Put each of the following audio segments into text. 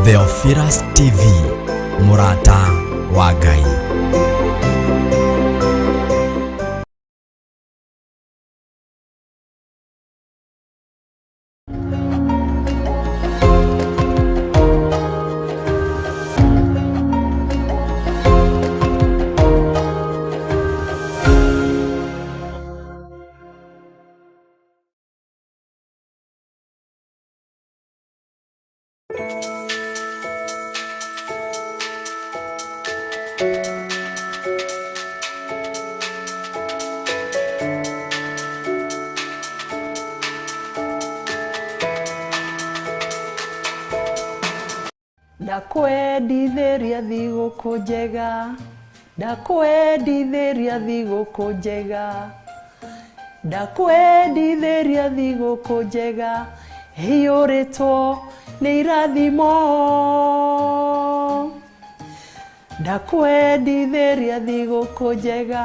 Theophilus TV, mũrata wa Ngai. Ndakwendithĩria thigũkũ njega, ndakwendithĩria thigũkũ njega, ndakwendithĩria thigũkũ njega, ĩiyũrĩtwo nĩ irathimo. Ndakwendithĩria thigũkũ njega,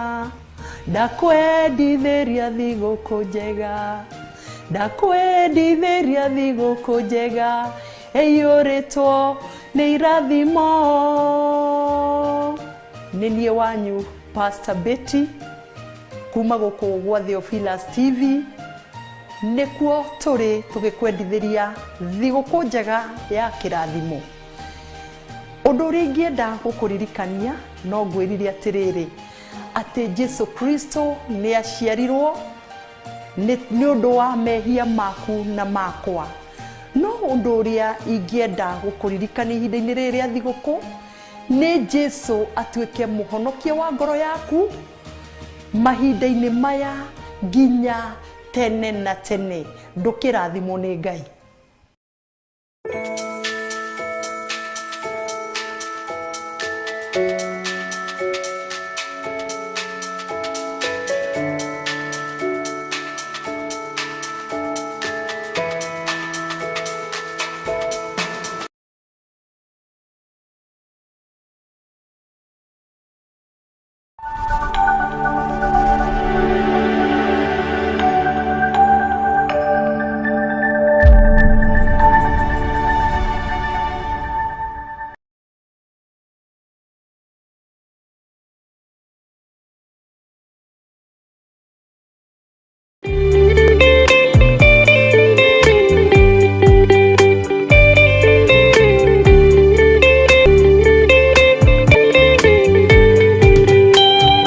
ndakwendithĩria thigũkũ njega, ndakwendithĩria thigũkũ njega, ĩiyũrĩtwo nĩ irathimo. Nĩ niĩ wanyu Pastor Betty kuma gũkũ gwa Theophilus TV, nĩkuo tũrĩ tũgĩkwendithĩria thigũkũ njega ya kĩrathimo. Ũndũ ũrĩa ingĩenda gũkũririkania no ngwĩrire atĩrĩrĩ, atĩ Jesu Kristo nĩ aciarirwo nĩ ũndũ wa mehia maku na makwa. No ũndũ ũrĩa ingĩenda gũkũririkania ihinda-inĩ rĩrĩ rĩa thigũkũ nĩ Jesu atuĩke mũhonokia wa ngoro yaku mahinda-inĩ maya nginya tene na tene. Ndũkĩrathimwo nĩ Ngai.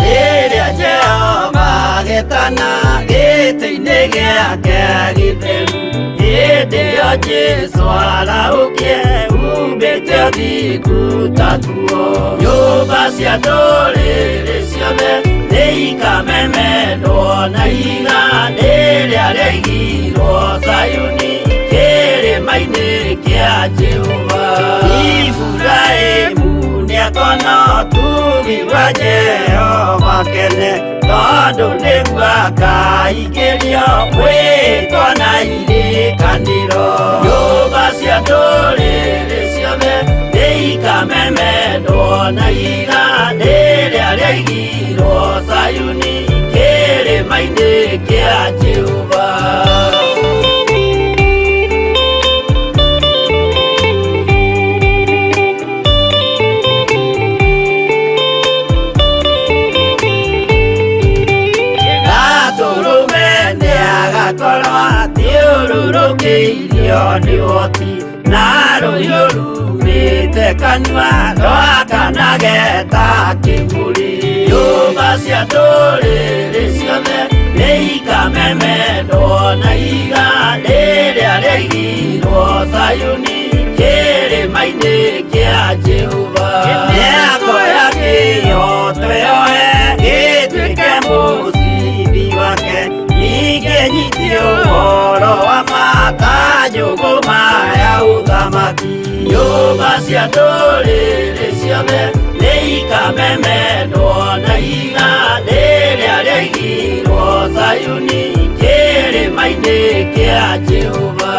Rĩrĩa Jehova agetana gĩtĩ-inĩ gĩake gĩtheru, hĩndĩ ĩyo Jesũ arahũkie umbĩte ũthingu ta nguo. Nyũmba cia ndũrĩrĩ ciothe nĩikamemendwo na ihiga rĩrĩa rĩaigirwo Zayuni kĩrĩma-inĩ kĩa Jehova. Iburahĩmu nĩakona ũtugi wa Jehova kene, tondũ nĩguo akaingĩrio mwĩtwa na irĩkanĩro. Nyũmba cia ndũrĩrĩ ciothe nĩikamemendwo na ihiga rĩrĩa rĩaigirwo Zayuni kĩrĩma-inĩ kĩa Jehova. Gatũrũme nĩagakorwo athiũrũrũkĩirio nĩ ũhoti, na rũhiũ rumĩte kanua rwakanage ta kĩmũrĩ. Nyũmba cia ndũrĩrĩ ciothe nĩikamemendwo na ihiga rĩrĩa rĩaigirwo Zayuni kĩrĩma-inĩ kĩa Jehova. Nĩakoya kĩhooto yoe gĩtuĩke mũcibi wake, ningĩ nyitie ũhoro wa ma ta njũgũma ya ũthamaki. Nyũmba cia ndũrĩrĩ ciothe nĩikamemendwo na ihiga rĩrĩa rĩaigirwo Zayuni kĩrĩma-inĩ kĩa Jehova.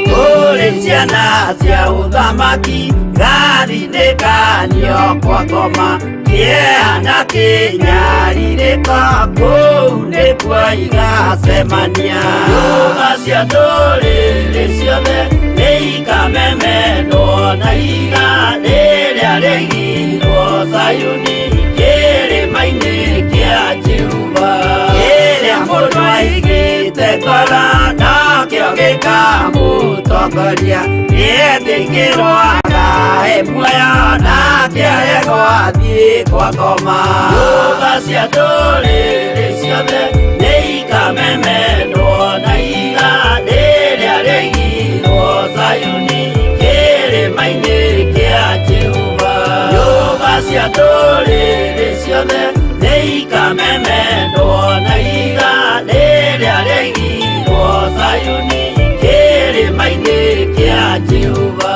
Kũrĩ Ciana cia ũthamaki gathinĩkanio kwa ngoma kĩeha na kĩnyarirĩko kũu nĩkuo igacemania. Nyũmba cia ndũrĩrĩ ciothe nĩ ikamemendwo na ihiga rĩrĩa rĩigirwo Zayuni kĩrĩma-inĩ kĩa Jehova. Kĩrĩa mũndũ aigĩte ngoro nakĩo gĩkamũtongoria, nĩetĩkĩrwo akahe muoyo nake aregwo athiĩ kwa ngoma. Nyũmba cia ndũrĩrĩ ciothe nĩ ikamemendwo na ihiga rĩrĩa rĩigirwo Zayuni kĩrĩma-inĩ kĩa Jehova. Nyũmba cia ndũrĩrĩ ciothe nĩ ikamemendwo na ihiga rĩrĩa rĩigirwo Zayuni kĩrĩma-inĩ kĩa Jehova.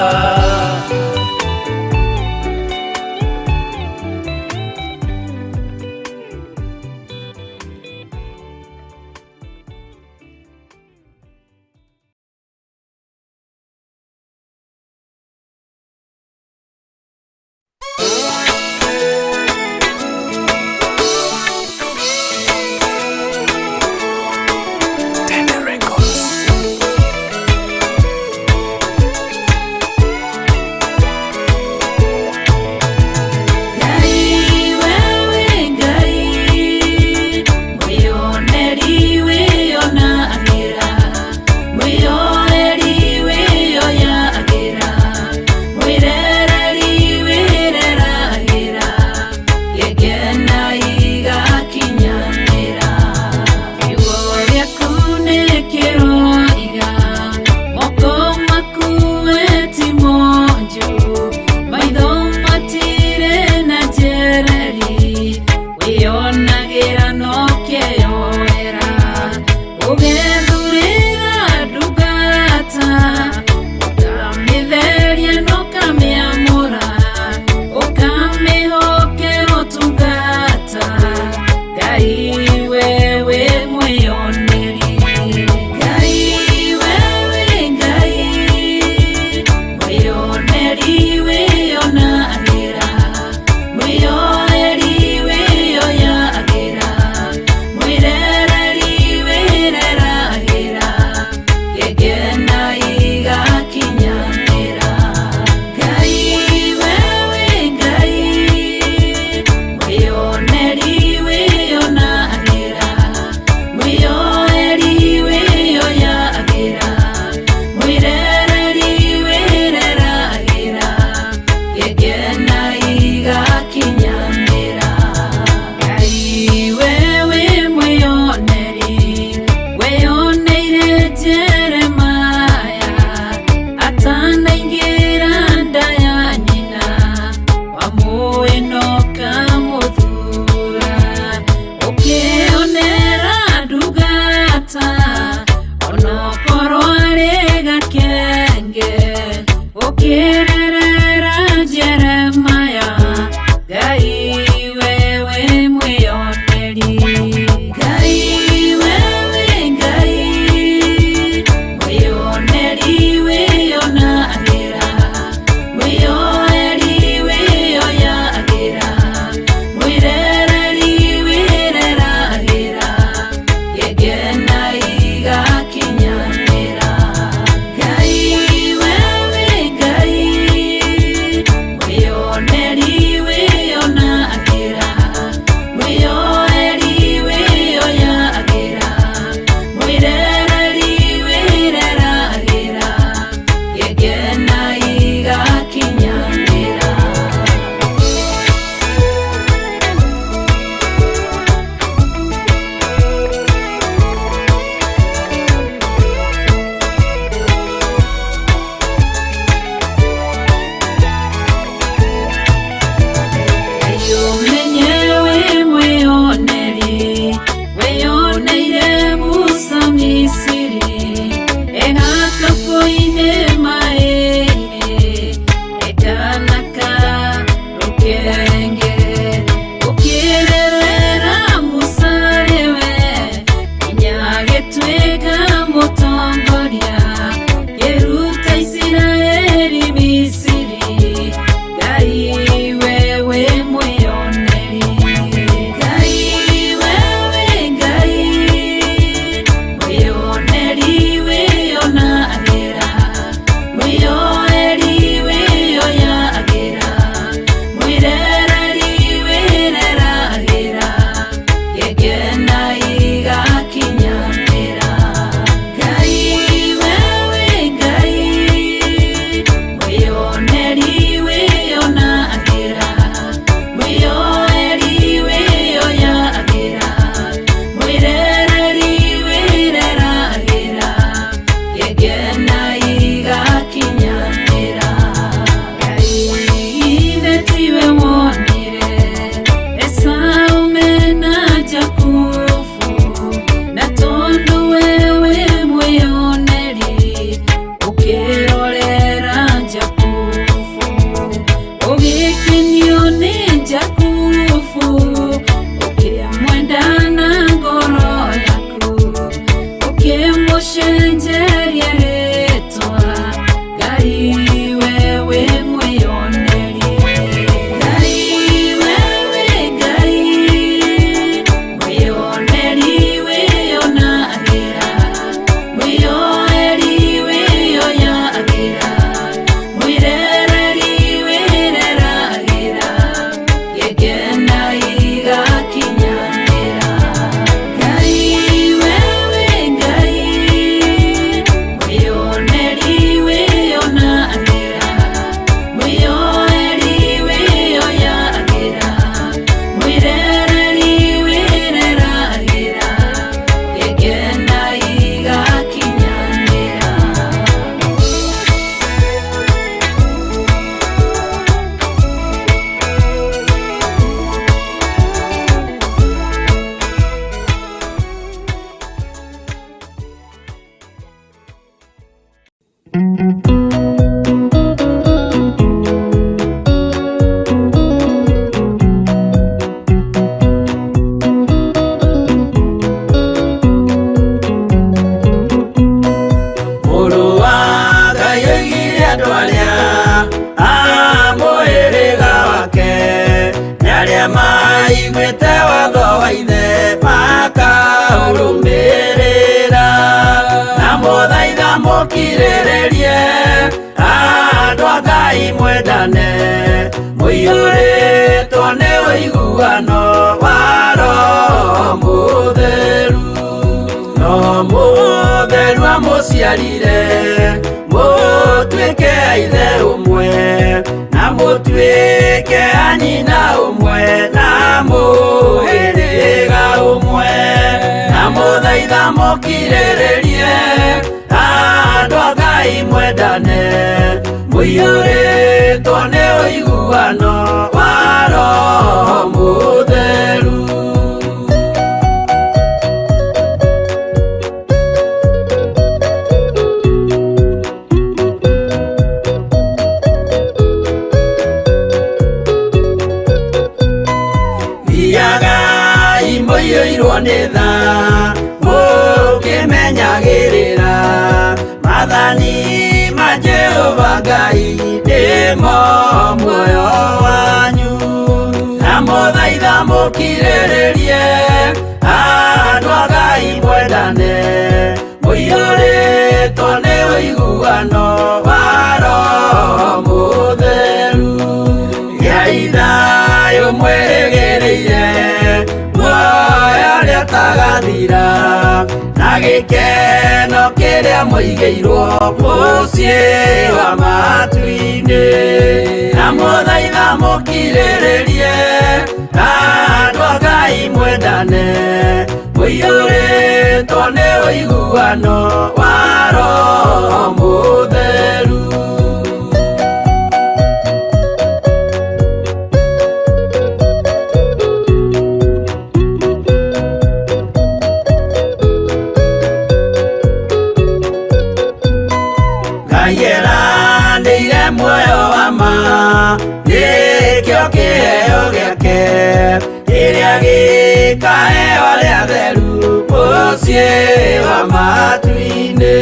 Andũ arĩa a mũhĩrĩga wake nĩ arĩa maiguĩte watho wa ithe makaũrũmĩrĩra. Na mũthaitha mũkirĩrĩrie andũ a Ngai mwendane, mũiyũrĩtwo nĩ ũiguano wa Roho Mũtheru. Roho Mũtheru amũciarire mũtuĩke a ithe ũmwe, na mũtuĩke a nyina ũmwe, na mũhĩrĩga ũmwe. Na mũthaitha mũkirĩrĩrie andũ a Ngai mwendane, mũiyũrĩtwo nĩ ũiguano wa Roho Mũtheru. Thiagai mũiyũirwo nĩ tha, mũkĩmenyagĩrĩra maathani ma Jehova Ngai nĩmo muoyo wanyu. Na mũthaitha mũkirĩrĩrie andũ a Ngai mwendane, mũiyũrĩtwo nĩ ũiguano wa Roho Mũtheru. Gĩai thayũ mwĩrĩgĩrĩire muoyo ũrĩa ũtagathira, na gĩkeno kĩrĩa mũigĩirwo mũciĩ wa matu-inĩ. Na mũthaitha mũkirĩrĩrie andũ a Ngai mwendane, mũiyũrĩtwo nĩ ũiguano wa Roho Mũtheru. Ngai eranĩire muoyo wa ma, nĩkĩo kĩheo gĩake kĩrĩa gĩkaheo arĩa atheru mũciĩ wa matu-inĩ.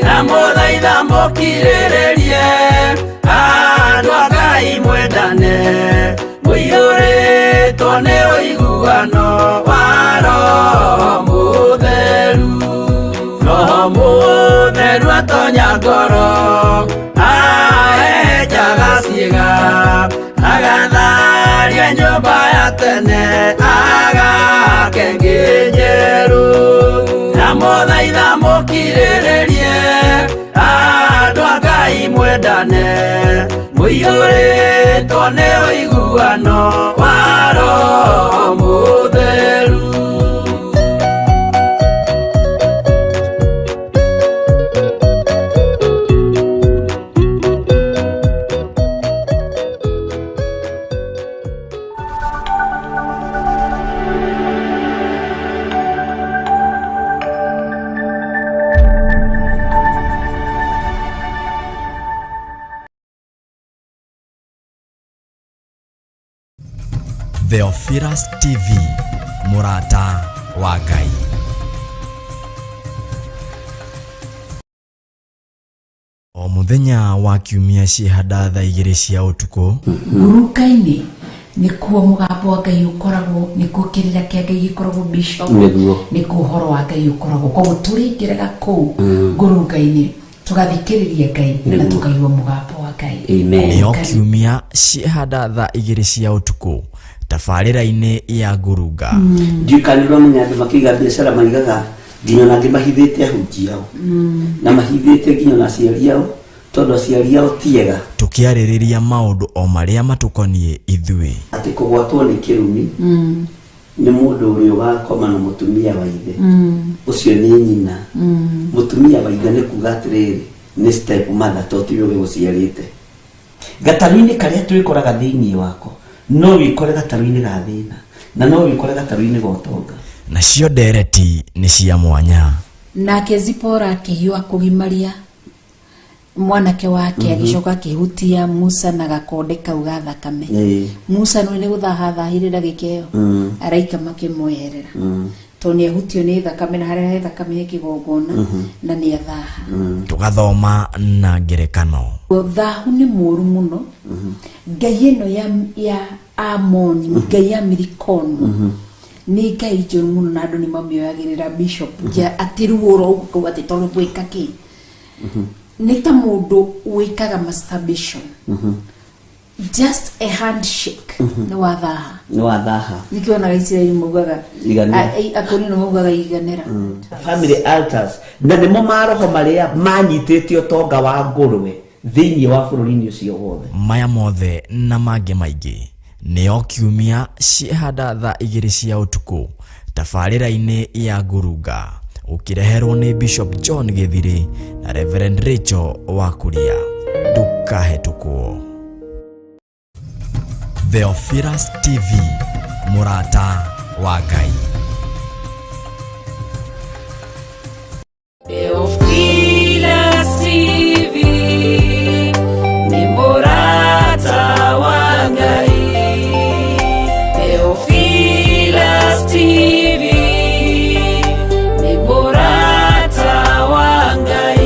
Na mũthaitha mũkirĩrĩrie andũ a Ngai mwendane, mũiyũrĩtwo nĩ ũiguano wa Roho Mũtheru. Roho Mũtheru atonya ngoro, ahehenjaga ciĩga, agatharia nyũmba ya tene, agake ĩngĩ njerũ. Na mũthaitha mũkirĩrĩrie andũ a Ngai mwendane, mũiyũrĩtwo nĩ ũiguano wa Roho Mũtheru. Theophilus TV, mũrata wa Ngai. O mũthenya wa kiumia ciĩhanda thaa 2 cia ũtukũ. Nguruka-inĩ nĩkuo mũgambo wa Ngai ũkoragwo, nĩkuo kĩrĩra kĩa Ngai gĩkoragwo, bishop. Nĩguo. Nĩkuo ũhoro wa Ngai ũkoragwo. Koguo tũrĩingĩraga kũu ngurunga-inĩ tũgathikĩrĩria Ngai na tũkaigua mũgambo wa Ngai. Amen. Nĩo kiumia ciĩhanda thaa 2 cia ũtukũ tabarĩra-inĩ ya ngurunga. Ndiũĩ kana nĩ ũramenya andũ makĩiga biacara maigaga nginya ona angĩ mahithĩte ahunjia ao na mahithĩte nginya ona aciari ao, tondũ aciari ao ti ega. Tũkĩarĩrĩria maũndũ o marĩa matũkoniĩ ithuĩ. Atĩ kũgwatwo nĩ kĩrumi nĩ mũndũ ũrĩa ũgakoma na mũtumia wa ithe, ũcio nĩ nyina. Mũtumia wa ithe nĩ kuga atĩrĩrĩ, nĩ step mother, to tiwe ũgĩgũciarĩte. Gatarũ-inĩ karĩa twĩkoraga thĩinĩ wako, no wĩkore gatarũ-inĩ ga thĩna na no wĩkore gatarũ-inĩ ga ũtonga. Nacio ndereti nĩ cia mwanya. Nake Zipora akĩhiũha kũgimaria mwanake wake, agĩcoka akĩhutia Musa na gakonde kau ga thakame. Musa nĩ gũthahathahire ndagĩka ĩyo, araika makĩmweherera. Tondũ nĩ ahutio nĩ thakame, na harĩa he thakame he kĩgongona, na nĩ athaha. Tũgathoma na ngerekano. Thahu nĩ mũru mũno. Ngai ĩno ya Amoni, ngai ya Milikomu, nĩ ngai njũru mũno, na andũ nĩ mamĩoyagĩrĩra, bishop, ja atĩ ruo ro ũguo kau atĩ tondũ gwĩka kĩ nĩ ta mũndũ wĩkaga masturbation, just a handshake, nĩ wathaha. Nĩ wathaha. Nĩkĩo onaga Isiraeli maugaga Iganĩra. Akorino maugaga iganĩra. Family altars na nĩmo maroho marĩa manyitĩte ũtonga wa ngũrwe thĩinĩ wa bũrũri-inĩ ũcio wothe. Maya mothe na mangĩ maingĩ nĩo kiumia ciehanda thaa 2 cia ũtukũ tabarĩra-inĩ ya Ngurunga, ũkĩreherwo nĩ Bishop John Gĩthirĩ na Reverend Rachel Wakuria. Ndũkahetũkwo. Theophilus TV, mũrata wa Ngai. Theophilus TV ni mũrata wa Ngai. Theophilus TV ni mũrata wa Ngai.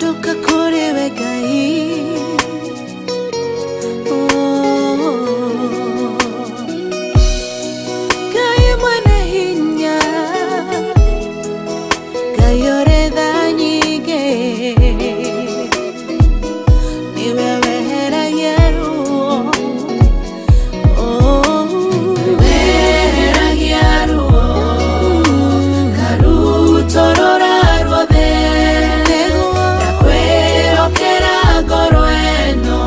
Toka kũrĩ we Ngai. Oh. Ngai mwene hinya, Ngai ũrĩ tha nyingĩ, nĩwe weheragia ruo. Oh. Weheragia ruo karutorora ruothe, ndakwĩhokera ngoro ĩno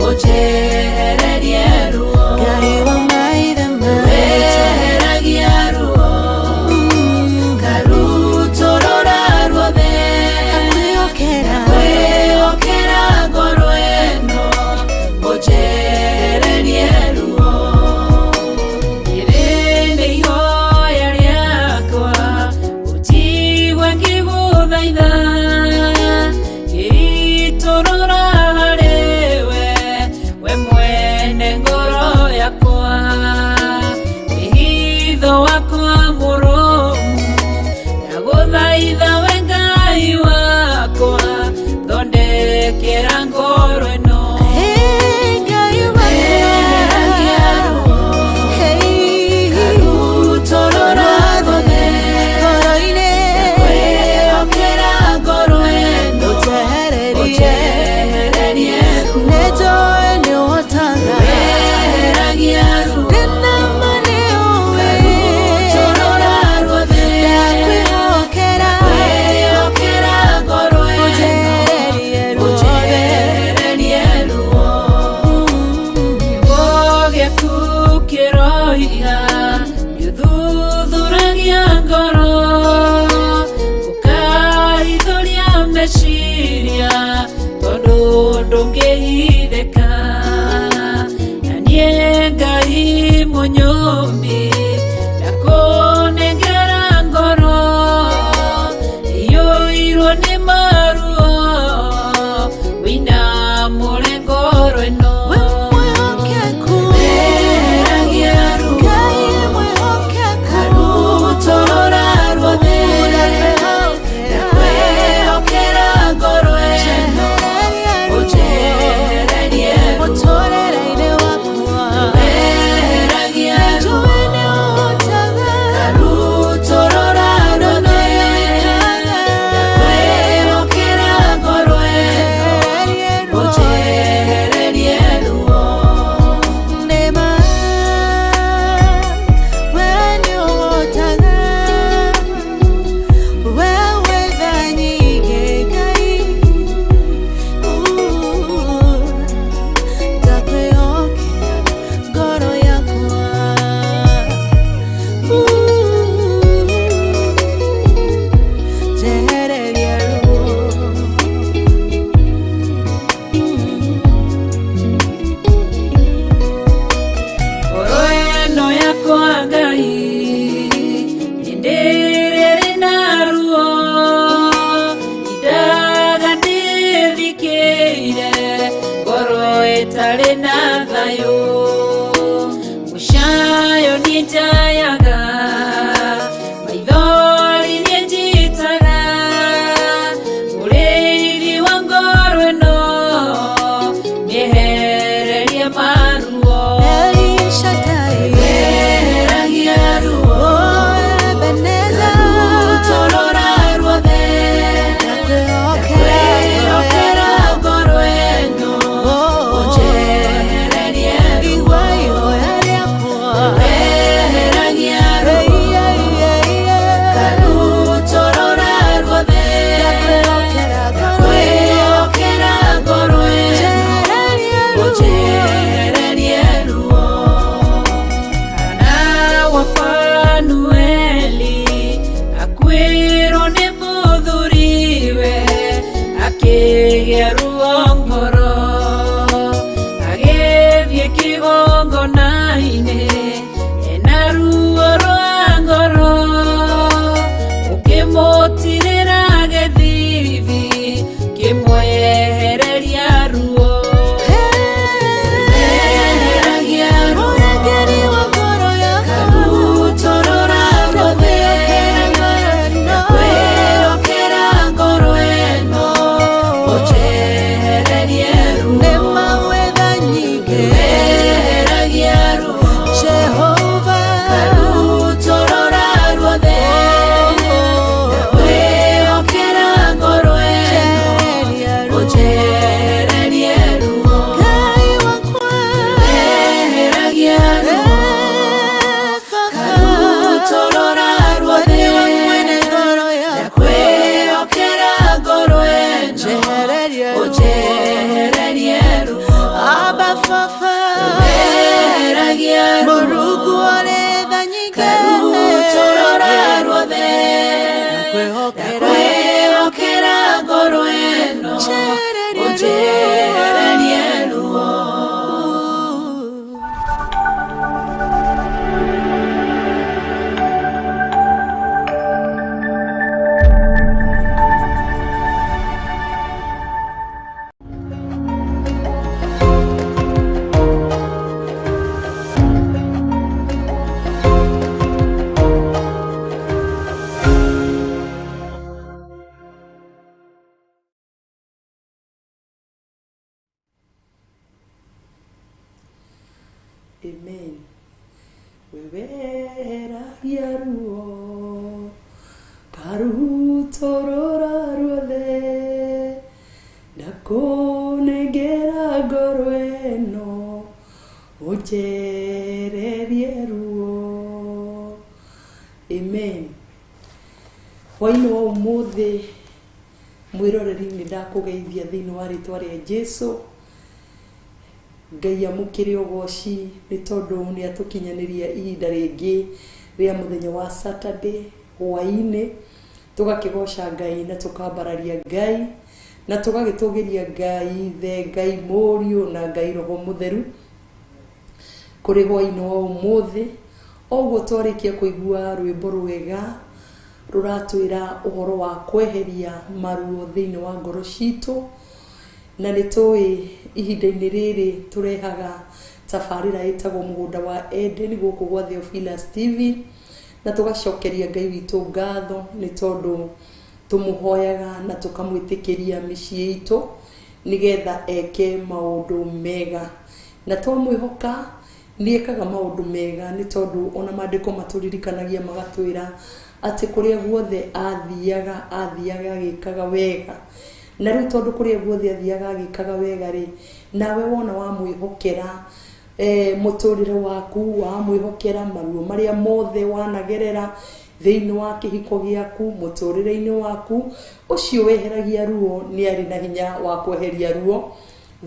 ũnjehererie ruo. Ngai wa maithe maitũ. Weheragia ruo karutorora ruothe. Ndakwĩhokera. Kwĩhokera ngoro ĩno ũnjehererie ruo. Rĩrĩ nĩ ihoya rĩakwa, ũnjigue ngĩgũthaitha, ngĩitũrũra harĩ we, we mwene ngoro yakwa, wĩhitho wakwa mũrũmu, ndagũthaitha we Ngai wakwa, thondekera ngoro ĩno. Hey, Ngai Weheragia ruo Hey, karutorora ruothe, ngoro-inĩ. Kwĩhokera ngoro ĩno Ũnjehererie. ũnjehererie ruo. Nĩnjũĩ nĩũhotaga. Weheragia ruo Ndĩna ma nĩũĩ. karutorora ruothe. Ndakwĩhokera. Kwĩhokera ngoro ĩno Ũnjehererie ruothe. ũnjehererie ruo. Kiugo gĩaku kĩroiga nĩũthuthuragia ngoro, ũkahithũria meciria, tondũ ndũngĩhithĩka, na niĩ Ngai mũnyũmbi ndakũnengera ngoro iyũirwo nĩ maruo, wĩinamũre ngoro ĩno. We mwĩhokeku. Weheragia ruo. Ngai mwĩhokeku. Karutorora ruothe. Ndakwĩhokera. Ndakwĩhokera ngoro ĩno ũnjehererie ruo. Mũtũũrĩre-inĩ wakwa. Weheragia ruo. Njũĩ nĩũhotaga. Karutorora ruothe. Ndakwĩhokera. Ndarĩ na thayũ mũcayo nĩ njayaga maithori nĩ njitaga mũrĩithi wa ngoro ĩno mĩehererie maruo El Shaddai, weheragia ruo oh Ebenezer, rutorora ruothe ndakwĩhokera kwĩhokera ngoro ĩno Oh, ũnjehererie ruo igua ihoya rĩakwa. weheragia ruo Ei, ei, ei, ei. karutorora ruothe Ndakwĩhokera ngoro ĩno. kwĩhokera ngoro ĩno Njehererie ruo. ũnjehererie ruo Hana wa Fanueli akuĩrwo nĩ mũthuriwe akĩgĩa ruo ngoro agĩthiĩ kĩgongona-inĩ ena ruo rwa ngoro ũkĩmũtirĩra gĩthithi kĩmwehereria ruo Weheragia ruo Mũrangĩri wa ngoro yakwa. karutorora ruothe Ndakwĩhokera ngoro ĩno. kwĩhokera ngoro ĩno ũnjehererie ruo Nĩ mawetha nyingĩ. weheragia ruo Jehova. karutorora ruothe kwĩhokera ngoro ĩno Njehereria ruo. ũnjehererie ruo Ngai wakwa. weheragia ruo Eh, Baba. karutorora ruothe Nĩwe mwene ngoro yakwa. kwĩhokera ngoro ĩno Njehererie ruo. ũnjehererie ruo Abba Baba. weheragia ruo Mũrungu ũrĩ tha nyingĩ. karutorora ruothe Ndakwĩhokera. kwĩhokera ngoro ĩno Njehererie ruo. ũnjehererie ruo Amen. Weweheragia ruo karutorora ruothe ndakũnengera ngoro ĩno ũnjererie ruo. Amen. Hwainĩ wa ũmũthĩ mwĩroreri nĩ ndakũgeithia thĩinĩ wa rĩtwa rĩa Jesu. Ngai amũkĩre ũgoci nĩ tondũ nĩ atũkinyanĩria ihinda rĩngĩ rĩa mũthenya wa Saturday hwaĩ-inĩ tũgakĩgoca Ngai na tũkambararia Ngai na tũgagĩtũgĩria Ngai Ithe, Ngai Mũriũ na Ngai Roho Mũtheru kũrĩ hwaĩ-inĩ wa ũmũthĩ. Oguo twarĩkia kũigua rwĩmbo rwega rũratwĩra ũhoro wa kweheria maruo thĩinĩ wa ngoro citũ na nĩ tũĩ ihinda-inĩ rĩrĩ tũrehaga tabarĩra ĩtagwo mũgũnda wa Eden gũkũ gwa Theophilus TV na tũgacokeria Ngai witũ ngatho nĩ tondũ tũmũhoyaga na tũkamwĩtĩkĩria mĩciĩ itũ nĩgetha eke maũndũ mega na twamwĩhoka nĩ ekaga maũndũ mega nĩ tondũ ona maandĩko matũririkanagia magatwĩra atĩ kũrĩa guothe athiaga athiaga agĩkaga wega na rĩu tondũ kũrĩa guothe athiaga agĩkaga wega rĩ nawe wona wamwĩhokera mũtũrĩre waku wamwĩhokera maruo marĩa mothe wanagerera thĩinĩ wa kĩhiko gĩaku mũtũrĩre-inĩ waku ũcio weheragia ruo nĩ arĩ na hinya wa kweheria ruo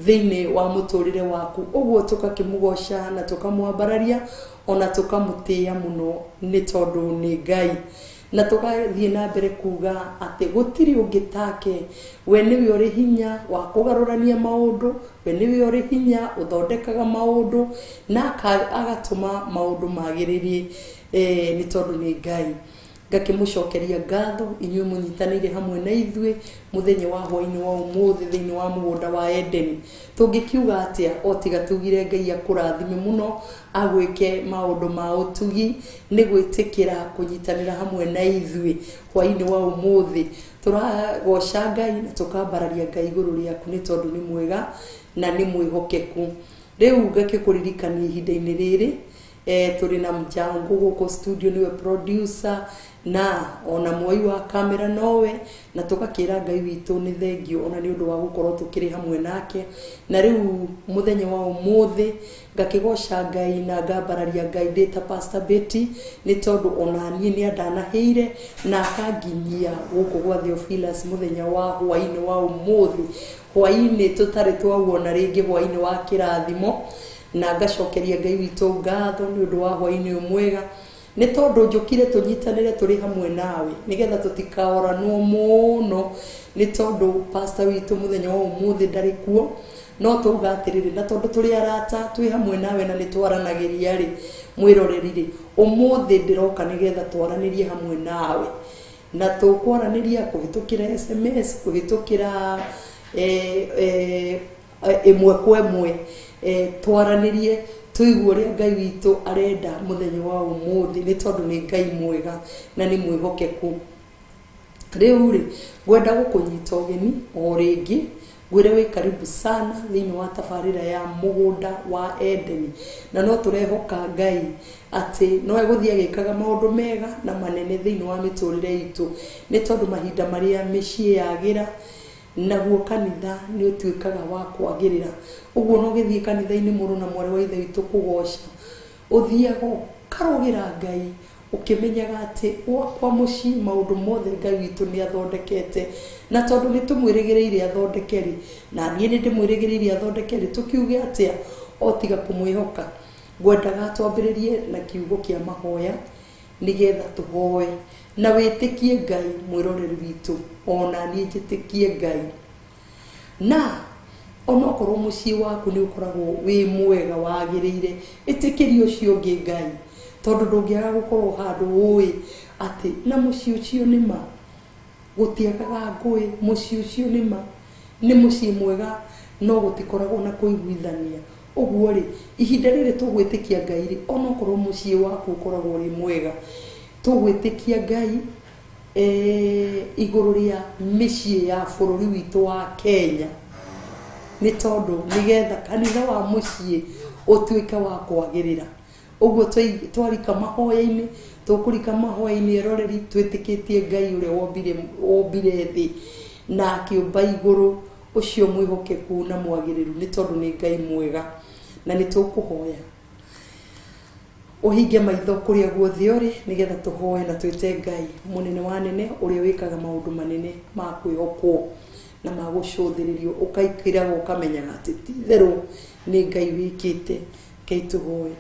thĩinĩ wa mũtũrĩre waku ũguo tũgakĩmũgoca na tũkamwambararia ona tũkamũtĩĩa mũno nĩ tondũ nĩ Ngai na tũgathiĩ na mbere kuga atĩ gũtirĩ ũngĩ take we nĩwe ũrĩ hinya wa kũgarũrania maũndũ we nĩwe ũrĩ hinya ũthondekaga maũndũ na agatũma maũndũ magĩrĩrie nĩ tondũ nĩ Ngai. Ngakĩmũcokeria ngatho inyuĩ mũnyitanĩire hamwe na ithuĩ mũthenya wa hwainĩ wa ũmũthĩ thĩinĩ wa mũgũnda wa Edeni. Tũngĩkiuga atĩa o tiga tugire Ngai akũrathime mũno, agwĩke maũndũ ma ũtugi nĩ gwĩtĩkĩra kũnyitanĩra hamwe na ithuĩ hwainĩ wa ũmũthĩ. Tũragoca Ngai na tũkambararia Ngai igũrũ rĩaku nĩ tondũ nĩ mwega na nĩ mwĩhokeku. Rĩu ngakĩkũririkania ihinda-inĩ rĩrĩ tũrĩ na Mjango gũkũ studio, nĩwe producer na ona mwoi wa kamera nowe, na tũgakĩra Ngai witũ nĩ thengio ona nĩ ũndũ wa gũkorwo tũkĩrĩ hamwe nake. Na rĩu mũthenya wa ũmũthĩ ngakĩgoca Ngai na ngambararia Ngai ndĩ ta Pastor Betty nĩ tondũ ona niĩ nĩ andanahĩire na akanginyia gũkũ gwa Theophilus mũthenya wa hwainĩ wa ũmũthĩ, hwainĩ tũtarĩ twawona rĩngĩ, hwainĩ wa kĩrathimo. Na ngacokeria Ngai witũ ngatho nĩ ũndũ wa hwainĩ ũyũ mwega nĩ tondũ njũkire tũnyitanĩre tũrĩ hamwe nawe nĩgetha tũtikaoranwo mũno nĩ tondũ pastor witũ mũthenya wa ũmũthĩ ndarĩ kuo. No tauga atĩrĩrĩ, na tondũ tũrĩ arata twĩ hamwe nawe na nĩ twaranagĩria rĩ, mwĩroreri rĩ, ũmũthĩ ndĩroka nĩgetha twaranĩrie hamwe nawe, na tũkwaranĩria kũhĩtũkĩra SMS, kũhĩtũkĩra ĩmwe kwa ĩmwe, twaranĩrie tũigue ũrĩa Ngai witũ arenda mũthenya wa ũmũthĩ nĩ tondũ nĩ Ngai mwega na nĩ mwĩhokeku. Rĩu rĩ, ngwenda gũkũnyita ũgeni o rĩngĩ ngwĩre wĩ karibu sana thĩinĩ wa tabarĩra ya mũgũnda wa Edeni, na no tũrehoka Ngai atĩ no egũthiĩ agĩkaga maũndũ mega na manene thĩinĩ wa mĩtũrĩre itũ nĩ tondũ mahinda marĩa mĩciĩ yagĩra naguo kanitha nĩ ũtuĩkaga wa kwagĩrĩra. Ũguo no ũgĩthiĩ kanitha-inĩ mũrũ na mwarĩ wa ithe witũ kũgoca, ũthiaga ũkarũgĩra Ngai ũkĩmenyaga atĩ gwakwa mũciĩ maũndũ mothe Ngai witũ nĩ athondekete, na tondũ nĩ tũmwĩrĩgĩrĩire athondeke rĩ, na niĩ nĩ ndĩmwĩrĩgĩrĩire athondeke rĩ, tũkiuge atĩa o tiga kũmwĩhoka. Ngwendaga twambĩrĩrie na kiugo kĩa mahoya nĩgetha tũhoe na wĩtĩkie Ngai mwĩroreri witũ, ona niĩ njĩtĩkie Ngai. Na onokorwo mũciĩ waku nĩ ũkoragwo wĩ mwega wagĩrĩire, ĩtĩkĩria ũcio ũngĩ Ngai, tondũ ndũngĩaga gũkorwo handũ ũĩ atĩ na mũciĩ ũcio nĩ ma gũtiagaga ngũĩ, mũciĩ ũcio nĩ ma nĩ mũciĩ mwega no gũtikoragwo na kũiguithania. Ũguo rĩ, ihinda rĩrĩ tũgwĩtĩkia Ngai rĩ, onokorwo mũciĩ waku ũkoragwo ũrĩ mwega, tũgwĩtĩkia Ngai igũrũ rĩa mĩciĩ ya bũrũri witũ wa Kenya nĩ tondũ nĩgetha kanitha wa mũciĩ ũtuĩke wa kwagĩrĩra. Ũguo twarika mahoya-inĩ, tũkũrika mahoya-inĩ eroreri twĩtĩkĩtie Ngai ũrĩa wombire thĩ na akĩũmba igũrũ, ũcio mwĩhokeku na mwagĩrĩru nĩ tondũ nĩ Ngai mwega. Na nĩ tũkũhoya ũhinge maitho kũrĩa guothe ũrĩ nĩgetha tũhoe na twĩte Ngai mũnene wa nene ũrĩa wĩkaga maũndũ manene ma kwĩhokwo na ma gũcũthĩrĩrio, ũkaikĩraga ũkamenyaga atĩ ti itherũ nĩ Ngai wĩkĩte. Ngai tũhoe.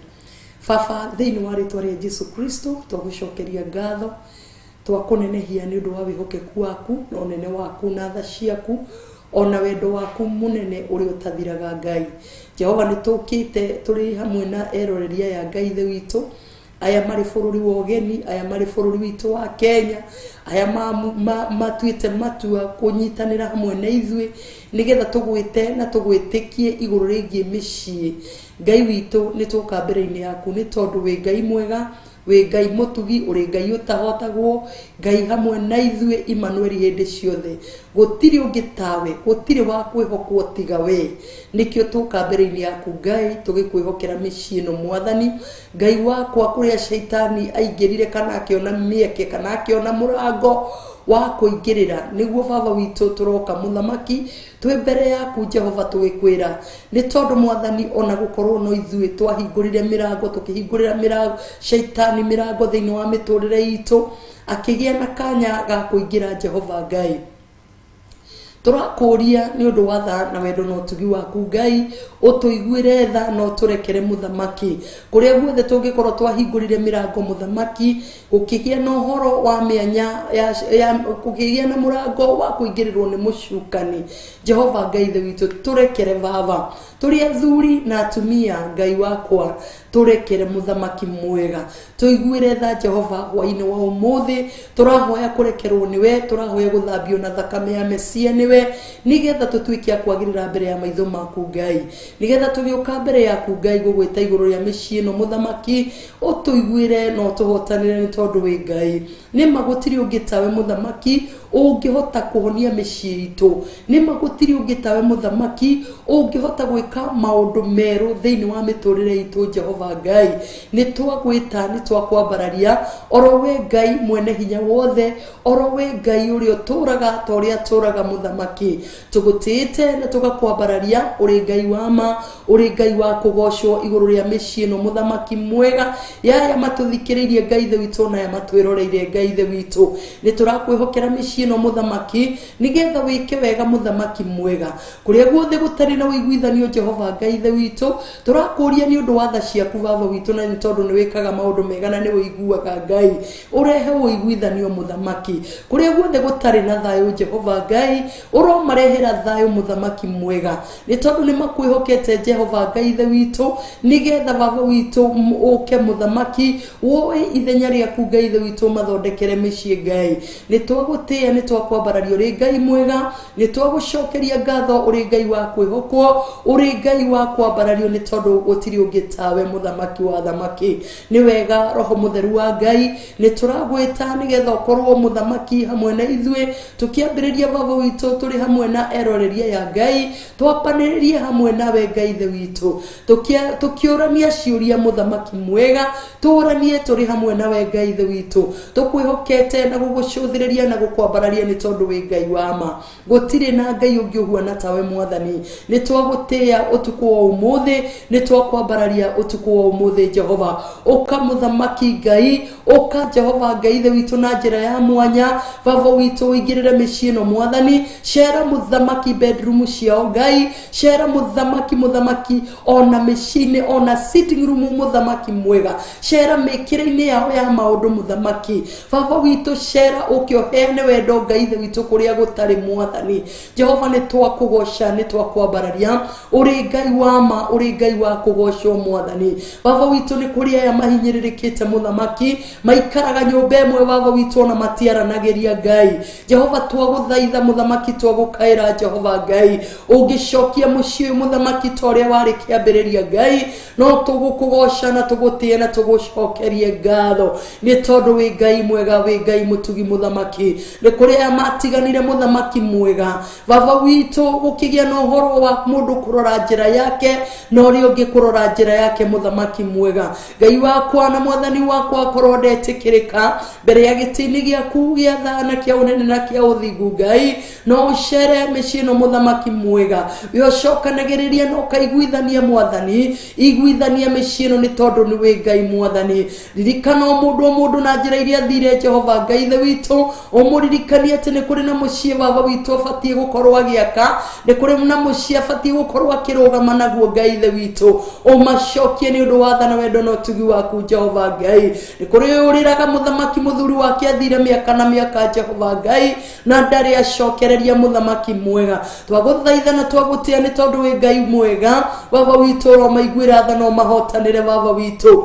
Baba, thĩinĩ wa rĩtwa rĩa Jesu Kristo twagũcokeria ngatho, twakũnenehia nĩ ũndũ wa wĩhokeku waku na ũnene waku na tha ciaku ona wendo waku mũnene ũrĩa ũtathiraga. Ngai Jehova, nĩ tũkĩte tũrĩ hamwe na eroreri aya Ngai ithe witũ, aya marĩ bũrũri wa ũgeni, aya marĩ bũrũri witũ wa Kenya, aya matuĩte matua kũnyitanĩra hamwe na ithuĩ nĩgetha tũgwĩte na tũgwĩtĩkie igũrũ rĩgiĩ mĩciĩ. Ngai witũ, nĩ tũka mbere-inĩ yaku nĩ tondũ wĩ Ngai mwega, wĩ Ngai mũtugi, ũrĩ Ngai ũtahotagwo, Ngai hamwe na ithuĩ Immanuel hĩndĩ ciothe. Gũtirĩ ũngĩ tawe, gũtirĩ wa kwĩhokwo tiga we. Nĩkĩo tũka mbere-inĩ yaku Ngai tũgĩkwĩhokera mĩciĩ ĩno Mwathani. Ngai wakwa, kũrĩa caitani aingĩrire kana akĩona mĩeke kana akĩona mũrango wa kũingĩrĩra, nĩguo Baba witũ tũroka mũthamaki twĩ mbere yaku Jehova tũgĩkwĩra nĩ tondũ Mwathani ona gũkorwo no ithuĩ twahingũrire mĩrango, tũkĩhingũrĩra mĩrango caitani mĩrango thĩinĩ wa mĩtũrĩre itũ, akĩgĩa na kanya ga kũingĩra. Jehova Ngai, Tũrakũria nĩ ũndũ wa tha na wendo na ũtugi waku Ngai, ũtũiguĩre tha na ũtũrekere mũthamaki. Kũrĩa guothe tũngĩkorwo twahingũrire mĩrango mũthamaki, gũkĩgĩa na ũhoro wa mĩanya ya kũkĩgĩa na mũrango wa kũingĩrĩrwo nĩ mũcukani. Jehova Ngai Ithe witũ, tũrekere baba. Tũrĩ athuri na atumia, Ngai wakwa, tũrekere mũthamaki mwega. Tũiguĩre tha Jehova hwainĩ wa ũmũthĩ, tũrahoya kũrekerwo nĩwe, tũrahoya gũthambio na thakame ya Mesia nĩwe, nĩgetha tũtuĩke a kwagĩrĩra mbere ya maitho maku Ngai. Nĩgetha tũgĩũka mbere yaku Ngai gũgwĩta igũrũ rĩa mĩciĩ ĩno mũthamaki, ũtũiguĩre na ũtũhotanĩre nĩ tondũ wĩ Ngai. Nĩma gũtirĩ ũngĩ tawe mũthamaki ũngĩhota kũhonia mĩciĩ itũ. Nĩma gũtirĩ ũngĩ tawe mũthamaki ũngĩhota gwĩka maũndũ merũ thĩinĩ wa mĩtũrĩre itũ Jehova Ngai. Nĩ twagwĩta, nĩ twakwambararia, oro we Ngai mwene hinya wothe, oro we Ngai ũrĩa ũtũraga ta ũrĩa atũraga mũthamaki. Tũgũtĩĩte na tũgakwambararia, ũrĩ Ngai wa ma, ũrĩ Ngai wa kũgocwo igũrũ rĩa mĩciĩ ĩno mũthamaki mwega, ya aya matũthikĩrĩirie Ngai Ithe witũ na aya matwĩroreire Ngai Ithe witũ. Nĩ tũrakwĩhokera mĩciĩ ĩno mũthamaki, nĩgetha wĩke wega mũthamaki mwega. Kũrĩa guothe gũtarĩ na ũiguithanio Jehova Ngai Ithe witũ, tũrakũria nĩ ũndũ wa tha ciaku baba witũ, na nĩ tondũ nĩ wĩkaga maũndũ mega na nĩ ũiguaga Ngai. Ũrehe ũiguithanio mũthamaki. Kũrĩa guothe gũtarĩ na thayũ Jehova Ngai, ũromarehera thayũ mũthamaki mwega. Nĩ tondũ nĩ makwĩhokete Jehova Ngai Ithe witũ, nĩgetha baba witũ ũke mũthamaki, woe ithenya rĩaku Ngai Ithe witũ, mathondekere mĩciĩ Ngai. Nĩ twagũtĩĩa, nĩ twakwambararia ũrĩ Ngai mwega, nĩ twagũcokeria ngatho ũrĩ Ngai wa kwĩhokwo, ũrĩ Ngai wa kwambarario, nĩ tondũ gũtirĩ ũngĩ tawe mũthamaki wa thamaki. Nĩ wega Roho Mũtheru wa Ngai, nĩ tũragwĩta nĩgetha ũkorwo mũthamaki hamwe na ithuĩ, tũkĩambĩrĩria baba witũ tũrĩ hamwe na eroreria ya Ngai, twambanĩrĩrie hamwe nawe Ngai Ithe witũ, tũkĩũrania ciũria mũthamaki mwega, tũranie tũrĩ hamwe nawe Ngai Ithe witũ, tũkwĩhokete na gũgũcũthĩrĩria na gũkwambararia nĩ tondũ wĩ Ngai wa ma. Gũtirĩ na Ngai ũngĩ ũhuana tawe mwathani. Nĩ twagũtĩĩa ũtukũ wa ũmũthĩ, nĩ twakwambararia ũtukũ wa ũmũthĩ Jehova. Ũka mũthamaki Ngai, ũka Jehova Ngai Ithe witũ na njĩra ya mwanya, baba witũ ũingĩrĩre mĩciĩ ĩno mwathani, cera mũthamaki bedroom ciao Ngai, cera mũthamaki mũthamaki ona mĩciĩ-inĩ, ona sitting room mũthamaki mwega, cera mĩkĩre-inĩ yao ya maũndũ mũthamaki. Baba witũ cera ũke ũheane wendo Ngai Ithe witũ kũrĩa gũtarĩ mwathani. Jehova nĩ twakũgoca, nĩ twakwambararia, ũrĩ Ngai wa ma, ũrĩ Ngai wa kũgocwo mwathani. Baba witũ nĩ kũrĩ aya mahinyĩrĩrĩkĩte mũthamaki, maikaraga nyũmba ĩmwe baba witũ ona matiaranagĩria Ngai. Jehova twagũthaitha mũthamaki, twagũkaĩra Jehova Ngai, ũngĩcokia mũciĩ ũyũ mũthamaki ta ũrĩa warĩ kĩambĩrĩria Ngai, no tũgũkũgoca na tũgũtĩe na tũgũcokerie ngatho, nĩ tondũ wĩ Ngai mwega, wĩ Ngai mũtugi mũthamaki. Nĩ kũrĩ aya matiganire mũthamaki mwega, baba witũ gũkĩgĩa na ũhoro wa mũndũ kũrora njĩra yake na ũrĩa ũngĩ kũrora njĩra yake mũthamaki mwega. Ngai wakwa na mwathani wakwa, korwo ndetĩkĩrĩka mbere ya gĩtĩ-inĩ gĩaku gĩa tha na kĩa ũnene na kĩa ũthingu Ngai, no ũcere mĩciĩ ĩno mũthamaki mwega, we ũcokanagĩrĩria na ũkaiguithania mwathani, iguithania mĩciĩ ĩno nĩ tondũ nĩ wĩ Ngai mwathani. Ririkana o mũndũ o mũndũ na njĩra iria athire Jehova Ngai Ithe witũ, ũmũririkanie atĩ nĩ kũrĩ na mũciĩ baba witũ abatiĩ gũkorwo agĩaka, nĩ kũrĩ na mũciĩ abatiĩ gũkorwo akĩrũgama naguo Ngai Ithe witũ, ũmacokie nĩ ũndũ wa tha na wendo na ũtugi waku Jehova Ngai. Nĩ kũrĩ ũrĩraga mũthamaki mũthuri wake athire mĩaka na mĩaka Jehova Ngai, na ndarĩ acokereria mũthamaki mwega. Twagũthaitha na twagũtĩa nĩ tondũ wĩ Ngai mwega, baba witũ ũromaiguĩra tha na ũmahotanĩre baba witũ.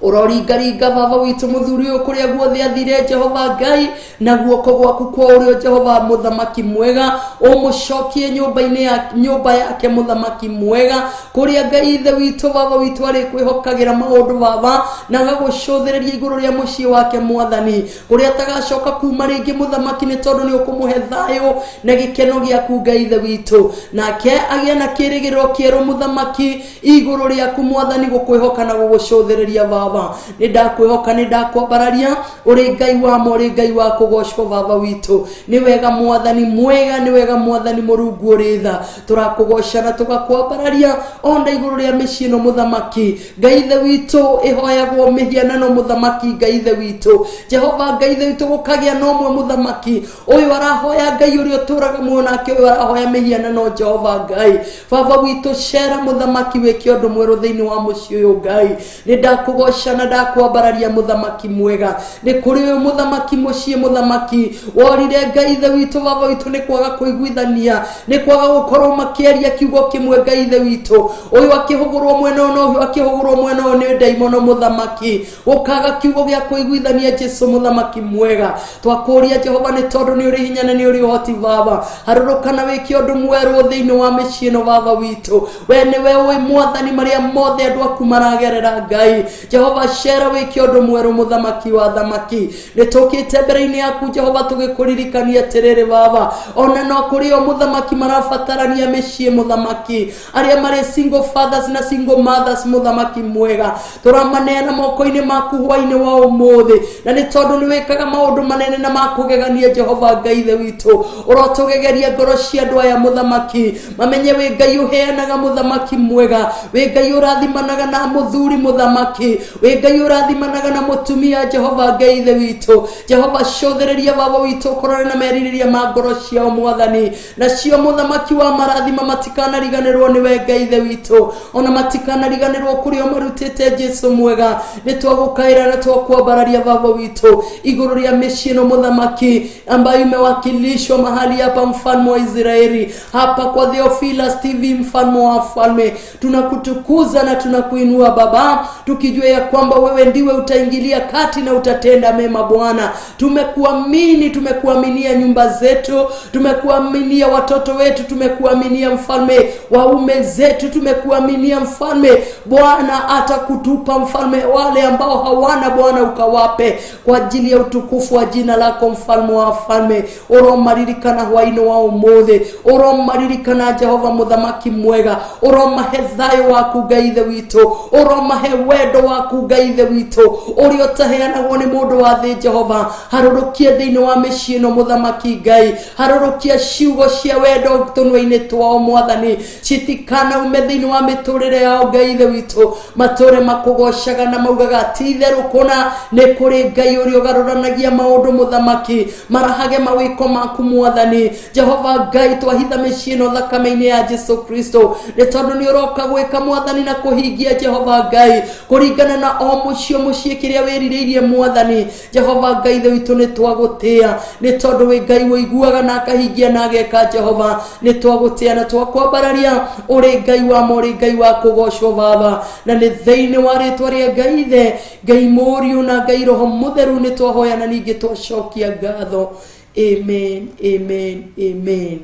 Ũroringaringa baba witũ mũthuri ũyũ kũrĩa guothe athire Jehova Ngai, na guoko gwaku kwa ũrĩo Jehova mũthamaki mwega, ũmũcokie nyũmba-inĩ ya nyũmba yake mũthamaki mwega, kũrĩa Ngai Ithe witũ baba witũ arĩkwĩhokagĩra maũndũ baba, na agagũcũthĩrĩria igũrũ rĩa mũciĩ wake mwathani, kũrĩa atagacoka kuma rĩngĩ mũthamaki, nĩ tondũ nĩ ũkũmũhe thayũ na gĩkeno gĩaku Ngai Ithe witũ, nake agĩe na kĩĩrĩgĩrĩro kĩerũ mũthamaki igũrũ rĩaku mwathani, gũkwĩhoka na gũgũcũthĩrĩria baba. Baba. Nĩ ndakwĩhoka, nĩ ndakwambararia, ũrĩ Ngai wa ma, ũrĩ Ngai wa kũgocwo Baba witũ. Nĩ wega Mwathani mwega, nĩ wega Mwathani Mũrungu ũrĩ tha. Tũrakũgoca na tũgakwambararia ona igũrũ rĩa mĩciĩ ĩno mũthamaki. Ngai Ithe witũ, ĩhoyagwo mĩhianano mũthamaki. Ngai Ithe witũ, Jehova Ngai Ithe witũ, gũkagĩa na ũmwe mũthamaki. Ũyũ arahoya Ngai ũrĩa ũtũraga muoyo, nake ũyũ arahoya mĩhianano. Jehova Ngai Baba witũ, cera mũthamaki, wĩke ũndũ mwerũ thĩinĩ wa mũciĩ ũyũ. Ngai, nĩ ndakũgoca na ndakwambararia mũthamaki mwega. Nĩ kũrĩ ũyũ mũthamaki mũciĩ mũthamaki worire Ngai Ithe witũ, Baba witũ, nĩ kwaga kũiguithania, nĩ kwaga gũkorwo makĩaria kiugo kĩmwe. Ngai Ithe witũ, ũyũ akĩhũgũrwo mwena ũyũ na ũyũ akĩhũgũrwo mwena ũyũ nĩ ndaimono mũthamaki, gũkaga kiugo gĩa kũiguithania. Jesu mũthamaki mwega, twakũria Jehova, nĩ tondũ nĩ ũrĩ hinya na nĩ ũrĩ ũhoti Baba, harũrũka na wĩke ũndũ mwerũ thĩinĩ wa mĩciĩ ĩno. Baba witũ, we nĩwe ũĩ Mwathani marĩa mothe andũ aku maragerera. Ngai Jehova, cera wĩke ũndũ mwerũ mũthamaki wa thamaki. Nĩ tũkĩte mbere-inĩ yaku Jehova, tũgĩkũririkania atĩrĩrĩ Baba, ona no kũrĩ o mũthamaki marabatarania mĩciĩ mũthamaki, arĩa marĩ single fathers na single mothers mũthamaki mwega, tũramaneana moko-inĩ maku hwainĩ wa ũmũthĩ. Na nĩ tondũ nĩ wĩkaga maũndũ manene na makũgegania, Jehova Ngai Ithe witũ, ũrotũgegeria ngoro cia andũ aya mũthamaki, mamenye wĩ Ngai ũheanaga mũthamaki mwega, wĩ Ngai ũrathimanaga na mũthuri mũthamaki, wĩ Ngai ũrathimanaga na mũtumia. Jehova Ngai Ithe witũ, Jehova, cũthĩrĩria Baba witũ, ũkorane na merirĩria ma ngoro ciao Mwathani, nacio mũthamaki wa marathima matikanariganĩrwo nĩwe Ngai Ithe witũ, ona matikanariganĩrwo kũrĩa ũmarutĩte. Jesu mwega, nĩ twagũkaĩra na twakwambararia Baba witũ igũrũ rĩa mĩciĩ ĩno mũthamaki ambayo imewakilishwa mahali hapa, mfalme wa Israeli, hapa kwa Theophilus TV. Mfalme wa wafalme, tunakutukuza na tunakuinua Baba, tukijua ya kwamba wewe ndiwe utaingilia kati na utatenda mema. Bwana, tumekuamini, tumekuaminia nyumba zetu, tumekuaminia watoto wetu, tumekuaminia mfalme waume zetu, tumekuaminia mfalme. Bwana atakutupa mfalme wale ambao hawana, Bwana ukawape kwa ajili ya utukufu wa jina lako. Mfalme wa wafalme, ũromaririkana hwainĩ wa ũmũthĩ, ũromaririkana Jehova mũthamaki mwega, ũromahe thayũ waku Ngai Ithe witũ, ũromahe wendo waku Ngai Ithe witũ, ũrĩa ũtaheanagwo nĩ mũndũ wa thĩ. Jehova, harũrũkie thĩinĩ wa mĩciĩ ĩno mũthamaki. Ngai, harũrũkia ciugo cia wendo tũnua-inĩ twao Mwathani, citikanaume thĩinĩ wa mĩtũrĩre yao. Ngai Ithe witũ, matũre makũgocaga na maugaga ti itherũ kũna nĩ kũrĩ Ngai ũrĩa ũgarũranagia maũndũ mũthamaki, marahage mawĩko maku Mwathani. Jehova Ngai, twahitha mĩciĩ ĩno thakame-inĩ ya Jesu Kristo, nĩ tondũ nĩ ũroka gwĩka Mwathani na kũhingia, Jehova Ngai, kũringana na o mũciĩ o mũciĩ kĩrĩa wĩrirĩirie Mwathani. Jehova Ngai Ithe witũ, nĩ twagũtĩa nĩ tondũ wĩ Ngai ũiguaga na akahingia na ageka. Jehova, nĩ twagũtĩa na twakwambararia, ũrĩ Ngai wa ma, ũrĩ Ngai wa kũgocwo Baba. Na nĩ thĩinĩ wa rĩtwa rĩa Ngai Ithe, Ngai Mũriũ na Ngai Roho Mũtheru nĩ twahoya na ningĩ twacokia ngatho. Amen, amen, amen.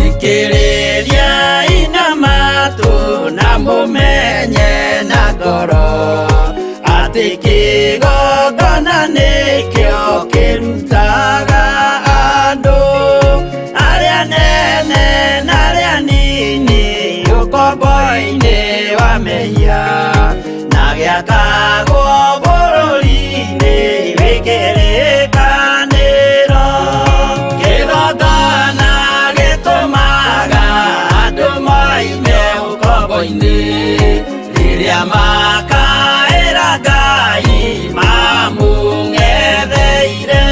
Thikĩrĩria ina matũ na mũmenye na ngoro atĩ kĩgongona nĩkĩo kĩrutaga andũ arĩa nene na arĩa nini ũkombo-inĩ wa mehia na gĩakagwo bũrũri-inĩ wĩ kĩrĩkanĩro. Kĩgongona gĩtũmaga andũ moime ũkombo-inĩ rĩrĩa makaĩra Ngai mamũng'etheire.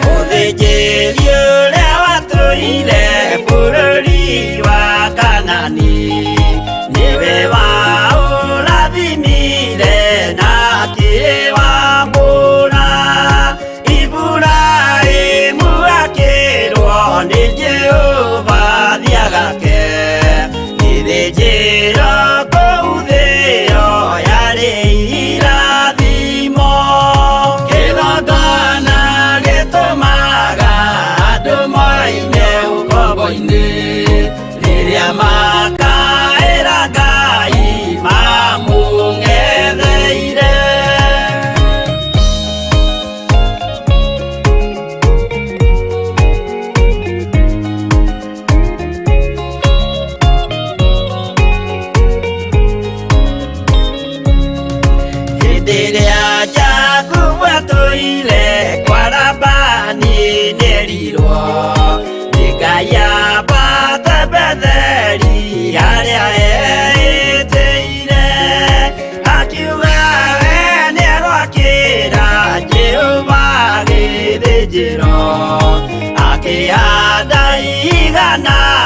Mũthĩnjĩri ũrĩa watũire bũrũri wa Kanani nĩwe waũrathimire na akĩwamũra. Iburahĩmu akĩrwo nĩ Jehova thiagake gĩthĩnjĩro kũu thĩo.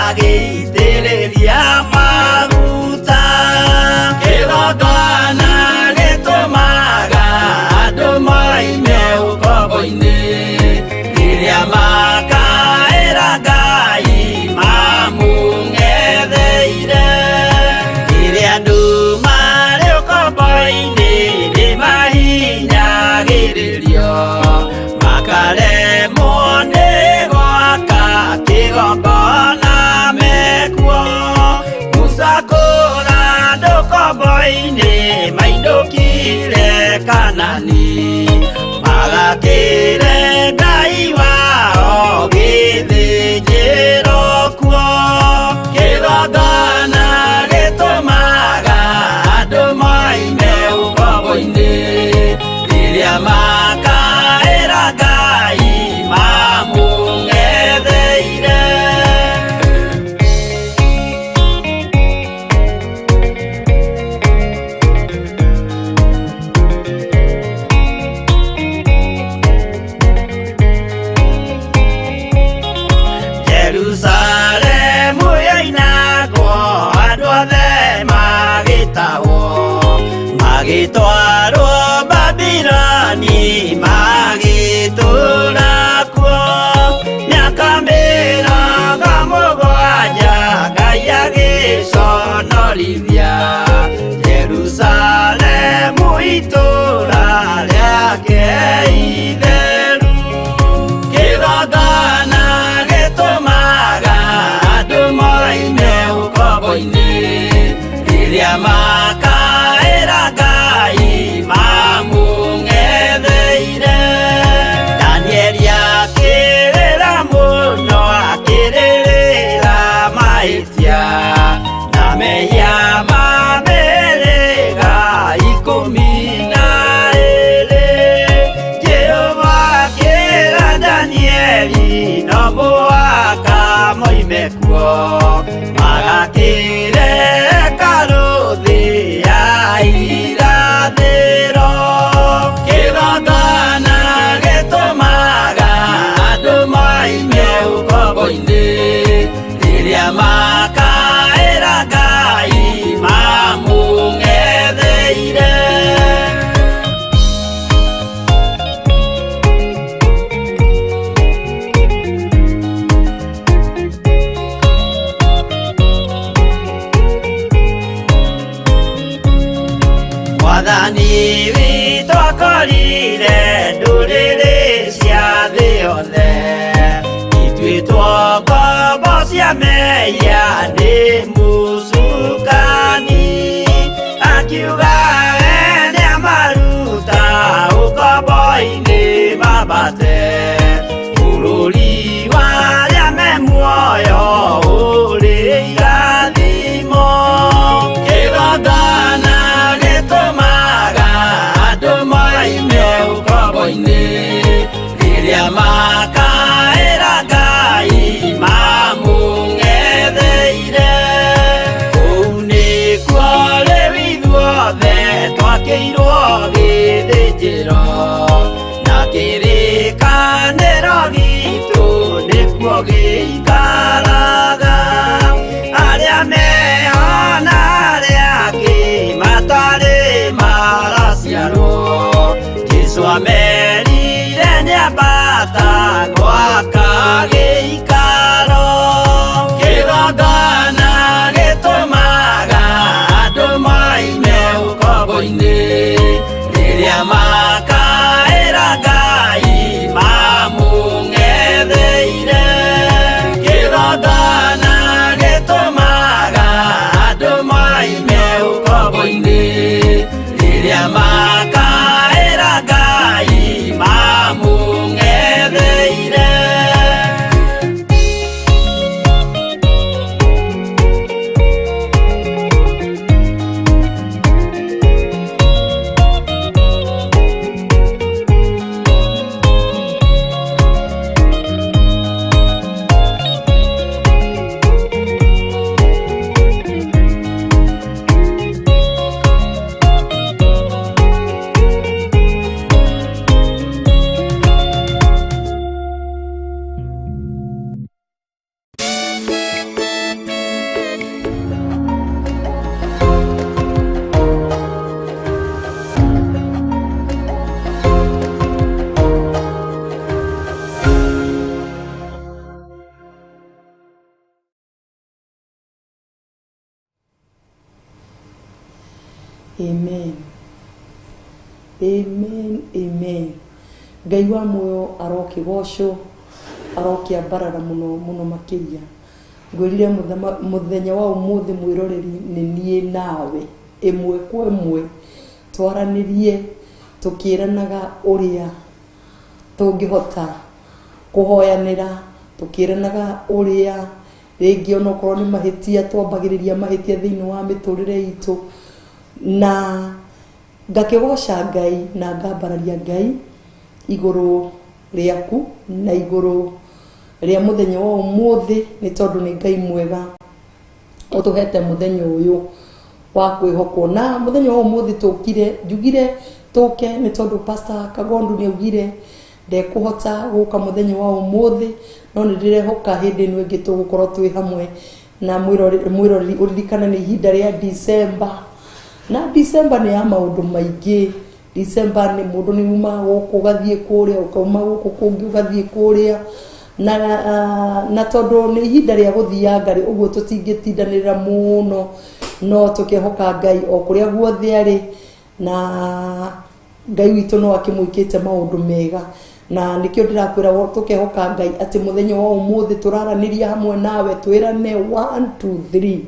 Agĩitĩrĩria maguta. Kĩgongona gĩtũmaga andũ moime ũkombo-inĩ, rĩrĩa makaĩra Ngai mamũng'etheire. Rĩrĩa andũ marĩ ũkombo-inĩ nĩmahinyagĩrĩrio, makaremwo nĩ gwaka kĩgongona mekuo. Musa kũra andũ ũkombo-inĩ mainũkire Kanani, magakĩre Ngai wao gĩthĩnjĩro kuo. Kĩgongona gĩtũmaga andũ moime ũkombo-inĩ, rĩrĩa makaĩra Ngai mamũng'etheire. Jerusalemu yoinagwo, andũ othe magĩtahwo, magĩtwarwo Babiloni, magĩtũũra kuo mĩaka 70, Ngai agĩconorithia Jerusalemu itũũra rĩake itheru. Kĩgongona gĩtũmaga andũ moime ũkombo-inĩ, rĩrĩa makaĩra Ngai mamũng'etheire. Danieli akĩrĩra mũno, akĩrĩrĩra mahĩtia na mehia ma mĩhĩrĩga 12. Jehova akĩra Danieli no mũhaka moime kuo, magakĩre hekarũ thĩ ya irathĩro. Kĩgongona gĩtũmaga andũ moime ũkombo-inĩ, rĩrĩa makaĩra Ngai mamũng'etheire. Mwathani witũ akorire ndũrĩrĩ cia thĩ yothe ituĩtwo ngombo cia mehia nĩ mũcukani, akiuga we nĩamaruta ũkombo-inĩ mambate bũrũri wa arĩa me muoyo ũrĩ irathimo. Kĩgongona gĩtũmaga andũ moime ũkombo-inĩ, rĩrĩa makaĩra Ngai mamũng'etheire. Amen, amen, amen. Ngai wa muoyo arokĩgocwo, arokĩambarara mũno mũno makĩria. Ngwĩrire mũthenya wa ũmũthĩ mwĩroreri nĩ niĩ nawe ĩmwe kwa ĩmwe twaranĩrie tũkĩranaga ũrĩa tũngĩhota kũhoyanĩra, tũkĩranaga ũrĩa rĩngĩ onokorwo nĩ mahĩtia twambagĩrĩria mahĩtia thĩinĩ wa mĩtũrĩre itũ, na ngakĩgoca Ngai na ngambararia Ngai igũrũ rĩaku na igũrũ rĩa mũthenya wa ũmũthĩ, nĩ tondũ nĩ Ngai mwega ũtũhete mũthenya ũyũ wa kwĩhokwo. Na mũthenya wa ũmũthĩ tũkire, njugire tũke nĩ tondũ Pastor Kagondu nĩ augire ndekũhota gũka mũthenya wa ũmũthĩ, no nĩ ndĩrehoka hĩndĩ ĩno ĩngĩ tũgũkorwo twĩ hamwe na mwĩroreri. Ũririkane nĩ ihinda rĩa December, na December nĩ ya maũndũ maingĩ. December nĩ mũndũ nĩ umaga gũkũ ũgathiĩ kũrĩa, ũkauma gũkũ kũngĩ ũgathiĩ kũrĩa, na tondũ nĩ ihinda rĩa gũthianga rĩ, ũguo tũtingĩtindanĩrĩra mũno, no tũkehoka Ngai o kũrĩa guothe arĩ, na Ngai witũ no akĩmwĩkĩte maũndũ mega. Na nĩkĩo ndĩrakwĩra tũkehoka Ngai atĩ mũthenya wa ũmũthĩ tũraranĩria hamwe nawe, twĩrane 1 2 3,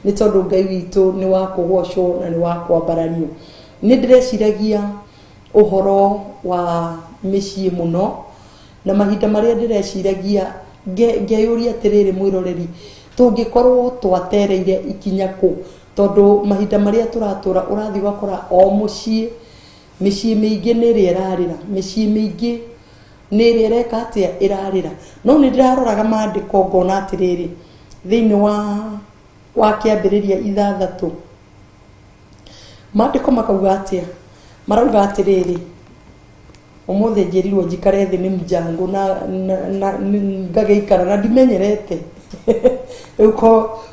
nĩ tondũ Ngai witũ nĩ wa kũgocwo na nĩ wa kwambarario. Nĩ ndĩreciragia ũhoro wa mĩciĩ mũno, na mahinda marĩa ndĩreciragia ngeyũria atĩrĩrĩ mwĩroreri, tũngĩkorwo twatereire ikinya kũ, tondũ mahinda marĩa tũratũra ũrathiĩ ũgakora o mũciĩ, mĩciĩ mĩingĩ nĩ ĩrĩa ĩrarĩra, mĩciĩ mĩingĩ nĩ ĩrĩa ĩreka atĩa, ĩrarĩra. No nĩ ndĩraroraga maandĩko ngona atĩrĩrĩ, thĩinĩ wa kĩambĩrĩria 6 maandĩko makauga atĩa, marauga atĩrĩrĩ, ũmũthĩ njĩrirwo njikare thĩ nĩ mjango na ngagĩikara na ndimenyerete. Rĩu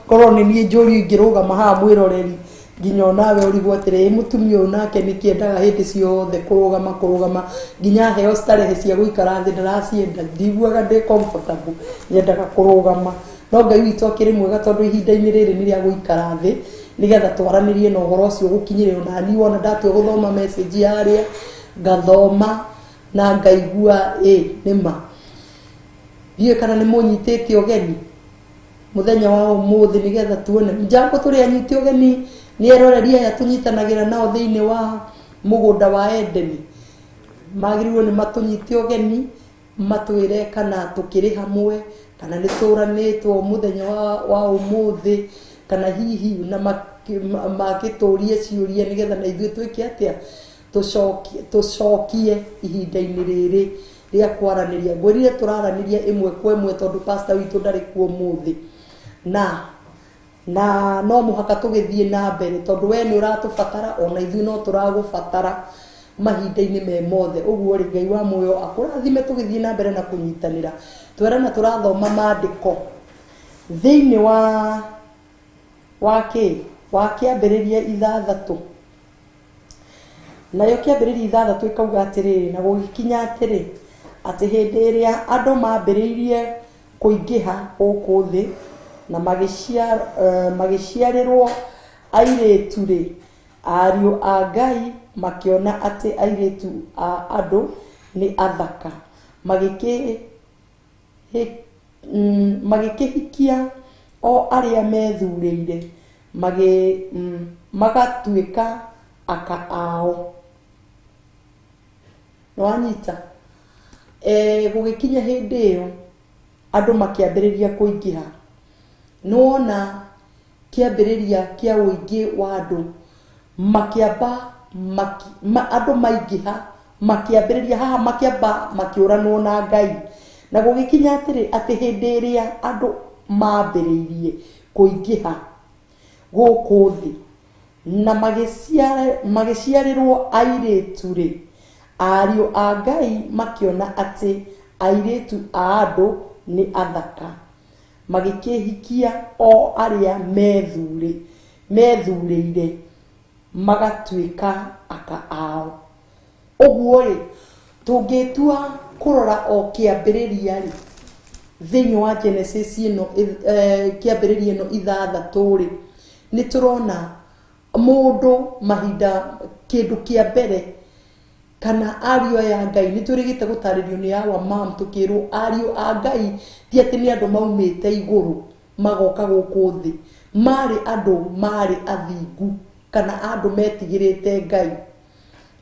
korwo nĩ niĩ njũrio ingĩrũgama haha mwĩroreri, nginya onawe ũrigwo atĩrĩ, mũtumia ũyũ nake nĩkĩendaga hĩndĩ ciothe kũrũgama nginya heo starehe cia gũikara thĩ ndaracienda, ndiguaga ndĩ comfortable, nyendaga kũrũgama. No Ngai witũ akĩrĩ mwega tondũ ihinda-inĩ rĩrĩ nĩ rĩa gũikara thĩ nĩgetha twaranĩrie na ũhoro ũcio gũkinyĩre ona niĩ. Wona ndatua gũthoma message harĩa ngathoma na ngaigua ĩ nĩma. Ndiũĩ kana nĩ mũnyitĩte ũgeni mũthenya wa ũmũthĩ nĩgetha tuone njango tũrĩ anyite ũgeni nĩ eroreri aya tũnyitanagĩra nao thĩinĩ wa mũgũnda wa Edeni. Magĩrĩirwo nĩ matũnyite ũgeni, matwĩre kana tũkĩrĩ hamwe, kana nĩ tũranĩtwo mũthenya wa ũmũthĩ, kana hihi na magĩtũrie ciũria nĩgetha na ithuĩ twĩke atĩa, tũcokie ihinda-inĩ rĩrĩ rĩa kwaranĩria. Ngwĩrire tũraranĩria ĩmwe kwa ĩmwe tondũ pastor witũ ndarĩ kuo ũmũthĩ, na no mũhaka tũgĩthiĩ na mbere tondũ we nĩ ũratũbatara ona ithuĩ no tũragũbatara mahinda-inĩ me mothe. Ũguo rĩ, Ngai wa muoyo akũrathime tũgĩthiĩ na mbere na kũnyitanĩra. Twerana tũrathoma maandĩko thĩinĩ wa kĩ wa kĩambĩrĩria 6, nayo kĩambĩrĩria 6 ĩkauga atĩrĩrĩ, na gũgĩkinya atĩrĩ, atĩ hĩndĩ ĩrĩa andũ mambĩrĩirie kũingĩha gũkũ thĩ na magĩciarĩrwo airĩtu rĩ, ariũ a Ngai makĩona atĩ airĩtu a andũ nĩ athaka, magĩkĩhikia o arĩa methurĩire, magatuĩka aka ao. Nĩwanyita? Gũgĩkinya hĩndĩ ĩyo andũ makĩambĩrĩria kũingĩha. Nĩwona kĩambĩrĩria kĩa ũingĩ wa andũ, makĩamba andũ maingĩha, makĩambĩrĩria haha, makĩamba makĩũranwo na Ngai. Na gũgĩkinya atĩrĩ, atĩ hĩndĩ ĩrĩa andũ mambĩrĩirie kũingĩha gũkũ thĩ na magĩciarĩrwo airĩtu rĩ, ariũ a Ngai makĩona atĩ airĩtu a andũ nĩ athaka, magĩkĩhikia o arĩa methurĩire magatuĩka aka ao. Ũguo rĩ, tũngĩtua kũrora o kĩambĩrĩria rĩ, thĩinĩ wa Genesis ĩno, kĩambĩrĩria ĩno 6 rĩ, nĩ tũrona Mũndũ mahinda kĩndũ kĩa mbere kana ariũ aya a Ngai nĩ twĩrĩgĩte gũtarĩrio nĩ awa mam, tũkĩrwo ariũ a Ngai ti atĩ nĩ andũ maumĩte igũrũ magoka gũkũ thĩ, marĩ andũ marĩ athingu kana andũ metigĩrĩte Ngai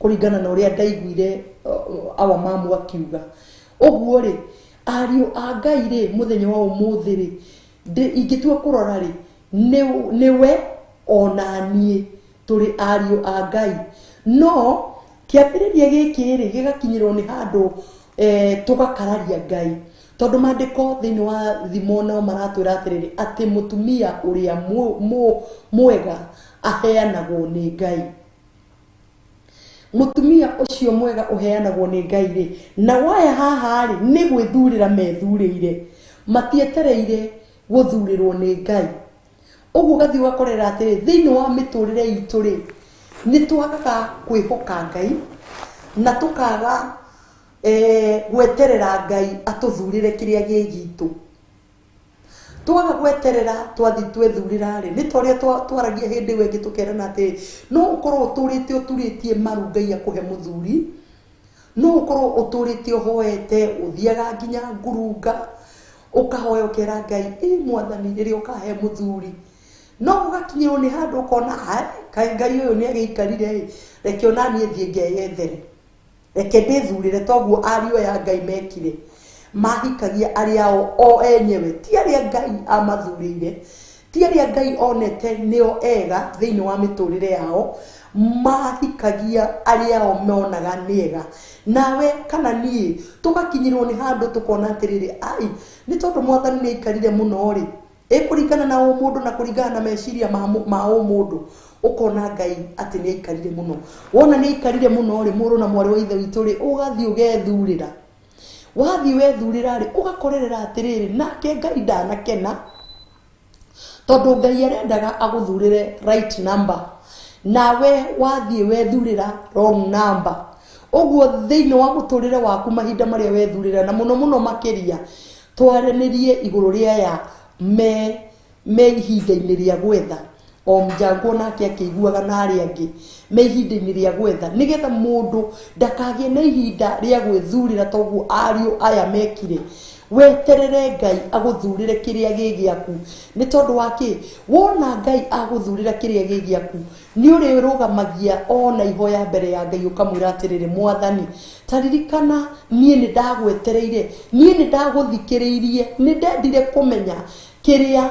kũringana na ũrĩa ndaiguire awa mamu akiuga. Ũguo rĩ, ariũ a Ngai rĩ, mũthenya wa ũmũthĩ rĩ, ingĩtua kũrora rĩ, nĩwe ona niĩ tũrĩ ariũ a Ngai. No kĩambĩrĩria gĩkĩ rĩ, gĩgakinyĩrwo nĩ handũ tũgakararia Ngai, tondũ maandĩko thĩinĩ wa thimo nao maratwĩra atĩrĩrĩ, atĩ mũtumia ũrĩa mwega aheanagwo nĩ Ngai. Mũtumia ũcio mwega ũheanagwo nĩ Ngai rĩ, na waya haha rĩ, nĩ gwĩthurĩra methurĩire, matietereire gũthurĩrwo nĩ Ngai. Ũguo ũgathiĩ ũgakorera atĩrĩ, thĩinĩ wa mĩtũrĩre itũ rĩ, nĩ twagaga kwĩhoka Ngai na tũkaga gweterera Ngai atũthurĩre kĩrĩa gĩ gitũ. Twaga gweterera twathi twethurĩra rĩ, nĩ ta ũrĩa twaragia hĩndĩ ĩyo ĩngĩ tũkerana atĩ no ũkorwo ũtũrĩte ũturĩtie maru Ngai akũhe mũthuri, no ũkorwo ũtũrĩte ũhoete, ũthiaga nginya ngurunga ũkahoya ũkera Ngai, ĩ mwathani rĩrĩa ũkahe mũthuri. No ũgakinyĩrwo nĩ handũ ũkona, ai, kaĩ Ngai ũyũ nĩ agĩikarire ĩ, reke ona niĩ thiĩ ngeyethere, reke ndĩthurĩre. Toguo ariũ aya a Ngai mekire, mahikagia arĩa ao o enyewe, ti arĩa Ngai amathurĩire, ti arĩa Ngai onete nĩo ega thĩinĩ wa mĩtũrĩre yao, mahikagia arĩa ao monaga nĩ ega. Nawe kana niĩ tũgakinyĩrwo nĩ handũ tũkona atĩrĩrĩ, ai, nĩ tondũ mwathani nĩ aikarire mũno rĩ, ĩkũringana na ũmũndũ na kũringana na meciria ma ũmũndũ, ũkona Ngai atĩ nĩ aikarire mũno. Wona nĩ aikarire mũno rĩ, mũrũ na mwarĩ wa ithe witũ rĩ, ũgathiĩ ũgethurĩra. Wathiĩ wethurĩra rĩ, ũgakorerera atĩrĩrĩ, nake Ngai ndanakena, tondũ Ngai arendaga agũthurĩre right number, nawe wathiĩ wethurĩra wrong number. Ũguo thĩinĩ wa mũtũrĩre waku mahinda marĩa wethurĩra, na mũno mũno makĩria twaranĩrie igũrũ rĩa ya me ihinda-inĩ rĩa gwetha, o mjango nake akĩiguaga na arĩa angĩ me ihinda-inĩ rĩa gwetha, nĩgetha mũndũ ndakagĩe na ihinda rĩa gwĩthurĩra toguo ariũ aya mekire. Weterere Ngai agũthurĩre kĩrĩa gĩ gĩaku. Nĩ tondũ wa kĩ? Wona Ngai agũthurĩra kĩrĩa gĩ gĩaku, nĩ ũrĩrũgamagia ona ihoya mbere ya Ngai ũkamwĩra atĩrĩrĩ, mwathani, ta ririkana niĩ nĩ ndagwetereire, niĩ nĩ ndagũthikĩrĩirie, nĩ ndendire kũmenya kĩrĩa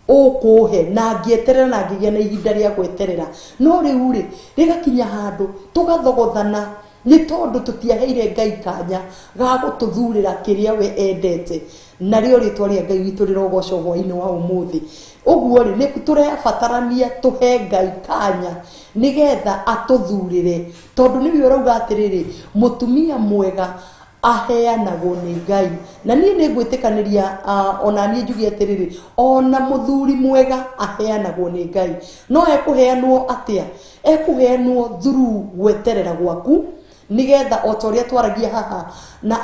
ũkũhe, na ngĩeterera na ngĩgĩa na ihinda rĩa gweterera. No rĩu rĩ, rĩgakinya handũ tũgathogothana nĩ tondũ tũtiaheire Ngai kanya ga gũtũthurĩra kĩrĩa we endete. Narĩo rĩtwa rĩa Ngai witũ rĩrogocwo hwaĩ-inĩ wa ũmũthĩ. Ũguo rĩ, nĩ tũrabatarania tũhe Ngai kanya nĩgetha atũthurĩre, tondũ nĩwe ũrauga atĩrĩrĩ, mũtumia mwega aheanagwo nĩ Ngai. Na niĩ nĩ ngwĩtĩkanĩria, ona niĩ njuge atĩrĩrĩ, ona mũthuri mwega aheanagwo nĩ Ngai. No ekũheanwo atĩa? Ekũheanwo through gweterera gwaku, nĩgetha o ta ũrĩa twaragia haha na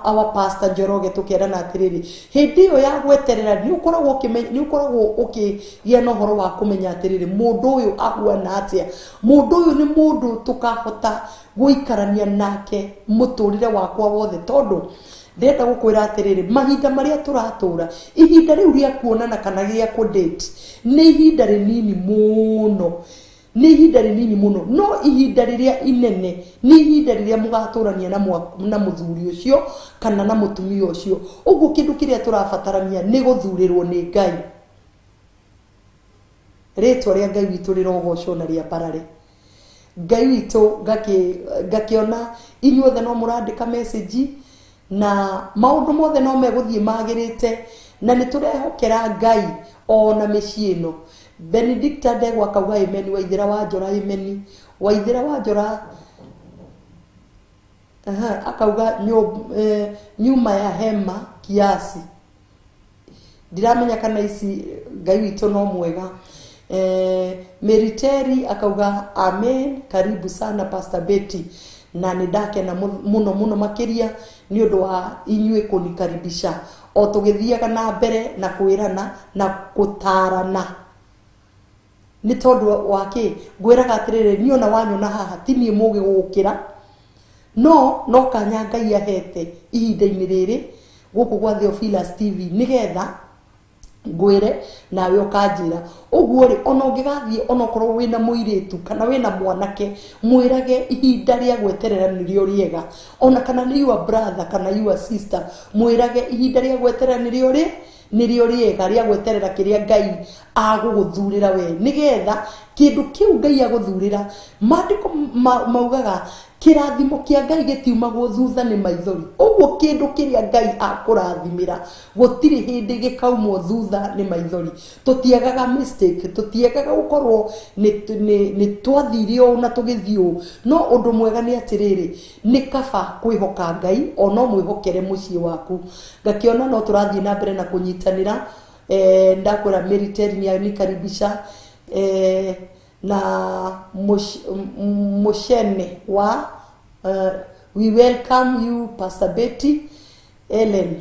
our pastor Njoroge tũkerana atĩrĩrĩ, hĩndĩ ĩyo ya gweterera nĩ ũkoragwo ũkĩgĩa na ũhoro wa kũmenya atĩrĩrĩ, mũndũ ũyũ ahuana atĩa, mũndũ ũyũ nĩ mũndũ tũkahota gũikarania nake mũtũrĩre wakwa wothe. Tondũ ndĩrenda gũkwĩra atĩrĩrĩ, mahinda marĩa tũratũra, ihinda rĩu rĩa kuonana kana rĩa kũ-date nĩ ihinda rĩnini mũno, nĩ ihinda rĩnini mũno. No ihinda rĩrĩa inene nĩ ihinda rĩrĩa mũgatũrania na mũthuri ũcio kana na mũtumia ũcio. Ũguo kĩndũ kĩrĩa tũrabatarania nĩ gũthurĩrwo nĩ Ngai. Rĩtwa rĩa Ngai witũ rĩrogocwo na rĩambarare. Ngai witũ ngakĩona inyuothe no mũrandĩka message na maũndũ mothe no megũthiĩ magĩrĩte, na nĩ tũrehokera Ngai ona mĩciĩ ĩno. Benedicta Ndegwa akauga amen, Waithĩra wa Njora amen, Waithĩra wa Njora akauga nyuma ya hema kiasi. Ndiramenya kana ici Ngai witũ no mwega. Mary Terry akauga amen, karibu sana Pastor Betty, na nĩ ndakena mũno mũno makĩria nĩ ũndũ wa inyuĩ kũnikaribisha o tũgĩthiaga na mbere na kwĩrana na gũtarana. Nĩ tondũ wa kĩ? Ngwĩraga atĩrĩrĩ, niĩ ona wanyona haha ti niĩ mũgĩ gũgũkĩra, no no kanya Ngai ahete ihinda-inĩ rĩrĩ gũkũ gwa Theophilus TV nĩgetha ngwĩre nawe ũkanjĩra. Ũguo rĩ, ona ũngĩgathiĩ onokorwo wĩna mũirĩtu kana wĩna mwanake, mwĩrage ihinda rĩa gweterera nĩrĩo rĩega. Ona kana nĩ your brother kana your sister, mwĩrage ihinda rĩa gweterera nĩrĩo rĩ nĩrĩo rĩega rĩa gweterera kĩrĩa Ngai agũgũthurĩra we, nĩgetha kĩndũ kĩu Ngai agũthurĩra. Maandĩko maugaga kĩrathimo kĩa Ngai gĩtiumagwo thutha nĩ maithori. Ũguo kĩndũ kĩrĩa Ngai akũrathimĩra gũtirĩ hĩndĩ gĩkaumwo thutha nĩ maithori. Tũtiagaga mistake, tũtiagaga gũkorwo nĩ twathire ũũ na tũgĩthiĩ ũũ. No ũndũ mwega nĩ atĩrĩrĩ, nĩ kaba kwĩhoka Ngai ona mwĩhokere mũciĩ waku. Ngakĩona no tũrathiĩ na mbere na kũnyitanĩra. Ndakwĩra Mary Terry nĩ anikaribisha na mũcene wa we welcome you Pastor Betty Ellen.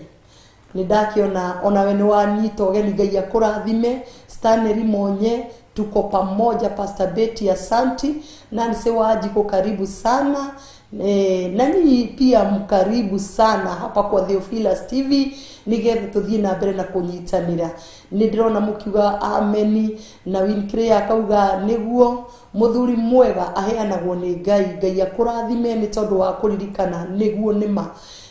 Nĩ ndakiona onawe nĩ wanyita ũgeni, Ngai akũrathime. Stanley Monye, tuko pamoja Pastor Betty, asanti. Nancy Wajiko, karibu sana. Na nyinyi pia mkaribu sana hapa kwa Theophilus TV nigetha tuthiĩ na mbere na kũnyitanĩra. Nĩ ndĩrona mũkiuga ameni, na Wincray akauga nĩguo mũthuri mwega aheanagwo nĩ Ngai. Ngai akũrathime nĩ tondũ wa kũririkana nĩguo nĩma,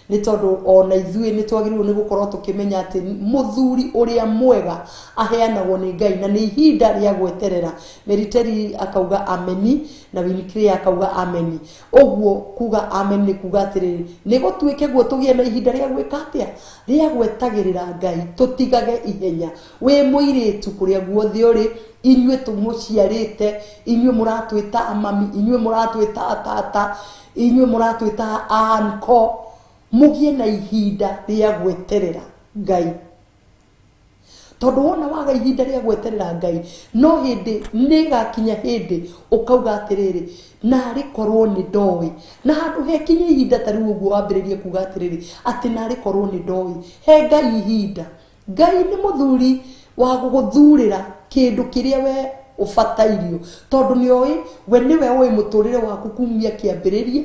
nĩ tondũ ona ithuĩ nĩ twagĩrĩirwo nĩ gũkorwo tũkĩmenya atĩ mũthuri ũrĩa mwega aheanagwo nĩ Ngai na nĩ ihinda rĩa gweterera. Mary Terry akauga ameni na Wincray akauga ameni. Ũguo kuga amen nĩ kuga atĩrĩrĩ, nĩ gũtuĩke guo tũgĩe na ihinda rĩa gwĩka atĩa, rĩa gwetagĩrĩra Ngai, tũtigage ihenya. Wĩ mũirĩtu kũrĩa guothe ũrĩ, inyuĩ tũmũciarĩte, inyuĩ mũratwĩta mami, inyuĩ mũratwĩta tata, inyuĩ mũratwĩta anko, mũgĩe na ihinda rĩa gweterera Ngai. Tondũ wona waga ihinda rĩa gweterera Ngai, no hĩndĩ nĩgakinya hĩndĩ ũkauga atĩrĩrĩ, narĩ korwo nĩ ndoĩ. Na handũ hekinye ihinda ta rĩu ũguo wambĩrĩrie kuga atĩrĩrĩ, atĩ narĩ korwo nĩ ndoĩ. He Ngai ihinda. Ngai nĩ mũthuri wa gũgũthurĩra kĩndũ kĩrĩa we ũbatairio, tondũ nĩ oĩ we nĩwe ũĩ mũtũrĩre waku kumia kĩambĩrĩria,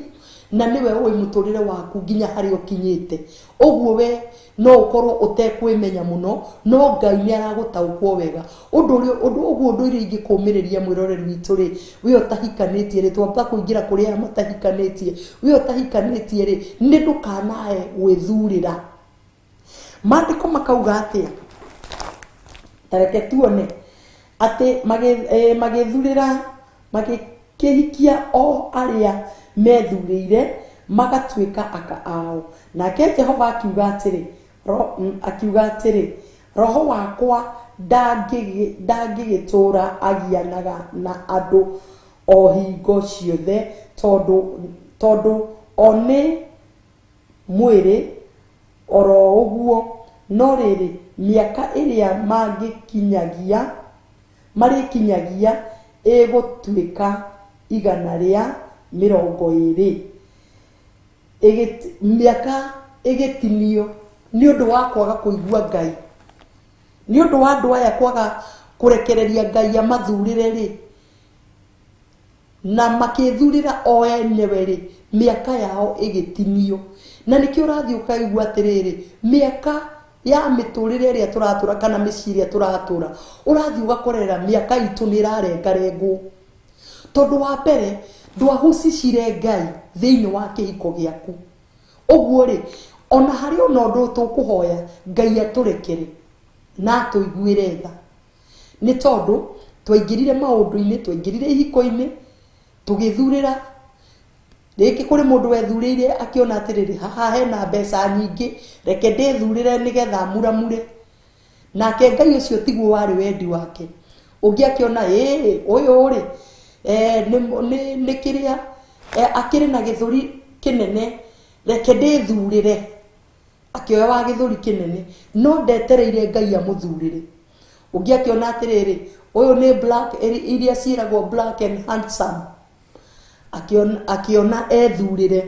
na nĩwe ũĩ mũtũrĩre waku nginya harĩa ũkinyĩte. Ũguo we no ũkorwo ũtekwĩmenya mũno, no Ngai nĩ aragũtaũkwo wega. Ũndũ ũrĩa ũndũ ũguo ũndũ ũrĩa ingĩkũmĩrĩria mwĩroreri witũ rĩ, we ũtahikanĩtie rĩ, twamba kũingĩra kũrĩ aya matahikanĩtie, we ũtahikanĩtie rĩ, nĩ ndũkanae gwĩthurĩra. Maandĩko makauga atĩa? Ta reke tuone atĩ magĩthurĩra, magĩkĩhikia o arĩa methurĩire magatuĩka aka ao. Nake Jehova akiuga atĩrĩ, akiuga atĩrĩ, roho wakwa ndangĩgĩtũũra agianaga na andũ o hingo ciothe, tondũ o nĩ mwĩrĩ oro ũguo, no rĩrĩ, mĩaka ĩrĩa marĩkinyagia ĩgũtuĩka 120. Mĩaka ĩgĩtinio nĩ ũndũ wa kwaga kũigua Ngai, nĩ ũndũ wa andũ aya kwaga kũrekereria Ngai amathurĩre rĩ, na makĩthurĩra o enyewe rĩ, mĩaka yao ĩgĩtinio. Na nĩkĩo ũrathiĩ ũkaigua atĩrĩrĩ, mĩaka ya mĩtũrĩre ĩrĩa tũratũra kana mĩciĩ ĩrĩa tũratũra, ũrathiĩ ũgakorera mĩaka itũ nĩ ĩrarengarengwo. Tondũ wa mbere ndwahucicire Ngai thĩinĩ wa kĩhiko gĩaku. Ũguo rĩ, ona harĩ ona ũndũ tũkũhoya Ngai atũrekere na atũiguĩre tha, nĩ tondũ twaingĩrire maũndũ-inĩ, twaingĩrire ihiko-inĩ, tũgĩthurĩra. Rĩngĩ kũrĩ mũndũ wethurĩire akĩona atĩrĩrĩ, haha hena mbeca nyingĩ, reke ndĩthurĩre nĩgetha muramure. Nake Ngai ũcio tiguo warĩ wendi wake. Ũngĩ akĩona, ĩĩ, ũyũ rĩ, nĩ kĩrĩa, akĩrĩ na gĩthũri kĩnene, reke ndĩthurĩre. Akĩoya wa gĩthũri kĩnene, no ndetereire Ngai amũthurĩre. Ũngĩ akĩona atĩrĩrĩ, ũyũ nĩ black, iria ciĩragwo black and handsome. Akĩona ethurĩre.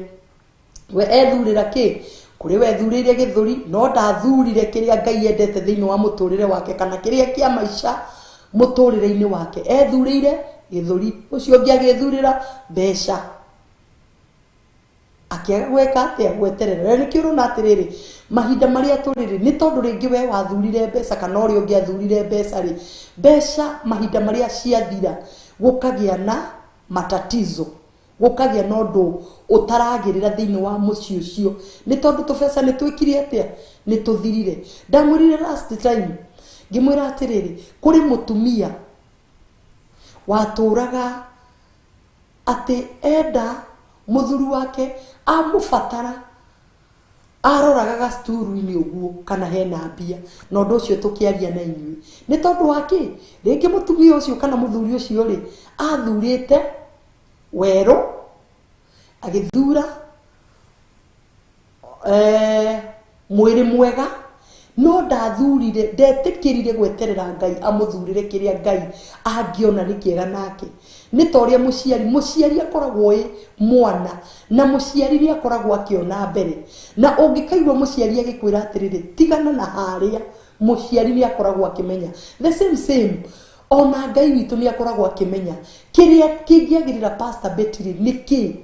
We ethurĩra kĩ? Kũrĩ wethurĩire gĩthũri, no ndathurire kĩrĩa Ngai endete thĩinĩ wa mũtũrĩre wake, kana kĩrĩa kĩa maica Mũtũrĩre-inĩ wake ethurĩire gĩthũri, ũcio ũngĩ agĩthurĩra mbeca, akĩaga gwĩka atĩa? Gweterera. Na nĩkĩo ũrona atĩrĩrĩ, mahinda marĩa tũrĩ rĩ, nĩ tondũ rĩngĩ we wathurire mbeca kana ũrĩa ũngĩ athurire mbeca rĩ, mbeca mahinda marĩa ciathira gũkagĩa na matatizo, gũkagĩa na ũndũ ũtaragĩrĩra thĩinĩ wa mũciĩ ũcio, nĩ tondũ tũbeca nĩ twĩkire atĩa? Nĩ tũthirire. Ndamwĩrire last time, ngĩmwĩra atĩrĩrĩ, kũrĩ mũtumia watũraga atĩ enda mũthuri wake amũbatara aroraga gacuturu-inĩ ũguo kana hena mbia, na ũndũ ũcio tũkĩaria na inyuĩ nĩ tondũ wa kĩ? Rĩngĩ mũtumia ũcio kana mũthuri ũcio rĩ, athurĩte werũ, agĩthura mwĩrĩ mwega, no ndathurire, ndetĩkĩrire gweterera Ngai amũthurĩre kĩrĩa Ngai angĩona nĩ kĩega nake. Nĩ ta ũrĩa mũciari akoragwo ĩ mwana, na mũciari nĩ akoragwo akĩona mbere, na ũngĩkaigua mũciari agĩkwĩra atĩrĩrĩ, tigana na harĩa, mũciari nĩ akoragwo akĩmenya. The same same, ona Ngai witũ nĩ akoragwo akĩmenya kĩrĩa kĩngĩagĩrĩra Pastor Betty rĩ nĩ kĩ.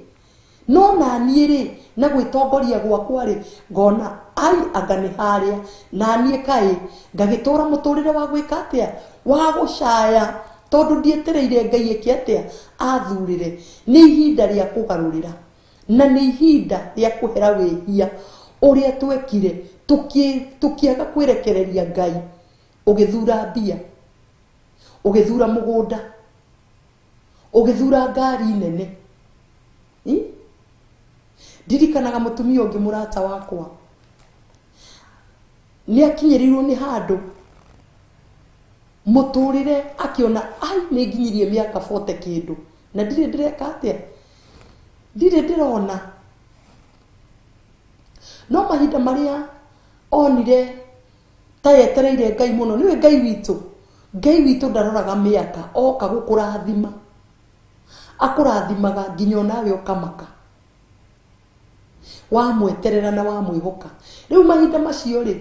No naniĩ rĩ, na gwĩtongoria gwakwa rĩ, ngona ai anga nĩ harĩa, naniĩ kaĩ ngagĩtũra mũtũrĩre wa gwĩka atĩa? Wa gũcaya, tondũ ndietereire Ngai eke atĩa? Athurĩre. Nĩ ihinda rĩa kũgarũrĩra, na nĩ ihinda rĩa kũhera wĩhia ũrĩa twekire tũkĩaga kwĩrekereria Ngai. Ũgĩthura mbia, ũgĩthura mũgũnda, ũgĩthura ngari nene. Ndirikanaga mũtumia ũngĩ mũrata wakwa nĩ akinyĩrĩirwo nĩ handũ mũtũrĩre akĩona ai nĩ nginyirie mĩaka 40 kĩndũ na ndirĩ ndĩreka atĩa, ndirĩ ndĩrona. No mahinda marĩa onire ta yetereire Ngai mũno, nĩwe Ngai witũ. Ngai witũ ndaroraga mĩaka, oka gũkũrathima, akũrathimaga nginya onawe ũkamaka, wamweterera na wamwĩhoka. Rĩu mahinda macio rĩ,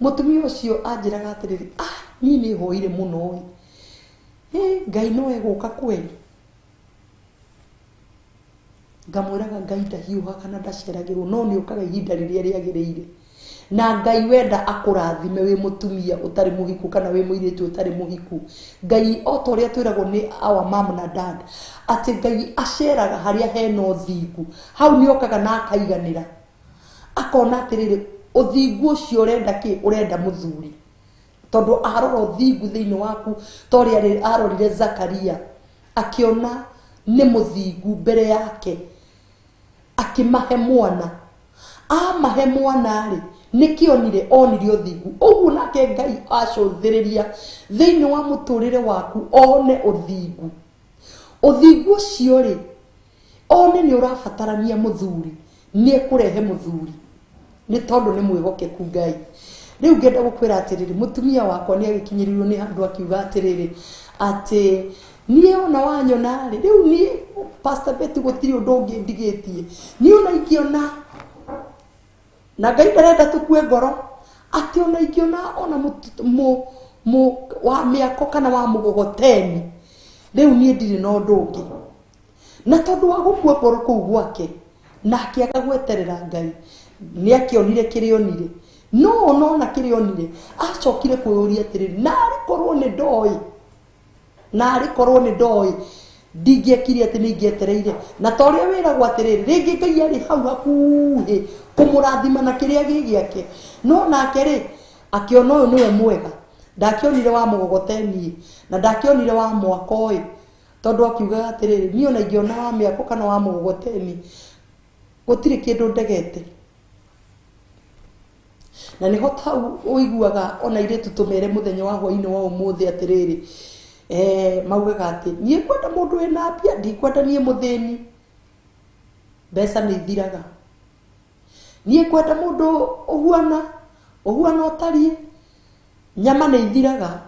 mũtumia ũcio anjĩraga atĩrĩrĩ, ah, niĩ nĩ hoire mũno ĩ, Ngai no egũka kweri. Ngamwĩraga Ngai ndahiũhaga na ndaceragĩrwo, no nĩ ũkaga ihinda rĩrĩa rĩagĩrĩire. Na Ngai wenda akũrathime wĩ mũtumia ũtarĩ mũhiku kana wĩ mũirĩtu ũtarĩ mũhiku. Ngai o ta ũrĩa twĩragwo nĩ our mom na dad, atĩ Ngai aceraga harĩa hena ũthingu, hau nĩ okaga na akaiganĩra, akona atĩrĩrĩ, ũthingu ũcio ũrenda kĩ? Ũrenda mũthuri. Tondũ arora ũthingu thĩinĩ waku, ta ũrĩa arorire Zakaria akĩona nĩ mũthingu mbere yake, akĩmahe mwana. Amahe mwana rĩ, nĩkĩonire? Onire ũthingu. Ũguo nake Ngai acũthĩrĩria thĩinĩ wa mũtũrĩre waku one ũthingu. Ũthingu ũcio rĩ, one nĩ ũrabatarania mũthuri, nĩ ekũrehe mũthuri, nĩ tondũ nĩ mwĩhokeku Ngai. Rĩu ngenda gũkwĩra atĩrĩrĩ, mũtumia wakwa nĩ agĩkinyĩrĩirwo nĩ handũ akiuga atĩrĩrĩ, atĩ niĩ ona wanyona rĩ, rĩu niĩ Pastor Betty gũtirĩ ũndũ ũngĩ ndigĩtie, niĩ ona ingĩona, na Ngai ndarenda tũkue ngoro, atĩ ona ingĩona ona wa mĩako kana wa mũgogoteni, rĩu niĩ ndirĩ na ũndũ ũngĩ. Na tondũ wa gũkua ngoro kũu gwake, na akĩaga gweterera Ngai, nĩ akĩonire kĩrĩa onire. No onona kĩrĩa onire, acokire kwĩyũria atĩrĩrĩ, narĩ korwo nĩ ndoĩ, narĩ korwo nĩ ndoĩ, ndingĩekire atĩ nĩ ingĩetereire. Na ta ũrĩa wĩragwo atĩrĩrĩ, rĩngĩ Ngai arĩ hau hakuhĩ kũmũrathima na kĩrĩa gĩ gĩake, no nake rĩ akĩona ũyũ nĩwe mwega, ndakĩonire wa mũgogoteni na ndakĩonire wa mwako ĩ, tondũ akiugaga atĩrĩrĩ, niĩ ona ingĩona wa mĩako kana wa mũgogoteni gũtirĩ kĩndũ ndegete. Na nĩho hau ũiguaga ona airĩtu tũmere mũthenya wa hwainĩ wa ũmũthĩ atĩrĩrĩ, maugaga atĩ niĩ ngwenda mũndũ wĩna mbia, ndikwenda niĩ mũthĩni, mbeca nĩ ithiraga. Niĩ ngwenda mũndũ ũhuana ũtariĩ, nyama nĩ ithiraga.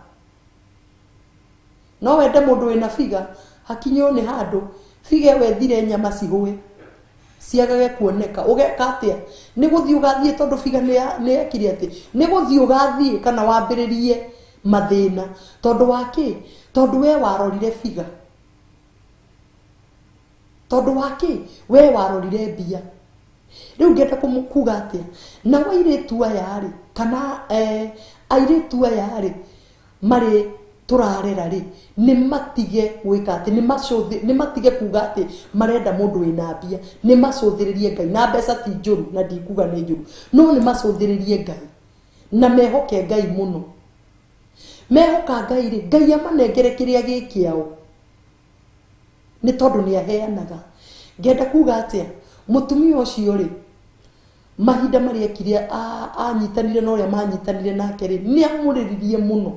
No wende mũndũ wĩna biga, hakinywo nĩ handũ biga ĩyo ĩthire, nyama cihũe ciagage kuoneka, ũgeka atĩa? Nĩ gũthiĩ ũgathiĩ, tondũ biga nĩ yekire atĩ nĩ gũthiĩ ũgathiĩ kana wambĩrĩrie Mathĩna tondũ wa kĩ? Tondũ we warorire biga, tondũ wa kĩ? We warorire mbia. Rĩu ngenda kuga atĩa na airĩtu aya rĩ, kana airĩtu aya rĩ marĩ tũrarera rĩ, nĩ matige gwĩka atĩ, nĩ matige kuga atĩ marenda mũndũ wĩna mbia. Nĩ macũthĩrĩrie Ngai, na mbeca ti njũru, na ndikuga nĩ njũru, no nĩ macũthĩrĩrie Ngai na mehoke Ngai mũno. Mehoka Ngai rĩ, Ngai amanengere kĩrĩa gĩ kĩao, nĩ tondũ nĩ aheanaga. Ngenda kuga atĩa, mũtumia ũcio rĩ, mahinda marĩa ekire anyitanire na ũrĩa manyitanire nake rĩ, nĩ amũrĩririe mũno,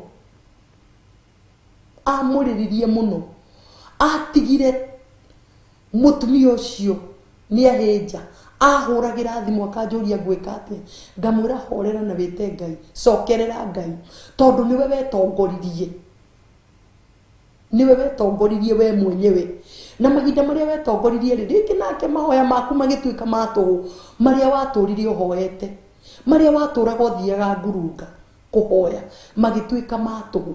amũrĩririe mũno. Atigire mũtumia ũcio nĩ ahĩnja, ahũragĩra thimũ akanjũria ngwĩka atĩa, ngamwĩra horera na wĩte Ngai, cokerera Ngai, tondũ nĩwe wetongoririe, niwe wetongoririe we mwenyewe. Na mahinda marĩa wetongoririe rĩ, rĩngĩ nake mahoya maku magĩtuĩka ma tũhũ, marĩa watũrire ũhoete, marĩa watũraga ũthiaga ngurunga kũhoya, magĩtuĩka ma tũhũ.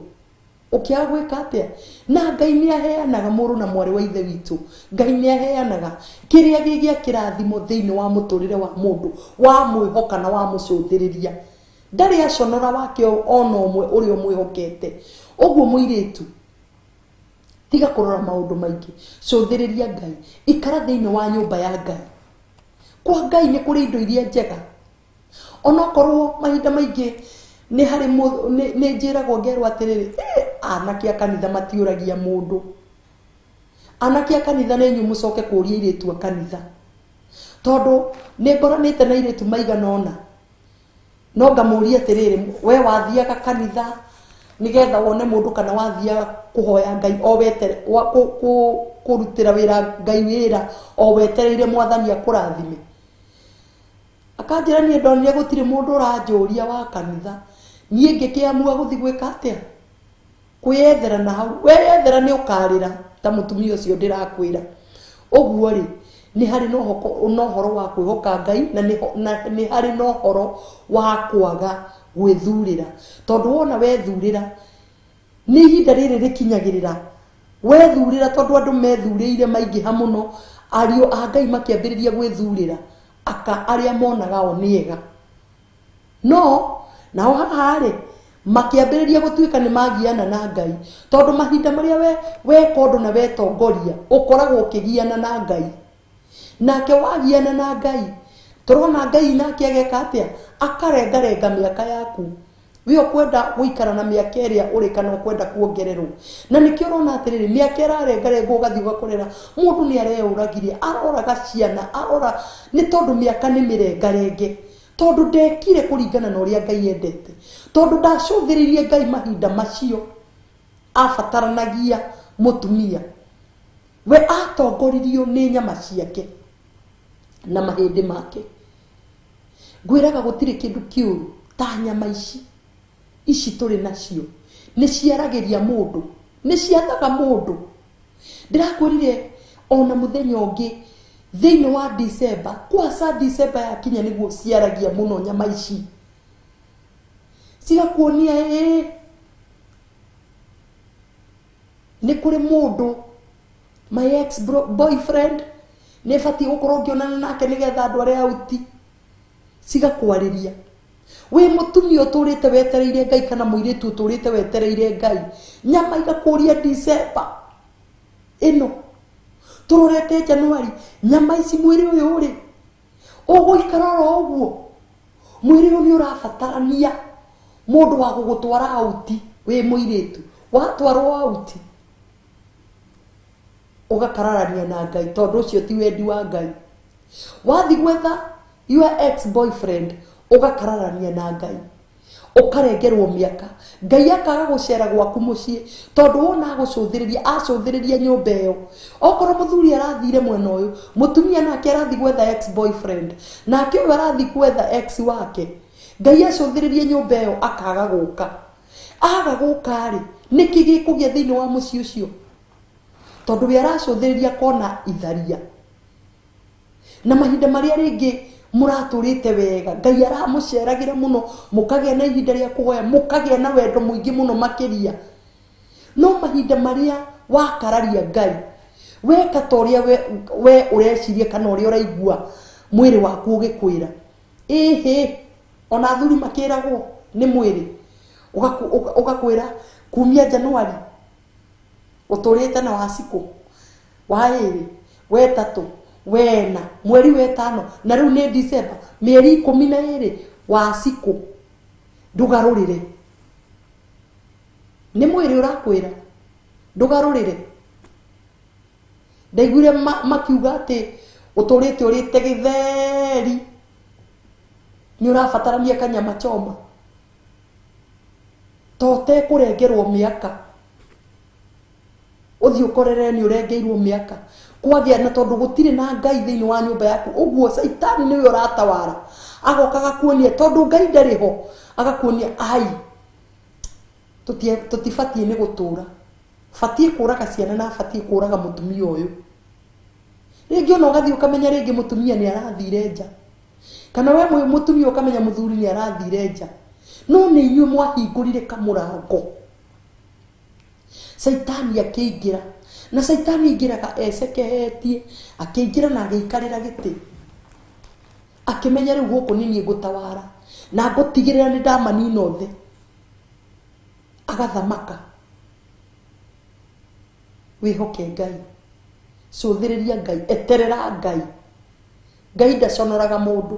Ũkĩaga gwĩka atĩa? Na Ngai nĩ aheanaga, mũrũ na mwarĩ wa ithe witũ, Ngai nĩ aheanaga kĩrĩa gĩ gĩa kĩrathimo thĩinĩ wa mũtũrĩre wa mũndũ wamwĩhoka na wamũcũthĩrĩria. Ndarĩ aconora wake ona ũmwe ũrĩa ũmwĩhokete. Ũguo mũirĩtu, tiga kũrora maũndũ maingĩ, cũthĩrĩria Ngai, ikara thĩinĩ wa nyũmba ya Ngai. Kwa Ngai nĩ kũrĩ indo iria njega, onokorwo mahinda maingĩ nĩ harĩ nĩ njĩragwo ngerwo atĩrĩrĩ, anake a kanitha matiũragia mũndũ, anake a kanitha nĩ inyuĩ mũcoke kũũria airĩtu a kanitha, tondũ nĩ ngoranĩte na airĩtu maigana ũna, no ngamũria atĩrĩrĩ, we wathiaga kanitha nĩgetha wone mũndũ, kana wathiaga kũhoya Ngai o wetere kũrutĩra wĩra Ngai wĩra o wetereire mwathani akũrathime? Akanjĩra niĩ ndonire gũtirĩ mũndũ ũranjũria wa kanitha, niĩ ngĩkĩamua gũthiĩ gwĩka atĩa, kwĩyethera na hau. Weyethera nĩ ũkarĩra ta mũtumia ũcio ndĩrakwĩra. Ũguo rĩ, nĩ harĩ na ũhoro wa kwĩhoka Ngai, na nĩ harĩ na ũhoro wa kwaga gwĩthurĩra, tondũ wona wethurĩra nĩ ihinda rĩrĩ rĩkinyagĩrĩra wethurĩra, tondũ andũ methurĩire maingĩha mũno, ariũ a Ngai makĩambĩrĩria gwĩthurĩra aka arĩa monaga o nĩ ega, no nao haha rĩ makĩambĩrĩria gũtuĩka nĩ magiana na Ngai, tondũ mahinda marĩa we weka ũndũ na wetongoria ũkoragwo ũkĩgiana na Ngai, nake wagiana na Ngai tũrona Ngai nake ageka atĩa, akarengarenga mĩaka yaku. We ũkwenda gũikara na mĩaka ĩrĩa ũrĩ kana ũkwenda kuongererwo? Na nĩkĩo ũrona atĩrĩrĩ, mĩaka ĩrarengarengwo ũgathiĩ ũgakorera mũndũ nĩ areyũragire, aroraga ciana, arora nĩ tondũ mĩaka nĩ mĩrengarenge, tondũ ndekire kũringana na ũrĩa Ngai endete, tondũ ndacũthĩrĩirie Ngai mahinda macio abataranagia mũtumia. We atongoririo nĩ nyama ciake na mahĩndĩ make. Ngwĩraga gũtirĩ kĩndũ kĩũru ta nyama ici ici tũrĩ nacio, nĩ ciaragĩria mũndũ, nĩ ciathaga mũndũ. Ndĩrakwĩrire ona mũthenya ũngĩ thĩinĩ wa December, kwaca December yakinya nĩguo ciaragia mũno nyama ici, cigakuonia ĩĩ nĩ kũrĩ mũndũ, my ex boyfriend nĩ batiĩ gũkorwo ngĩonana nake nĩgetha andũ arĩa auti. Cigakwarĩria wĩ mũtumia ũtũrĩte wetereire Ngai, kana mũirĩtu ũtũrĩte wetereire Ngai, nyama igakũria December ĩno tũrorete January, nyama ici mwĩrĩ ũyũ rĩ ũgũikara oro ũguo, mwĩrĩ ũyũ nĩ ũrabatarania mũndũ wa gũgũtwara auti. Wĩ mũirĩtu watwarwo auti ũgakararania na Ngai, tondũ ũcio ti wendi wa Ngai. Wathi gwetha your ex boyfriend ũgakararania na Ngai, ũkarengerwo mĩaka, Ngai akaga gũcera gwaku mũciĩ, tondũ wona agũcũthĩrĩria, acũthĩrĩria nyũmba ĩyo. Okorwo mũthuri arathire mwena ũyũ, mũtumia nake arathi gwetha ex boyfriend, nake ũyũ arathi gwetha ex wake, Ngai acũthĩrĩrie nyũmba ĩyo akaga gũka. Aga gũka rĩ, nĩkĩ gĩkũgĩa thĩinĩ wa mũciĩ ũcio? Tondũ we aracũthĩrĩria kona itharia. Na mahinda marĩa rĩngĩ Mũratũrĩte wega, Ngai aramũceragĩra mũno, mũkagĩa na ihinda rĩa kũhoya, mũkagĩa na wendo mũingĩ mũno makĩria. No mahinda marĩa wakararia Ngai, weka ta ũrĩa we ũreciria kana ũrĩa ũraigua mwĩrĩ waku ũgĩkwĩra, ĩhĩ, ona athuri makĩragwo nĩ mwĩrĩ, ũgakwĩra kumia Januari ũtũrĩte na wacikũ wa ĩrĩ, wetatũ, wena, mweri wetano, na rĩu nĩ December, mĩeri 12 wacikũ, ndũgarũrĩre. Nĩ mwĩrĩ ũrakwĩra ndũgarũrĩre. Ndaiguire makiuga atĩ ũtũrĩte ũrĩte gĩtheri, nĩ ũrabatarania kanyama choma, to ũtekũrengerwo mĩaka, ũthiĩ ũkorere nĩ ũrengeirwo mĩaka kwagĩa na, tondũ gũtirĩ na Ngai thĩinĩ wa nyũmba yaku. Ũguo Caitani nĩwe ũratawara, agoka agakuonia tondũ Ngai ndarĩ ho, agakuonia ai tũtibatiĩ nĩ gũtũra, batiĩ kũraga ciana na batiĩ kũraga mũtumia ũyũ. Rĩngĩ ona ũgathiĩ ũkamenya rĩngĩ mũtumia nĩ arathire nja, kana we mũtumia ũkamenya mũthuri nĩ arathire nja, no nĩ inyuĩ mwahingũrire kamũrango, Caitani akĩingĩra. Na Caitani aingĩraga ecekehetie, akĩingĩra na agĩikarĩra gĩtĩ, akĩmenya rĩu gũkũ nĩ niĩ ngũtawara na ngũtigĩrĩra nĩ ndamanina othe. Agathamaka. Wĩhoke Ngai, cũthĩrĩria Ngai, eterera Ngai. Ngai ndaconoraga mũndũ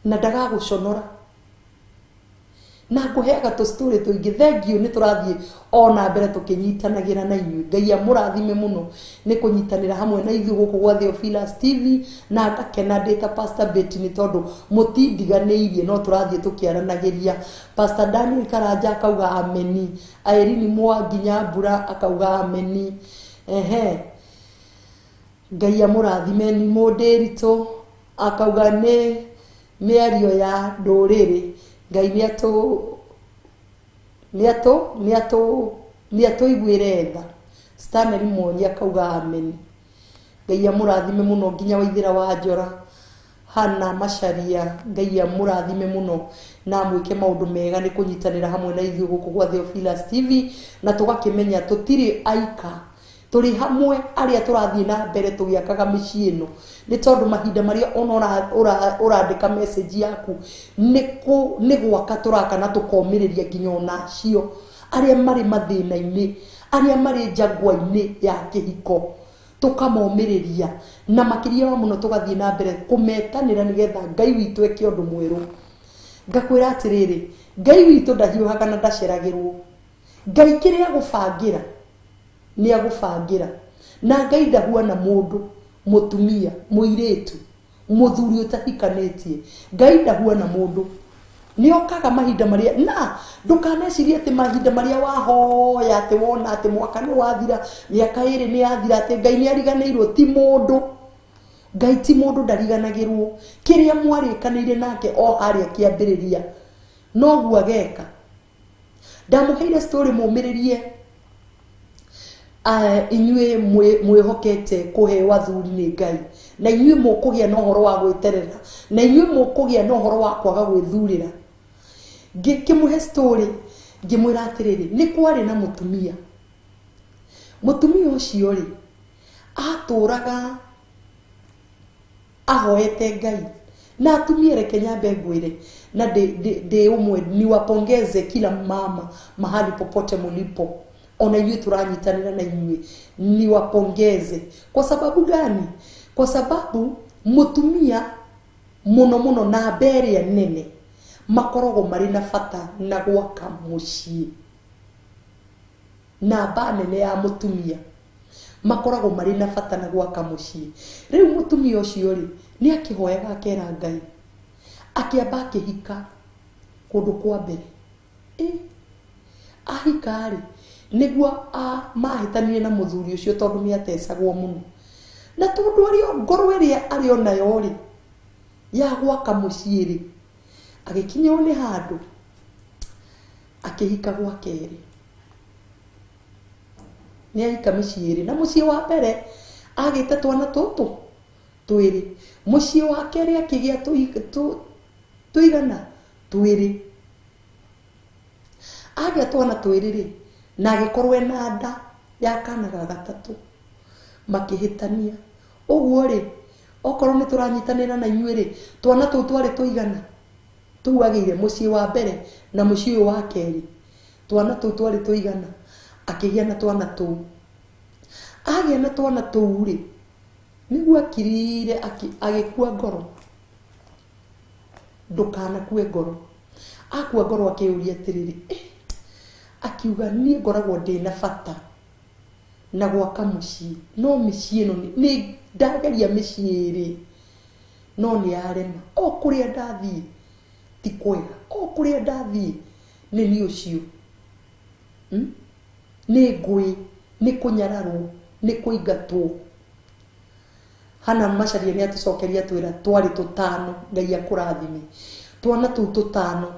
na ndagagũconora. Na ngũheaga tũstory tũingĩ. Thengiũ nĩ tũrathiĩ ona mbere tũkĩnyitanagĩra na inyuĩ. Ngai amũrathime mũno nĩ kũnyitanĩra hamwe na ithuĩ gũkũ gwa Theophilus TV, na ngakena ndĩ ta Pastor Betty nĩ tondũ mũtindiganĩirie, no tũrathiĩ tũkĩaranagĩria. Pastor Daniel Karanja akauga ameni, Irene Mwangi Nyambura akauga ameni. Ehe, Ngai amũrathime. Ni mũndĩritũ akauga nĩ mĩario ya ndũrĩrĩ. Ngai nĩ atũiguĩre tha. Stanley Mwonyi akauga ameni. Ngai amũrathime mũno nginya Waithĩra wa Njora, Hana Macharia, Ngai amũrathime mũno na amwĩke maũndũ mega nĩ kũnyitanĩra hamwe na ithuĩ gũkũ gwa Theophilus TV, na tũgakĩmenya tũtirĩ aika, tũrĩ hamwe arĩa tũrathiĩ na mbere tũgĩakaga mĩciĩ ĩno, nĩ tondũ mahinda marĩa ona ũrandĩka message yaku nĩ gwaka tũraka na tũkomĩrĩria nginya ona acio arĩa marĩ mathĩna-inĩ, arĩa marĩ njangwa-inĩ ya kĩhiko, tũkamomĩrĩria na makĩria wa mũno tũgathiĩ na mbere kũmetanĩra nĩgetha Ngai witũ eke ũndũ mwerũ. Ngakwĩra atĩrĩrĩ, Ngai witũ ndahiũhaga na ndaceragĩrwo. Ngai kĩrĩa agũbangĩra nĩ agũbangĩra, na Ngai ndahuana mũndũ, mũtumia, mũirĩtu, mũthuri ũtahikanĩtie. Ngai ndahuana mũndũ, nĩ okaga mahinda marĩa, na ndũkanecirie atĩ mahinda marĩa wahoya atĩ wona atĩ mwaka nĩ wathira, mĩaka 2 nĩ yathira, atĩ Ngai nĩ ariganĩirwo. Ti mũndũ, Ngai ti mũndũ, ndariganagĩrwo. Kĩrĩa mwarĩkanĩire nake o harĩa kĩambĩrĩria noguo ageka. Ndamũheire story mũmĩrĩrie inyuĩ mwĩhokete kũheo athuri nĩ Ngai, na inyuĩ mũkũgĩa na ũhoro wa gwĩterera, na inyuĩ mũkũgĩa na ũhoro wa kwaga gwĩthurĩra. Ngĩkĩmũhe story ngĩmwĩra atĩrĩrĩ, nĩ kwarĩ na mũtumia. Mũtumia ũcio rĩ, atũraga ahoete Ngai. Na atumia reke nyambe ngwĩre, na ndĩ ũmwe, niwapongeze kila mama mahali popote mulipo, ona inyuĩ tũranyitanĩra na inyuĩ, niwapongeze. Kwa sababu gani? Kwa sababu mũtumia mũno mũno na mbere nene makoragwo marĩ na bata na gwaka mũciĩ. Namba nene ya mũtumia makoragwo marĩ na bata na gwaka mũciĩ. Rĩu mũtumia ũcio rĩ, nĩ akĩhoyaga akera Ngai, akĩamba akĩhika kũndũ kwa mbere. Ahika rĩ, nĩguo mahĩtanire na mũthuri ũcio tondũ nĩ atecagwo mũno. Na tondũ arĩ ngoro ĩrĩa arĩ onayo rĩ, ya gwaka mũciĩ rĩ, agĩkinyĩrwo nĩ handũ akĩhika gwa kerĩ. Nĩ ahika mĩciĩ ĩrĩ, na mũciĩ wa mbere agĩte twana tũtũ Twĩrĩ. Mũciĩ wa kerĩ akĩgĩa tũigana? Twĩrĩ. Agĩa twana twĩrĩ rĩ, na agĩkorwo ena nda ya kana ga gatatũ, makĩhĩtania. Ũguo rĩ, okorwo nĩ tũranyitanĩra na inyuĩ rĩ, twana tũu twarĩ tũigana? Tũu agĩire mũciĩ wa mbere na mũciĩ ũyũ wa kerĩ, twana tũu twarĩ tũigana? Akĩgĩa na twana tũu. Agĩa na twana tũu rĩ, nĩguo akirire agĩkua ngoro. Ndũkanakue ngoro. Akua ngoro akĩyũria atĩrĩrĩ, akiuga niĩ ngoragwo ndĩna bata na gwaka mũciĩ, no mĩciĩ ĩno nĩ ndageria mĩciĩ ĩrĩ no nĩ yarema. O kũrĩa ndathiĩ ti kwega, o kũrĩa ndathiĩ nĩ niĩ ũcio, Nĩ ngũĩ, nĩ kũnyararwo, nĩ kũingatwo. Hannah Macharia nĩ atũcokeria atwĩra twarĩ tũtano, Ngai akũrathime. Twana tũu tũtano.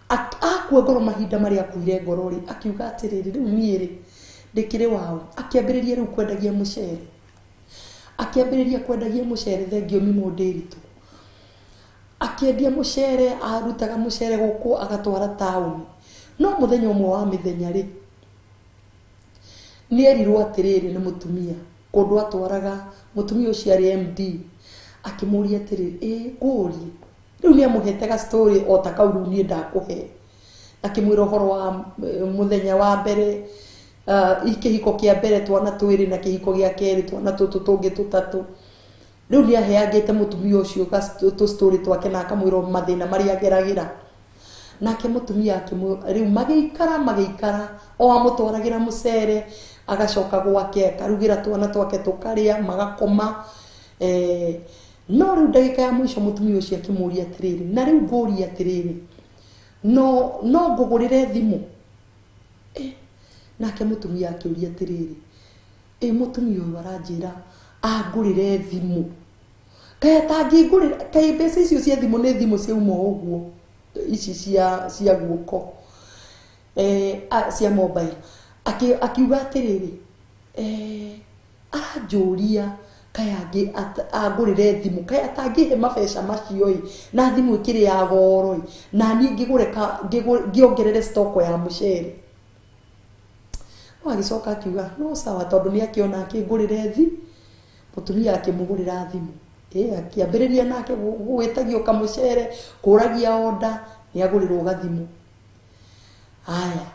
Akua ngoro mahinda marĩa akuire ngoro rĩ, akiuga atĩrĩrĩ, rĩu niĩ rĩ, ndĩkĩrĩ waũ? Akĩambĩrĩria rĩu kwendagia mũcere. Akĩambĩrĩria kwendagia mũcere, thengio Mimo Ndĩritũ. Akĩendia mũcere, arutaga mũcere gũkũ agatwara taũni. No mũthenya ũmwe wa mĩthenya rĩ, nĩ erirwo atĩrĩrĩ nĩ mũtumia, kũndũ atwaraga, mũtumia ũcio arĩ MD, akĩmũria atĩrĩrĩ, ĩ ngũrie, rĩu nĩ amũhete ga story o ta kau rĩu niĩ ndakũhe. Akĩmwĩra ũhoro wa mũthenya wa mbere, kĩhiko kĩa mbere twana twĩrĩ na kĩhiko gĩa kerĩ twana tũtũ tũngĩ tũtatũ. Rĩu nĩ aheangĩte mũtumia ũcio tũ story twake na akamwĩra mathĩna marĩa ageragĩra. Nake mũtumia rĩu magĩikara magĩikara, o amũtwaragĩra mũcere, agacoka gwake akarugĩra twana twake tũkarĩa, magakoma. No rĩu ndagĩka ya mũico mũtumia ũcio akĩmũria atĩrĩrĩ, na rĩu ngũria atĩrĩrĩ, no ngũgũrĩre thimũ? Nake mũtumia akĩũria atĩrĩrĩ, ĩ mũtumia ũyũ aranjĩra angũrĩre thimũ, kaĩ atangĩngũrĩra, kaĩ mbeca icio cia thimũ nĩ thimũ ciauma ũguo ici cia guoko, cia mobile. Akiuga atĩrĩrĩ, aranjũria kaĩ angũrĩre thimũ, kaĩ atangĩhe mabeca macio ĩ, na thimũ ĩkĩrĩ ya goro ĩ, na niĩ ngĩgũre ngĩongerere stock ya mũcere. No agĩcoka akiuga no sawa, tondũ nĩ akĩona akĩngũrĩre mũtumia akĩmũgũrĩra thimũ. Akĩambĩrĩria nake gwĩtagio kamũcere, kũragia order, nĩ agũrĩrwo gathimũ. Aya,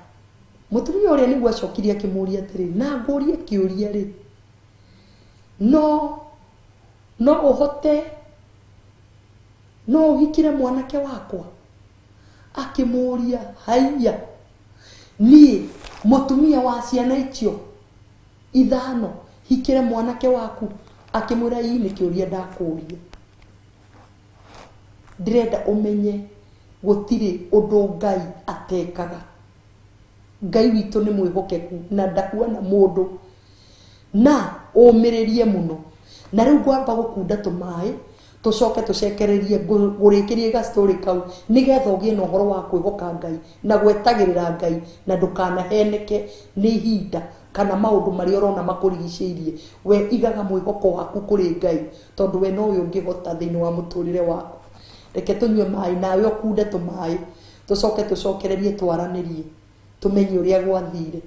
mũtumia ũrĩa nĩguo acokirie akĩmũria atĩrĩrĩ, na ngũrie kĩũria rĩ, no ũhote, no ũhikire mwanake wakwa? Akĩmũria, haiya, niĩ mũtumia wa ciana icio ithano hikire mwanake waku? Akĩmwĩra, ii nĩ kĩũria ndakũria, ndĩrenda ũmenye gũtirĩ ũndũ Ngai atekaga. Ngai witũ nĩ mwĩhokeku na ndahuana mũndũ, na ũmĩrĩrie mũno. Na rĩu ngwamba gũkunda tũmaĩ tũcoke tũcekererie ngũrĩkĩrie ga story kau, nĩgetha ũgĩe na ũhoro wa kwĩhoka Ngai na gwetagĩrĩra Ngai, na ndũkanaheneke nĩ ihinda kana maũndũ marĩa ũrona makũrigicĩirie. We igaga mwĩhoko waku kũrĩ Ngai, tondũ we nowe ũngĩhota thĩinĩ wa mũtũrĩre waku. Reke tũnyue maĩ, nawe ũkunde tũmaĩ, tũcoke tũcokererie twaranĩrie, tũmenye ũrĩa gwathire.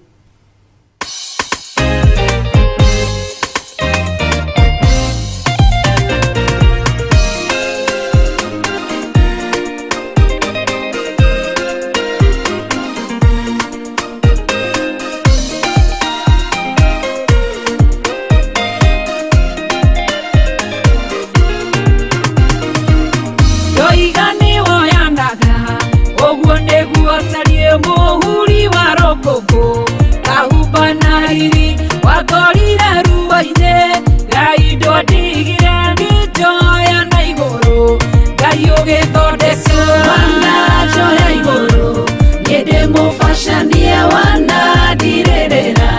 Ndoiga nĩwoyanaga, ũguo nĩguo tariĩ mũhuri wa rũkũngũ, kahumba na riri wakorire ruo-inĩ. Ngai ndwandigire ngĩnjoya na igũrũ, Ngai ũgĩthondeka wananjoya igũrũ, niĩ ndĩ mũbacanie wanandirĩrĩra,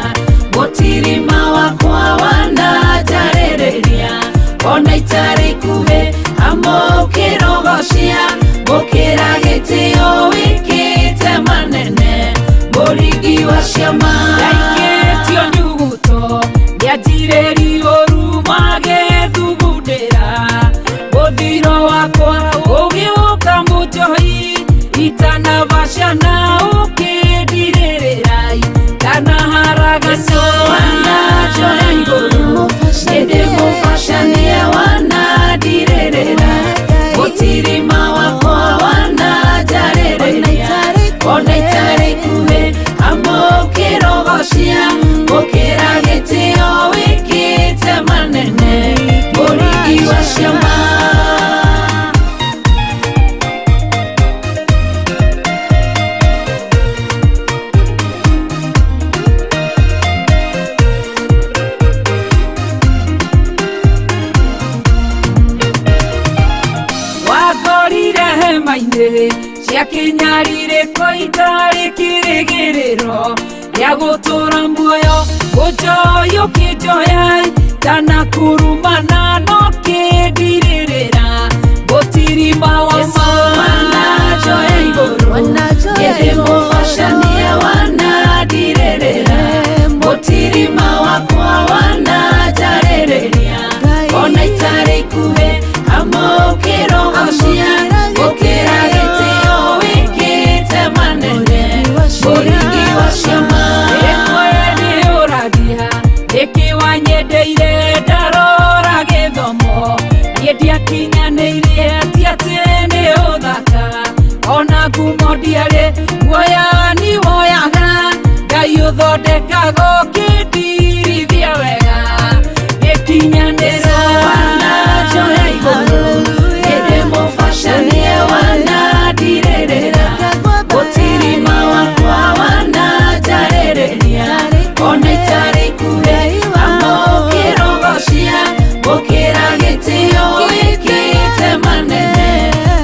mũtirima wakwa wananjarĩrĩria, ona itarĩ ikuhĩ amũkĩrogocia, gũkĩra gĩtĩo wĩkĩte manene, mũringi wa ciama. Ndaikĩtio nyuguto nĩanjirĩri ũru magĩthugundĩra. Itanavashana ũkĩndirĩrĩrai Ndanaharagana Wananjoya igũrũ Nĩndĩmũbacania wanandirĩrĩra Mũtirima wakwa wananjarĩrĩria Ona itarĩ ikuhĩ amũkĩrogocia Gũkĩra gĩtĩo wĩkĩte manene Mũringi wa ciama. Wakorire hema-inĩ cia kĩnyarĩrĩko itarĩ kĩrĩgĩrĩro gĩa gũtũũra muoyo ũnjoya ũkĩnjoya ndanakurumana no kĩndirĩrĩra gũtirima wa ma wananjoya igũrũ nĩndĩmũbacania wanandirĩrĩra mũtirima wakwa wananjarĩrĩria ona itarĩ ikuhĩ amũkĩrogocia gũkĩra gĩtĩo wĩkĩte manene mũringi wa ciama. Ĩmwe nĩũragia nĩkĩ wanyendeire ndarora gĩthomo niĩ ndiakinyanĩirie ti atĩ nĩ ũthaka ona ngumo ndiarĩ guoya ni woyaga Ngai ũthondekaga ũkĩndirithia wega gĩkinyanĩra wananjoya igũrũ nĩndĩmũbacanie wanandirĩrĩra mũtirima wakwa wananjarĩrĩria ona itarĩ ikuhĩ amũkĩrogocia gũkĩra gĩtĩo wĩkĩte manene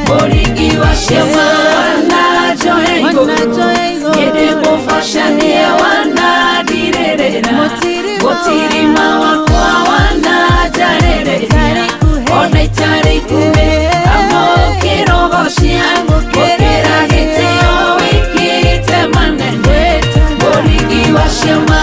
mũringi wa ciama wananjoya igũrũ nĩndĩmũbacanie wanandirĩrĩra mũtirima wakwa wananjarĩrĩria ona itarĩ ikuhĩ amũkĩrogocia gũkĩra gĩtĩo wĩkĩte manene mũringi wa ciama.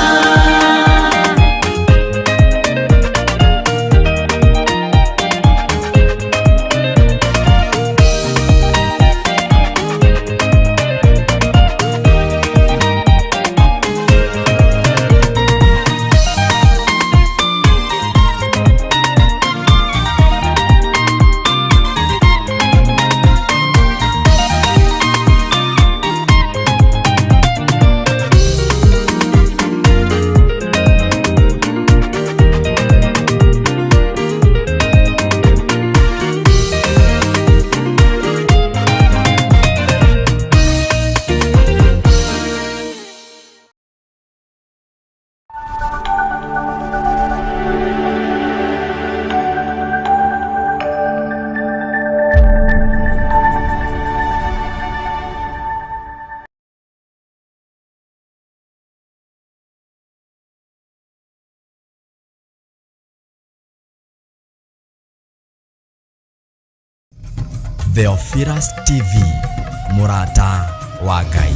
Theophilus TV, mũrata wa Ngai.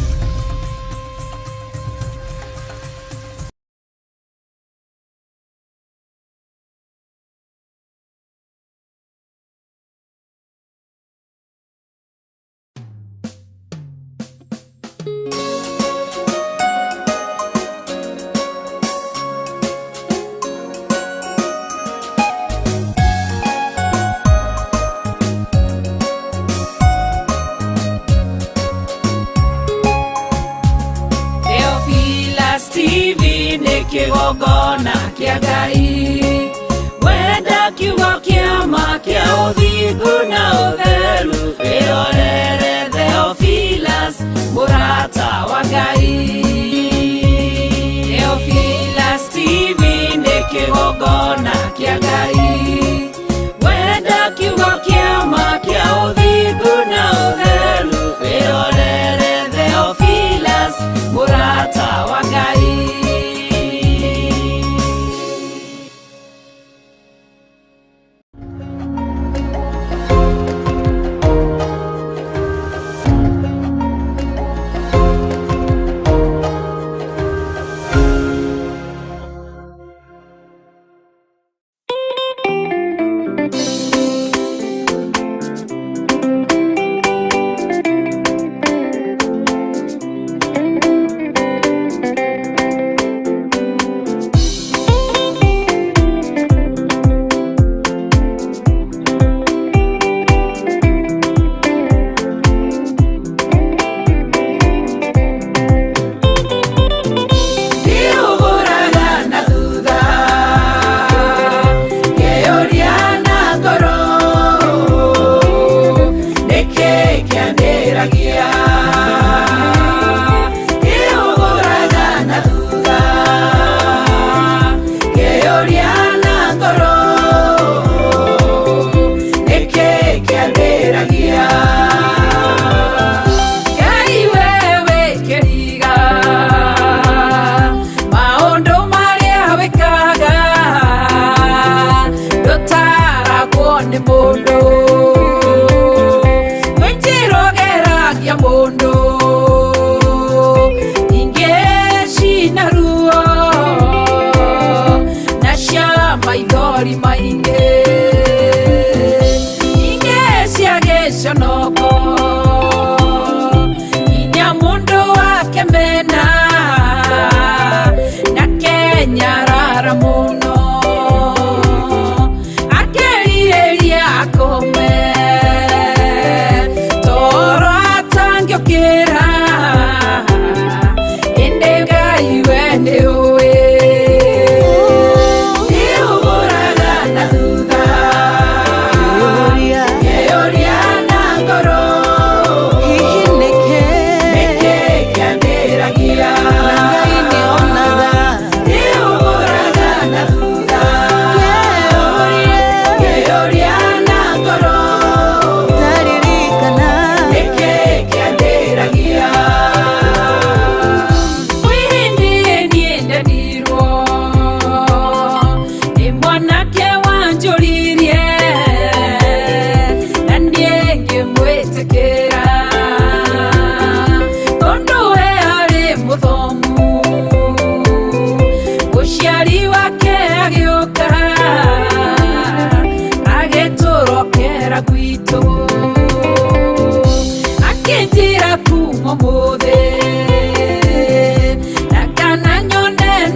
Theophilus TV nĩ kĩgongona kĩa Ngai wenda kiugo kĩa ma kĩa ũthingu na ũtheru wĩrorere Theophilus mũrata wa Ngai. Theophilus TV nĩ kĩgongona kĩa Ngai wenda kiugo kĩa ma kĩa ũthingu na ũtheru wĩrorere Theophilus mũrata wa Ngai.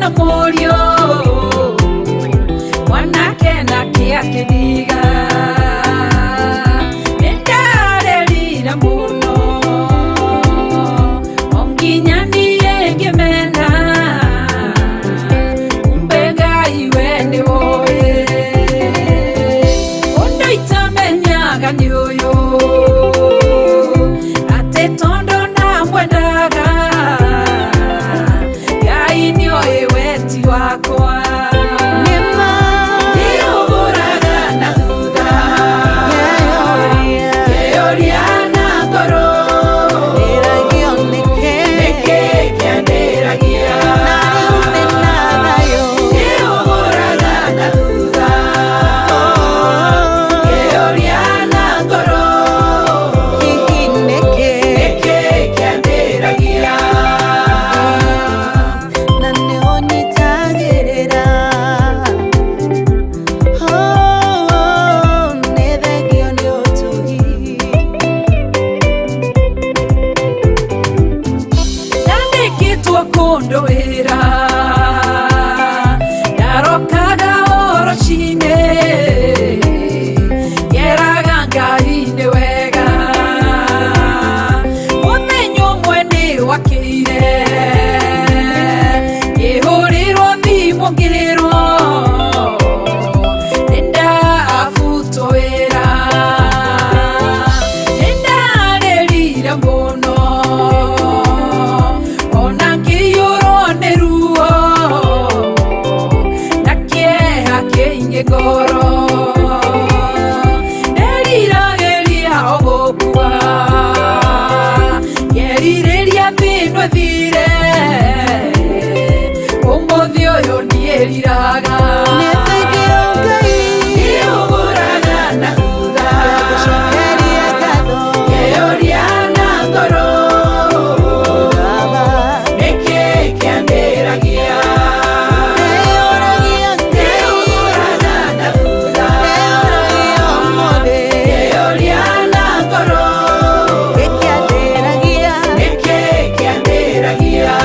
na mũriũ mwanake nake akĩndiga nĩndarĩrire mũno o nginya niĩ ngĩmena kumbe Ngai we nĩwoĩ ũndũ itamenyaga nĩ ũyũ atĩ tondũ ndamwendaga Ngai nĩoĩ weti wakwa nĩũgũraga na thutha ngeyũria na ngoro nĩkĩ kĩandĩragia nĩũgũraga na thutha ngeyũria na ngoro nĩkĩ kĩandĩragia. Na nĩũnyitagĩrĩra. Oh, nĩ thengio nĩ ũtugi. Ndandĩkĩtwo kũndũ wĩra ndarokaga o rũcinĩ ngeraga Ngai nĩ wega mũthenya ũmwe nĩ wakĩire ngĩhũrĩrwo thimũ ngĩrwo nĩndabutwo wĩra nĩndarĩrire mũno ona ngĩiyũrwo nĩ ruo na kĩeha kĩingĩ ngoro nderiragĩria o gũkua ngerirĩria thĩno ĩthire ũmũthĩ ũyũ niĩriraga. Nĩ thengio Ngai. Nĩũgũraga na thutha Ngagũcokeria ngatho. Ngeyũria na ngoro Baba. Nĩkĩ kĩandĩragia. Ndĩyũragia Ngai. Nĩũgũraga na thutha Ndĩyũragia ũmũthĩ. Ngeyũria na ngoro Gĩkĩandĩragia. Nĩkĩ kĩandĩragia.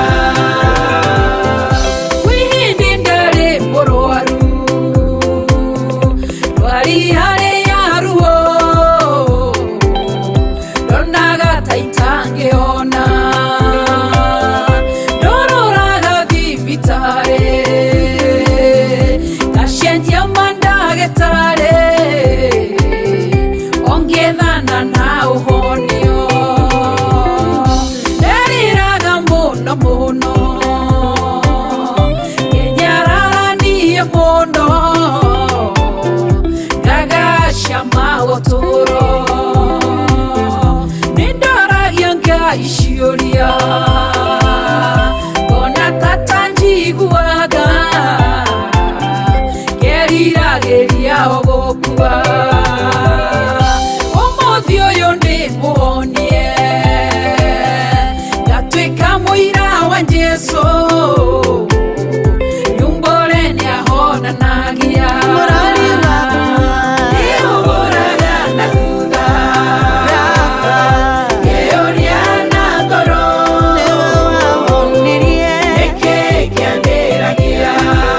Kwĩ hĩndĩ ndarĩ mũrwaru ndwari harĩ ya ruo ndonaga ta itangĩona ndororaga thibitarĩ ngacenjia mandagĩtarĩ ongĩethana na ũhonio nderiraga mũno mũno ngenyararanie mũno ngagacama ũtũũro nĩndoragia Ngai ciũria ngona tata njiguaga ngeriragĩria o gũkua ũmũthĩ ũyũ nĩ mũhonie ngatuĩka mũira wa Jesũ nyumbũre nĩahonanagia. Mũrori wakwa. Nĩũgũraga na thutha Baba. ngeyũria na ngoro Nĩwe wahonirie. Nĩkĩ kĩandĩragia.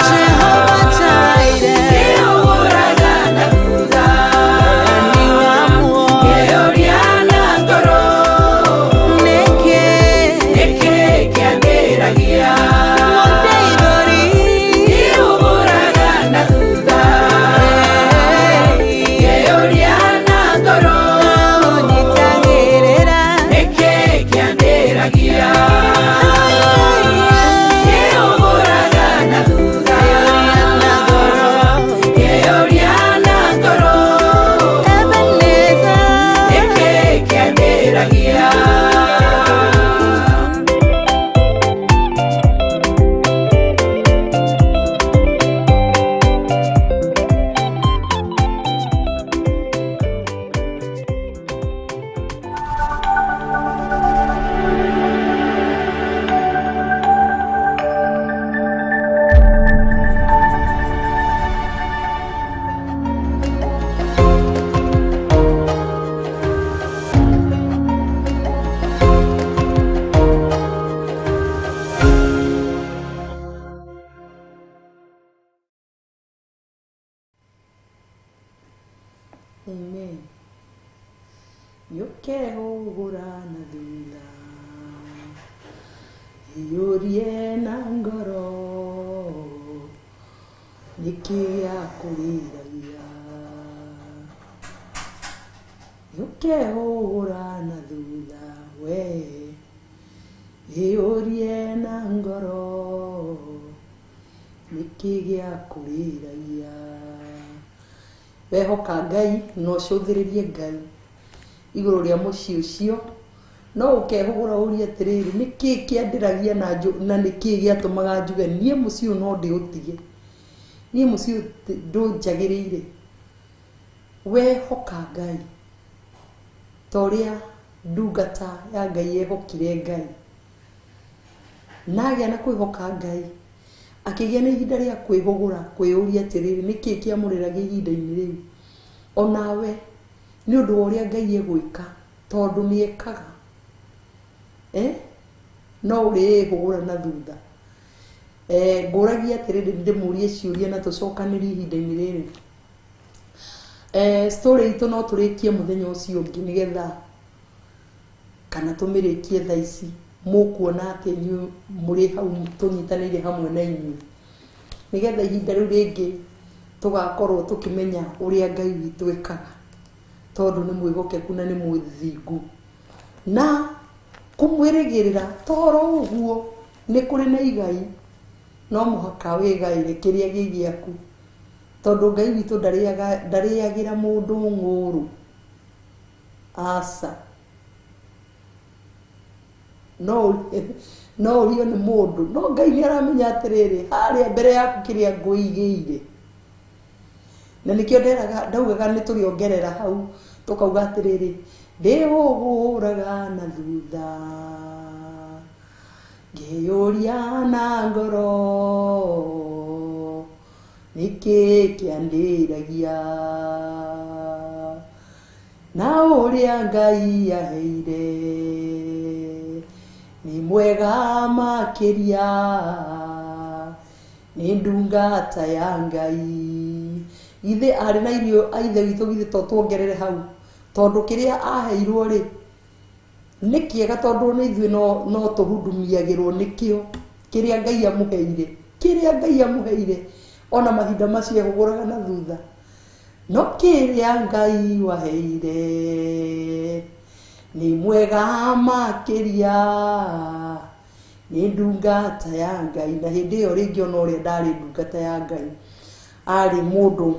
Jehova Jireh. Nĩũgũraga na thutha Ni wa muoyo. ngeyũria na ngoro Nĩkĩ. Nĩkĩ kĩandĩragia. Amen. Nĩũkehũgũra na thutha, iyũrie na ngoro, nĩkĩ gĩakũrĩragia? Nĩũkehũgũra na thutha, we iyũrie na ngoro, nĩkĩ gĩakũrĩragia? Wehoka Ngai na ũcũthĩrĩrie Ngai igũrũ rĩa mũciĩ ũcio, no ũkehũgũra ũrie atĩrĩrĩ, nĩkĩ kĩandĩragia na nĩkĩ gĩatũmaga njuge niĩ mũciĩ ũyũ no ndĩũtige, niĩ mũciĩ ũyũ ndũnjagĩrĩire. Wehoka Ngai ta ũrĩa ndungata ya Ngai yehokire Ngai, na agĩa na kwĩhoka Ngai, akĩgĩa na ihinda rĩa kwĩhũgũra, kwĩyũria atĩrĩrĩ, nĩkĩ kĩamũrĩragia ihinda-inĩ rĩu? Onawe nĩ ũndũ wa ũrĩa Ngai egwĩka, tondũ nĩ ekaga, no ũrĩĩhũgũra na thutha. Ngũragia atĩrĩrĩ, ndĩmũrie ciũria na tũcokanĩrie ihinda-inĩ rĩrĩ. Story itũ no tũrĩkie mũthenya ũcio ũngĩ, nĩgetha kana tũmĩrĩkie thaa ici, mũkuona atĩ inyuĩ mũrĩ hau tũnyitanĩire hamwe na inyuĩ, nĩgetha ihinda rĩu rĩngĩ tũgakorwo tũkĩmenya ũrĩa Ngai witũ ekaga, tondũ nĩ mwĩhokeku na nĩ mũthingu. Na kũmwĩrĩgĩrĩra toro ũguo nĩ kũrĩ na igai, no mũhaka wĩgaĩre kĩrĩa gĩ gĩaku, tondũ Ngai witũ ndarĩagĩra mũndũ ng'ũrũ. Aca. No ũrio nĩ mũndũ, no Ngai nĩ aramenya atĩrĩrĩ, harĩa mbere yaku kĩrĩa ngũigĩire. Na nĩkĩo ndaugaga nĩ tũrĩongerera hau, tũkauga atĩrĩrĩ, ndĩhũgũraga na thutha, ngĩyũria na ngoro, nĩkĩ kĩandĩragia? Na ũrĩa Ngai aheire nĩ mwega makĩria, nĩ ndungata ya Ngai. Githĩ arĩ na irio a ithe witũ, githĩ to tuongerere hau, tondũ kĩrĩa aheirwo rĩ nĩ kĩega, tondũ nĩ ithuĩ no tũhudumiagĩrwo nĩkĩo kĩrĩa Ngai amũheire, kĩrĩa Ngai amũheire ona mahinda macio ehũgũraga na thutha, no kĩrĩa Ngai waheire nĩ mwega makĩria, nĩ ndungata ya Ngai. Na hĩndĩ ĩyo rĩngĩ ona ũrĩa ndarĩ ndungata ya Ngai, arĩ mũndũ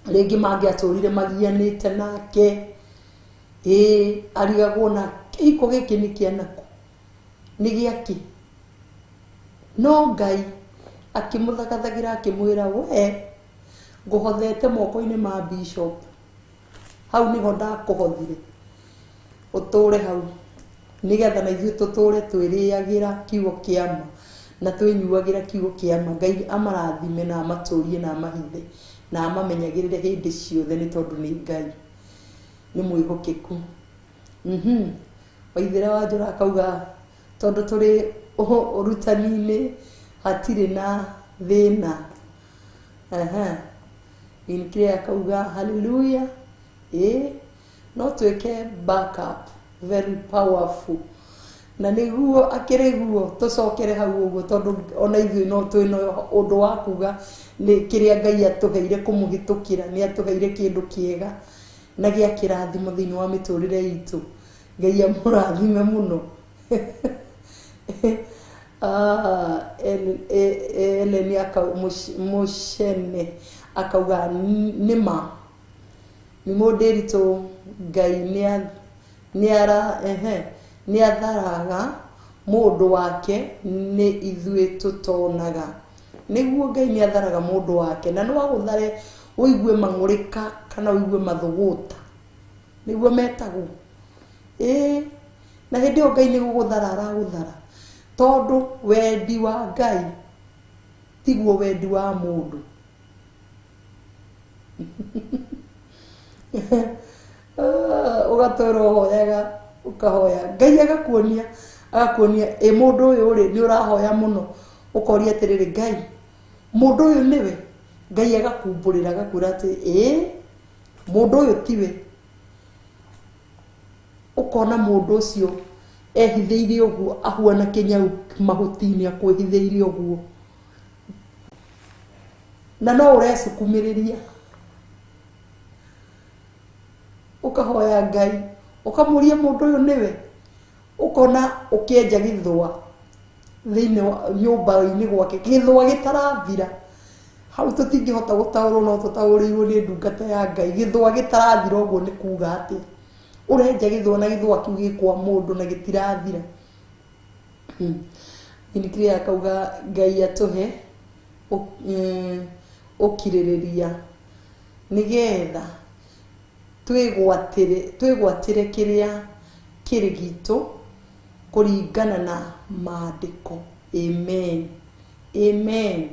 rĩngĩ mangĩatũrire magianĩte nake, arigagwo na kĩhiko gĩkĩ nĩ kĩa nakũ, nĩ gĩakĩ? No Ngai akĩmũthagathagĩra akĩmwĩra, we ngũhothete moko-inĩ ma bishop, hau nĩho ndakũhothire, ũtũre hau nĩgetha na ithuĩ tũtũre twĩrĩagĩra kiugo kĩa ma na twĩnyuagĩra kiugo kĩa ma. Ngai amarathime na amatũrie na amahithe na amamenyagĩrĩre hĩndĩ ciothe, nĩ tondũ nĩ Ngai nĩ mwĩhokeku. Waithera wa Njora akauga tondũ tũrĩ ũrutani-inĩ hatirĩ na thĩna. Inclea akauga hallelujah. No twĩke backup very powerful, na nĩguo akĩrĩguo tũcokere hau ũguo, tondũ ona ithuĩ no twĩna ũndũ wa kuga nĩ kĩrĩa Ngai atũheire kũmũhĩtũkĩra, nĩ atũheire kĩndũ kĩega na gĩa kĩrathimo thĩinĩ wa mĩtũrĩre itũ. Ngai amũrathime mũno. Ellen Mũcene akauga nĩma nĩ mũndĩritũ Ngai nĩ atharaga mũndũ wake, nĩ ithuĩ tũtonaga. Nĩguo Ngai nĩ atharaga mũndũ wake, na no agũthare ũigue mang'ũrĩka kana ũigue mathũgũta, nĩguo metagwo. Na hĩndĩ ĩyo Ngai nĩ gũgũthara aragũthara, tondũ wendi wa Ngai tiguo wendi wa mũndũ. Ũgatũra ũhoyaga, ũkahoya Ngai agakuonia, agakuonia ĩ mũndũ ũyũ rĩ nĩ ũrahoya mũno, ũkoria atĩrĩrĩ, Ngai mũndũ ũyũ nĩwe? Ngai agakumbũrĩra agakwĩra atĩ ĩ Mũndũ ũyũ tiwe. Ũkona mũndũ ũcio ehithĩire ũguo ahuana kĩnyau mahuti-inĩ akwĩhithĩire ũguo. Na no ũrecukumĩrĩria. Ũkahoya Ngai, ũkamũria mũndũ ũyũ nĩwe. Ũkona ũkĩenja gĩthũa thĩinĩ wa nyũmba-inĩ gwake, gĩthũa gĩtarathira. Hau tũtingĩhota gũtaũrwo no tũtaũrĩirwo nĩ ndungata ya Ngai. Gĩthũa gĩtarathira ũguo nĩ kuga atĩa? Ũrenja gĩthũa na gĩthũa kĩu gĩ kwa mũndũ na gĩtirathira. Nĩ akauga Ngai atũhe ũkirĩrĩria nĩgetha twĩgwatĩre kĩrĩa kĩrĩ gitũ kũringana na maandĩko. Amen. Amen.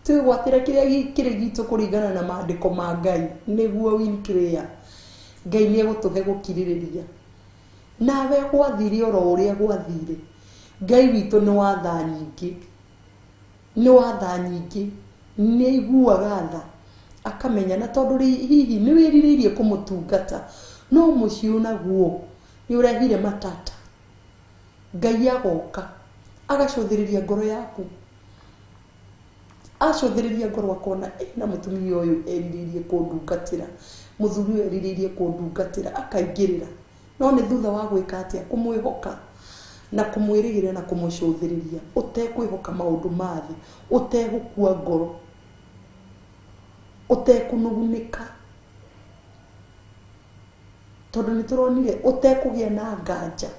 Twĩgwatĩre kĩrĩa kĩrĩ gitũ kũringana na maandĩko ma Ngai nĩguo win clear. Ngai nĩ egũtũhe gũkirĩrĩria. Nawe gwathire oro ũrĩa gwathire. Ngai witũ nĩ wa tha nyingĩ. Nĩ wa tha nyingĩ. Nĩ aiguaga tha. Akamenya na tondũ hihi nĩ wĩrirĩirie kũmũtungata no mũciĩ naguo nĩ ũrehire matata. Ngai agoka agacũthĩrĩria ngoro yaku. Acũthĩrĩria ngoro akona na mũtumia ũyũ erirĩirie kũndungatĩra, mũthuri ũyũ erirĩirie kũndungatĩra, akaingĩrĩra. No nĩ thutha wa gwĩka atĩa? Kũmwĩhoka na kũmwĩrĩgĩrĩra na kũmũcũthĩrĩria, ũtekwĩhoka maũndũ ma thĩ, ũtegũkua ngoro, ũtekũnugunĩka. Tondũ nĩ tũronire ũtekũgĩa na nganja.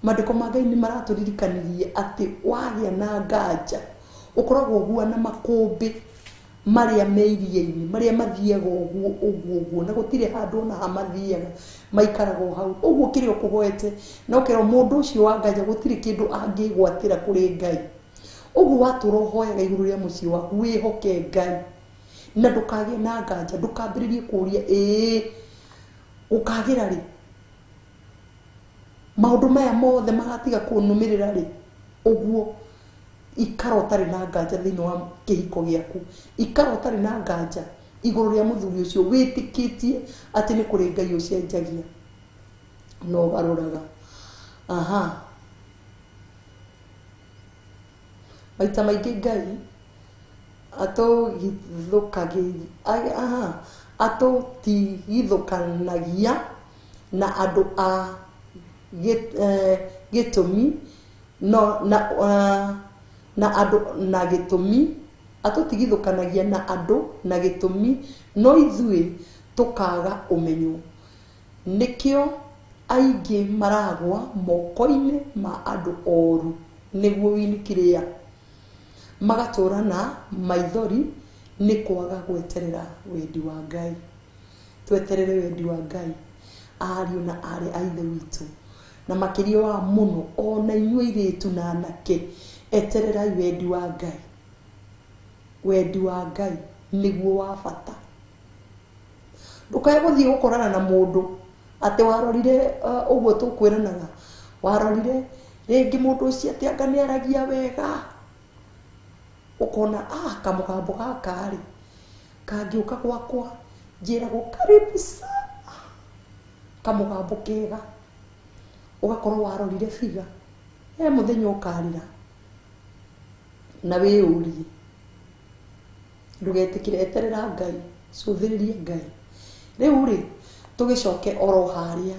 Maandĩko ma Ngai nĩ maratũririkanirie atĩ wagĩa na nganja ũkoragwo ũhuana makũmbĩ marĩa me iria-inĩ, marĩa mathiaga ũguo ũguo ũguo na gũtirĩ handũ ona ha mathiaga, maikaraga o hau. Ũguo kĩrĩa ũkũhoete na ũkerwo mũndũ ũcio wa nganja gũtirĩ kĩndũ angĩgwatĩra kũrĩ Ngai. Ũguo watũra ũhoyaga igũrũ rĩa mũciĩ waku, wĩhoke Ngai na ndũkagĩe na nganja, ndũkambĩrĩrie kũũria ĩĩ ũkagĩra rĩ, maũndũ maya mothe magatiga kũnũmĩrĩra rĩ. Ũguo ikara ũtarĩ na nganja thĩinĩ wa kĩhiko gĩaku, ikara ũtarĩ na nganja igũrũ rĩa mũthuri ũcio, wĩtĩkĩtie atĩ nĩ kũrĩ Ngai ũcenjagia na ũgarũraga. Aha. Maita maingĩ Ngai atũtigithũkanagia na andũ a gĩtũmi no na andũ na gĩtũmi, atũtigithũkanagia na andũ na gĩtũmi, no ithuĩ tũkaga ũmenyo. Nĩkĩo aingĩ maragwa moko-inĩ ma andũ oru nĩguo winikĩrĩa magatũra na maithori nĩ kwaga gweterera wendi wa Ngai. Tweterere wendi wa Ngai, ariũ na aarĩ a Ithe witũ, na makĩria wa mũno ona inyuĩ airĩtu na anake, etererai wendi wa Ngai. Wendi wa Ngai nĩguo wa bata. Ndũkae gũthiĩ gũkorana na mũndũ atĩ warorire ũguo tũkwĩranaga, warorire rĩngĩ mũndũ ũcio atĩ anga nĩ aragia wega, ũkona kamũgambo gaka rĩ kangĩũka gwakwa njĩragwo karibu sana, kamũgambo kega, ũgakorwo warorire biga. He mũthenya ũkarĩra na wĩyũrie. Ndũgetĩkĩre, eterera Ngai, cũthĩrĩria Ngai. Rĩu rĩ tũgĩcoke oro harĩa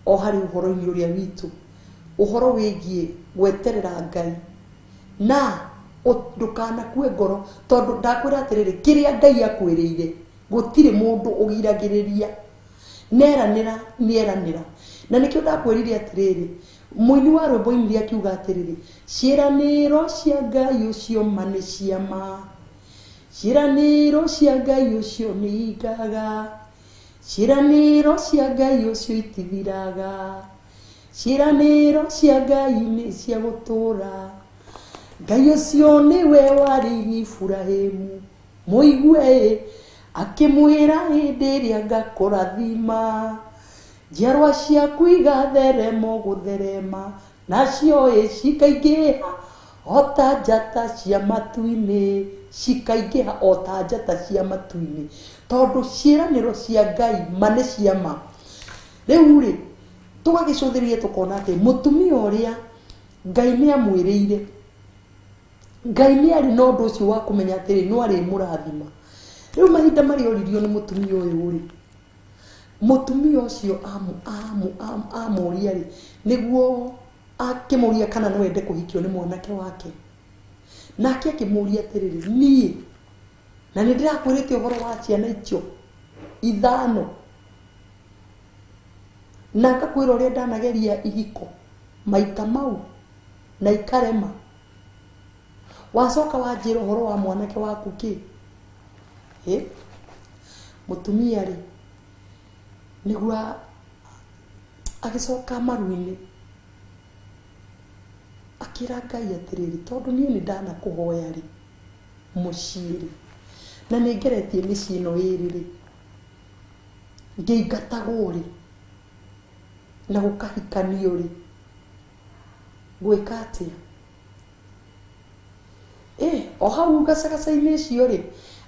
o harĩ ũhoro-inĩ ũrĩa witũ, ũhoro wĩgiĩ gweterera Ngai na ndũkanakue ngoro, tondũ ndakwĩra atĩrĩrĩ, kĩrĩa Ngai akwĩrĩire gũtirĩ mũndũ ũgiragĩrĩria. Neranĩra nĩeranĩra. Na nĩkĩo ndakwĩrire atĩrĩrĩ, mũini wa rwĩmbo inire akiuga atĩrĩrĩ, ciĩranĩro cia Ngai ũcio ma nĩ cia ma, ciĩranĩro cia Ngai ũcio nĩ ingaga, ciĩranĩro cia Ngai ũcio itithiraga, ciĩranĩro cia Ngai nĩ cia gũtũũra. Ngai ũcio nĩwe warĩirie Iburahĩmu, mũigue akĩmwĩra hĩndĩ ĩrĩa ngakũrathima, njiarwa ciaku igatherema gũtherema, nacio ĩ cikaingĩha Ota njata cia matu-inĩ, cikaingĩha ota njata cia matu-inĩ, tondũ ciĩranĩro cia Ngai ma nĩ cia ma. Rĩu rĩ, tũgagĩcũthĩrĩria tũkona atĩ mũtumia ũrĩa Ngai nĩ amwĩrĩire, Ngai nĩ arĩ na ũndũ ũcio wa kũmenya atĩrĩ, no arĩmũrathima. Rĩu mahinda marĩa oririo nĩ mũtumia ũyũ rĩ, mũtumia ũcio amũria rĩ, nĩguo akĩmũria kana no ende kũhikio nĩ mwanake wake. Nake akĩmũria atĩrĩrĩ, niĩ na nĩ ndĩrakwĩrĩte ũhoro wa ciana icio 5, na ngakwĩra ũrĩa ndanageria ihiko maita mau na ikarema, wacoka wanjĩra ũhoro wa mwanake waku kĩ? Mũtumia rĩ, nĩguo agĩcoka maru-inĩ akĩra Ngai atĩrĩrĩ, tondũ niĩ nĩ ndanakũhoya rĩ mũciĩ rĩ, na nĩ ngeretie mĩciĩ ĩno ĩrĩ rĩ, ngĩingatagwo rĩ, na gũkahikanio rĩ, gwĩka atĩa? O hau gacagaca-inĩ icio rĩ,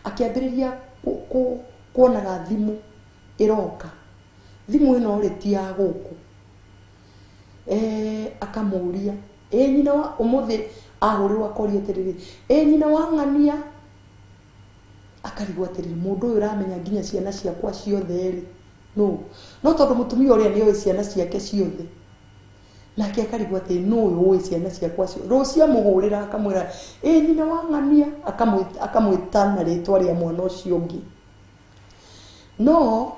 akĩambĩrĩria kuonaga thimũ ĩroka. Thimũ ĩno rĩ ti ya gũkũ. Akamũria, nyina wa ũmũthĩ ahũrĩrwo akoria atĩrĩrĩ, nyina wa ng'ania? Akarigwo atĩrĩrĩ, mũndũ ũyũ ũramenya nginya ciana ciakwa ciothe rĩ, nũ? No tondũ mũtumia ũrĩa nĩoĩ ciana ciake ciothe, nake akarigwo atĩ nũ ũyũ ũĩ ciana ciakwa ciothe. Rũciũ amũhũrĩra akamwĩra, nyina wa ng'ania, akamwĩta na rĩtwa rĩa mwana ũcio ũngĩ. No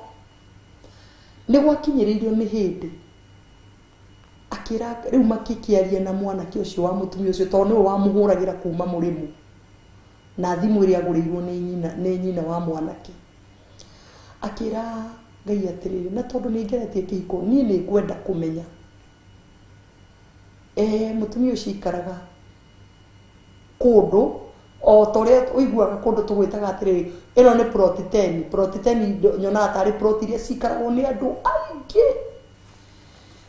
nĩ gwakinyĩrĩirio nĩ hĩndĩ akĩra rĩu makĩkĩaria na mwanake ũcio wa mũtumia ũcio, tondũ nĩwe wamũhũragĩra kuma mũrĩmo na thimũ ĩrĩa agũrĩirwo nĩ nyina wa mwanake. Akĩra Ngai atĩrĩrĩ, na tondũ nĩ ngeretie kĩhiko, niĩ nĩ ngwenda kũmenya. Mũtumia ũcio aikaraga kũndũ o ta ũrĩa ũiguaga kũndũ tũgwĩtaga atĩrĩrĩ, ĩno nĩ plot 10. Plot 10 nyonaga tarĩ plot iria cikaragwo nĩ andũ aingĩ.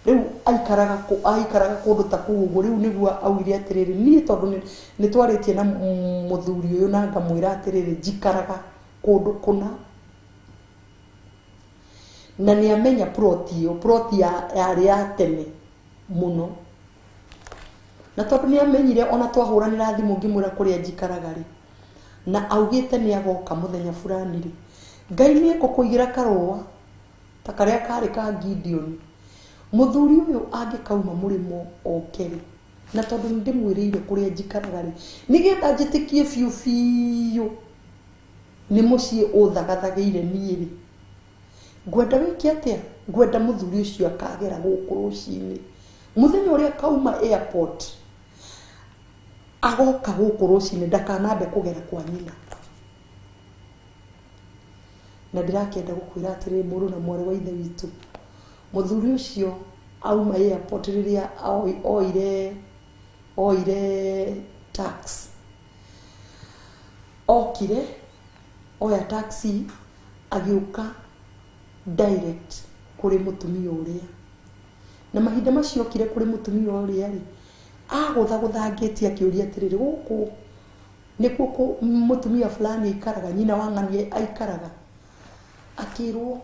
Rĩu aikaraga kũndũ ta kũu ũguo. Rĩu nĩguo augire atĩrĩrĩ, niĩ tondũ nĩ twarĩtie na mũthuri ũyũ na ngamwĩra atĩrĩrĩ, njikaraga kũndũ kũna, na nĩ amenya plot ĩyo, plot yarĩ ya tene mũno, na tondũ nĩ amenyire ona twahũranĩra thimũ ngĩmwĩra kũrĩa njikaraga rĩ, na augĩte nĩ agoka mũthenya fulani rĩ, Ngai nĩ ekũkũigĩra karũa ta karĩa karĩ ka Gideon. Mũthuri ũyũ angĩkauma mũrĩmo oke rĩ, na tondũ nĩ ndĩmwĩrĩire kũrĩa njikaraga rĩ, nĩgetha njĩtĩkie biũ biũ nĩ mũciĩ ũthagathagĩire niĩ rĩ, ngwenda wĩke atĩa? Ngwenda mũthuri ũcio akagera gũkũ rũcinĩ mũthenya ũrĩa kauma airport, agoka gũkũ rũcinĩ, ndakanambe kũgera kwa nyina. Na ndĩrakĩenda gũkwĩra atĩrĩrĩ, mũrũ na mwarĩ wa ithe witũ, mũthuri ũcio auma airport rĩrĩa oire tax, okire oya taxi agĩũka direct kũrĩ mũtumia ũrĩa. Na mahinda macio okire kũrĩ mũtumia ũrĩa rĩ, agũthagũthangĩtie akĩũria atĩrĩrĩ, gũkũ nĩkuo mũtumia fulani aikaraga, nyina wa ng'ania aikaraga? Akĩrwo,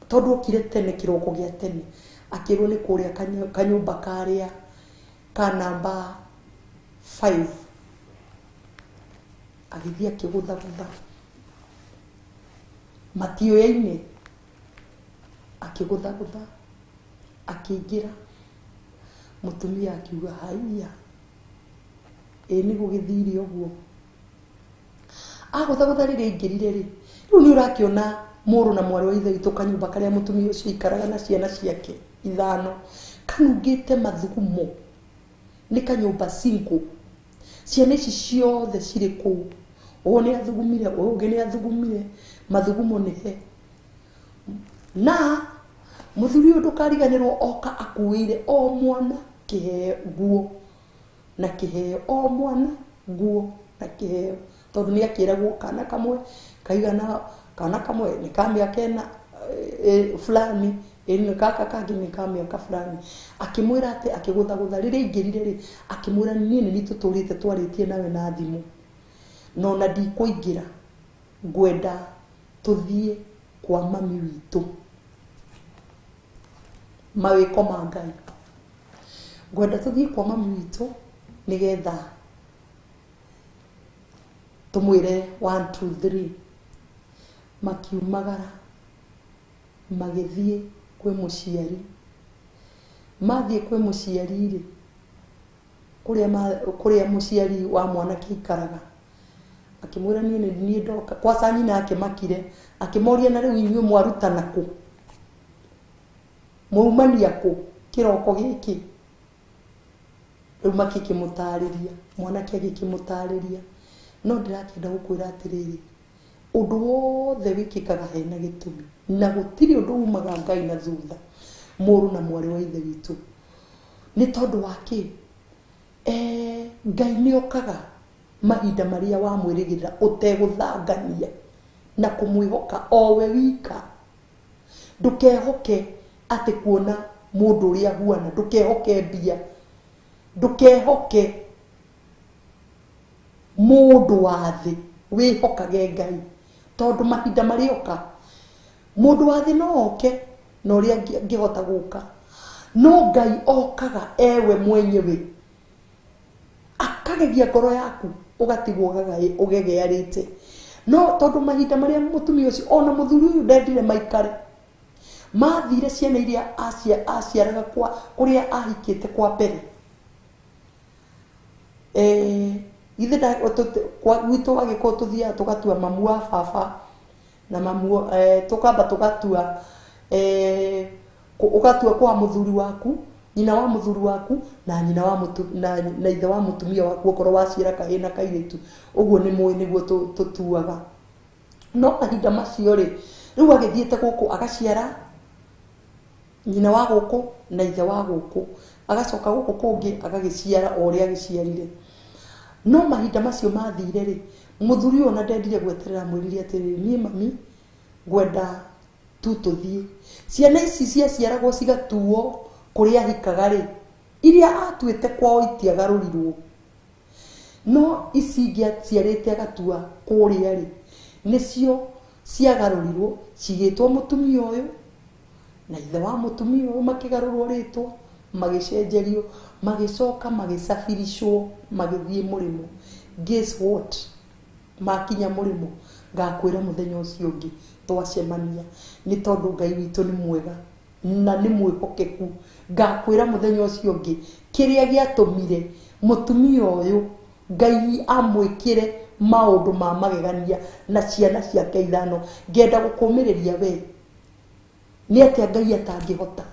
tondũ okire tene kĩroko gĩa tene, akĩrwo nĩ kũrĩa kanyũmba karĩa ka namba 5. Agĩthiĩ akĩgũthagũtha matiũyaine, akĩgũthagũtha akĩingĩra. Mũtumia akiuga, haiya, ĩ nĩ gũgĩthire ũguo. Agũthagũtha rĩrĩa aingĩrire rĩ, rĩu nĩ ũrakĩona mũrũ na mwarĩ wa ithe witũ kanyũmba karĩa mũtumia ũcio aikaraga na ciana ciake 5, kanungĩte mathugumo, nĩ kanyũmba single. Ciana ici ciothe cirĩ kũu, ũyũ nĩ athugumire, ũyũ ũngĩ nĩ athugumire, mathugumo nĩ he. Na mũthuri ũyũ ndũkariganĩrwo oka akuĩire o mwana kĩheo nguo na kĩheo, o mwana nguo na kĩheo, tondũ nĩ akĩragwo kana kamwe kaigana, kana kamwe nĩ ka mĩaka ĩna fulani, Ĩno gaka kangĩ nĩ ka mĩaka fulani. Akĩmwĩra atĩ akĩgũthagũtha rĩrĩa aingĩrire rĩ, akĩmwĩra niĩ nĩ niĩ tũtũrĩte twarĩtie nawe na thimũ, na ona ndikũingĩra, ngwenda tũthiĩ kwa mami witũ. Mawĩko ma Ngai, ngwenda tũthiĩ kwa mami witũ nĩgetha tũmwĩre 1 2 3. Makiumagara magĩthiĩ kwĩ mũciari. Mathiĩ kwĩ mũciari rĩ, kũrĩa mũciari wa mwanake aikaraga, akĩmwĩra niĩ nĩ niĩ ndoka. Kwaca nyina akĩmakire, akĩmoria na rĩu inyuĩ mwarutana kũ, mwaumania kũ kĩroko gĩkĩ? Rĩu makĩkĩmũtarĩria, mwanake agĩkĩmũtarĩria. No ndĩrakĩenda gũkwĩra atĩrĩrĩ, ũndũ wothe wĩkĩkaga hena gĩtũmi, na gũtirĩ ũndũ umaga Ngai na thutha, mũrũ na mwarĩ wa ithe witũ. Nĩ tondũ wa kĩ? Ngai nĩ okaga mahinda marĩa wamwĩrĩgĩrĩra ũtegũthangania na kũmwĩhoka o we wika. Ndũkehoke atĩ kuona mũndũ ũrĩa ahuana, ndũkehoke mbia, ndũkehoke mũndũ wa thĩ, wĩhokage Ngai, tondũ mahinda marĩoka mũndũ wa thĩ no oke na ũrĩa angĩhota gũka, no Ngai okaga ewe mwenyewe, akagegia ngoro yaku ũgatigwo ũgegearĩte. No tondũ mahinda marĩa mũtumia ũcio ona mũthuri ũyũ ndendire maikare, mathire ciana iria aciaraga kũrĩa ahikĩte kwa mbere. Ithe gwitũ agĩkorwo tũthiaga tũgatua mamu wa baba na mamu, tũkamba tũgatua, ũgatua kwa mũthuri waku, nyina wa mũthuri waku na nyina wa na ithe wa mũtumia waku, okorwo waciara kahĩĩ na kairĩtu, ũguo nĩ mũĩ nĩguo tũtuaga. No mahinda macio rĩ, rĩu agĩthiĩte gũkũ agaciara nyina wa gũkũ na ithe wa gũkũ, agacoka gũkũ kũngĩ agagĩciara o ũrĩa agĩciarire. No mahinda macio mathire rĩ, mũthuri ũyũ ona ndendire gweterera, amwĩrire atĩrĩrĩ, niĩ mami ngwenda tu tũthiĩ. Ciana ici ciaciaragwo cigatuo kũrĩa ahikaga rĩ, iria atuĩte kwao itiagarũrirwo, no ici ingĩ aciarĩte agatua kũrĩa rĩ, nĩcio ciagarũrirwo cigĩtwo mũtumia ũyũ na ithe wa mũtumia ũyũ, makĩgarũrwo rĩtwa, magĩcenjerio, magĩcoka magĩcabiricwo, magĩthiĩ mũrĩmo. Guess what? Makinya mũrĩmo, ngakwĩra mũthenya ũcio ũngĩ twacemania, nĩ tondũ Ngai witũ nĩ mwega na nĩ mwĩhokeku. Ngakwĩra mũthenya ũcio ũngĩ kĩrĩa gĩatũmire mũtumia ũyũ Ngai amwĩkĩre maũndũ ma magegania na ciana ciake 5. Ngenda gũkũmĩrĩria we nĩ atĩa Ngai atangĩhota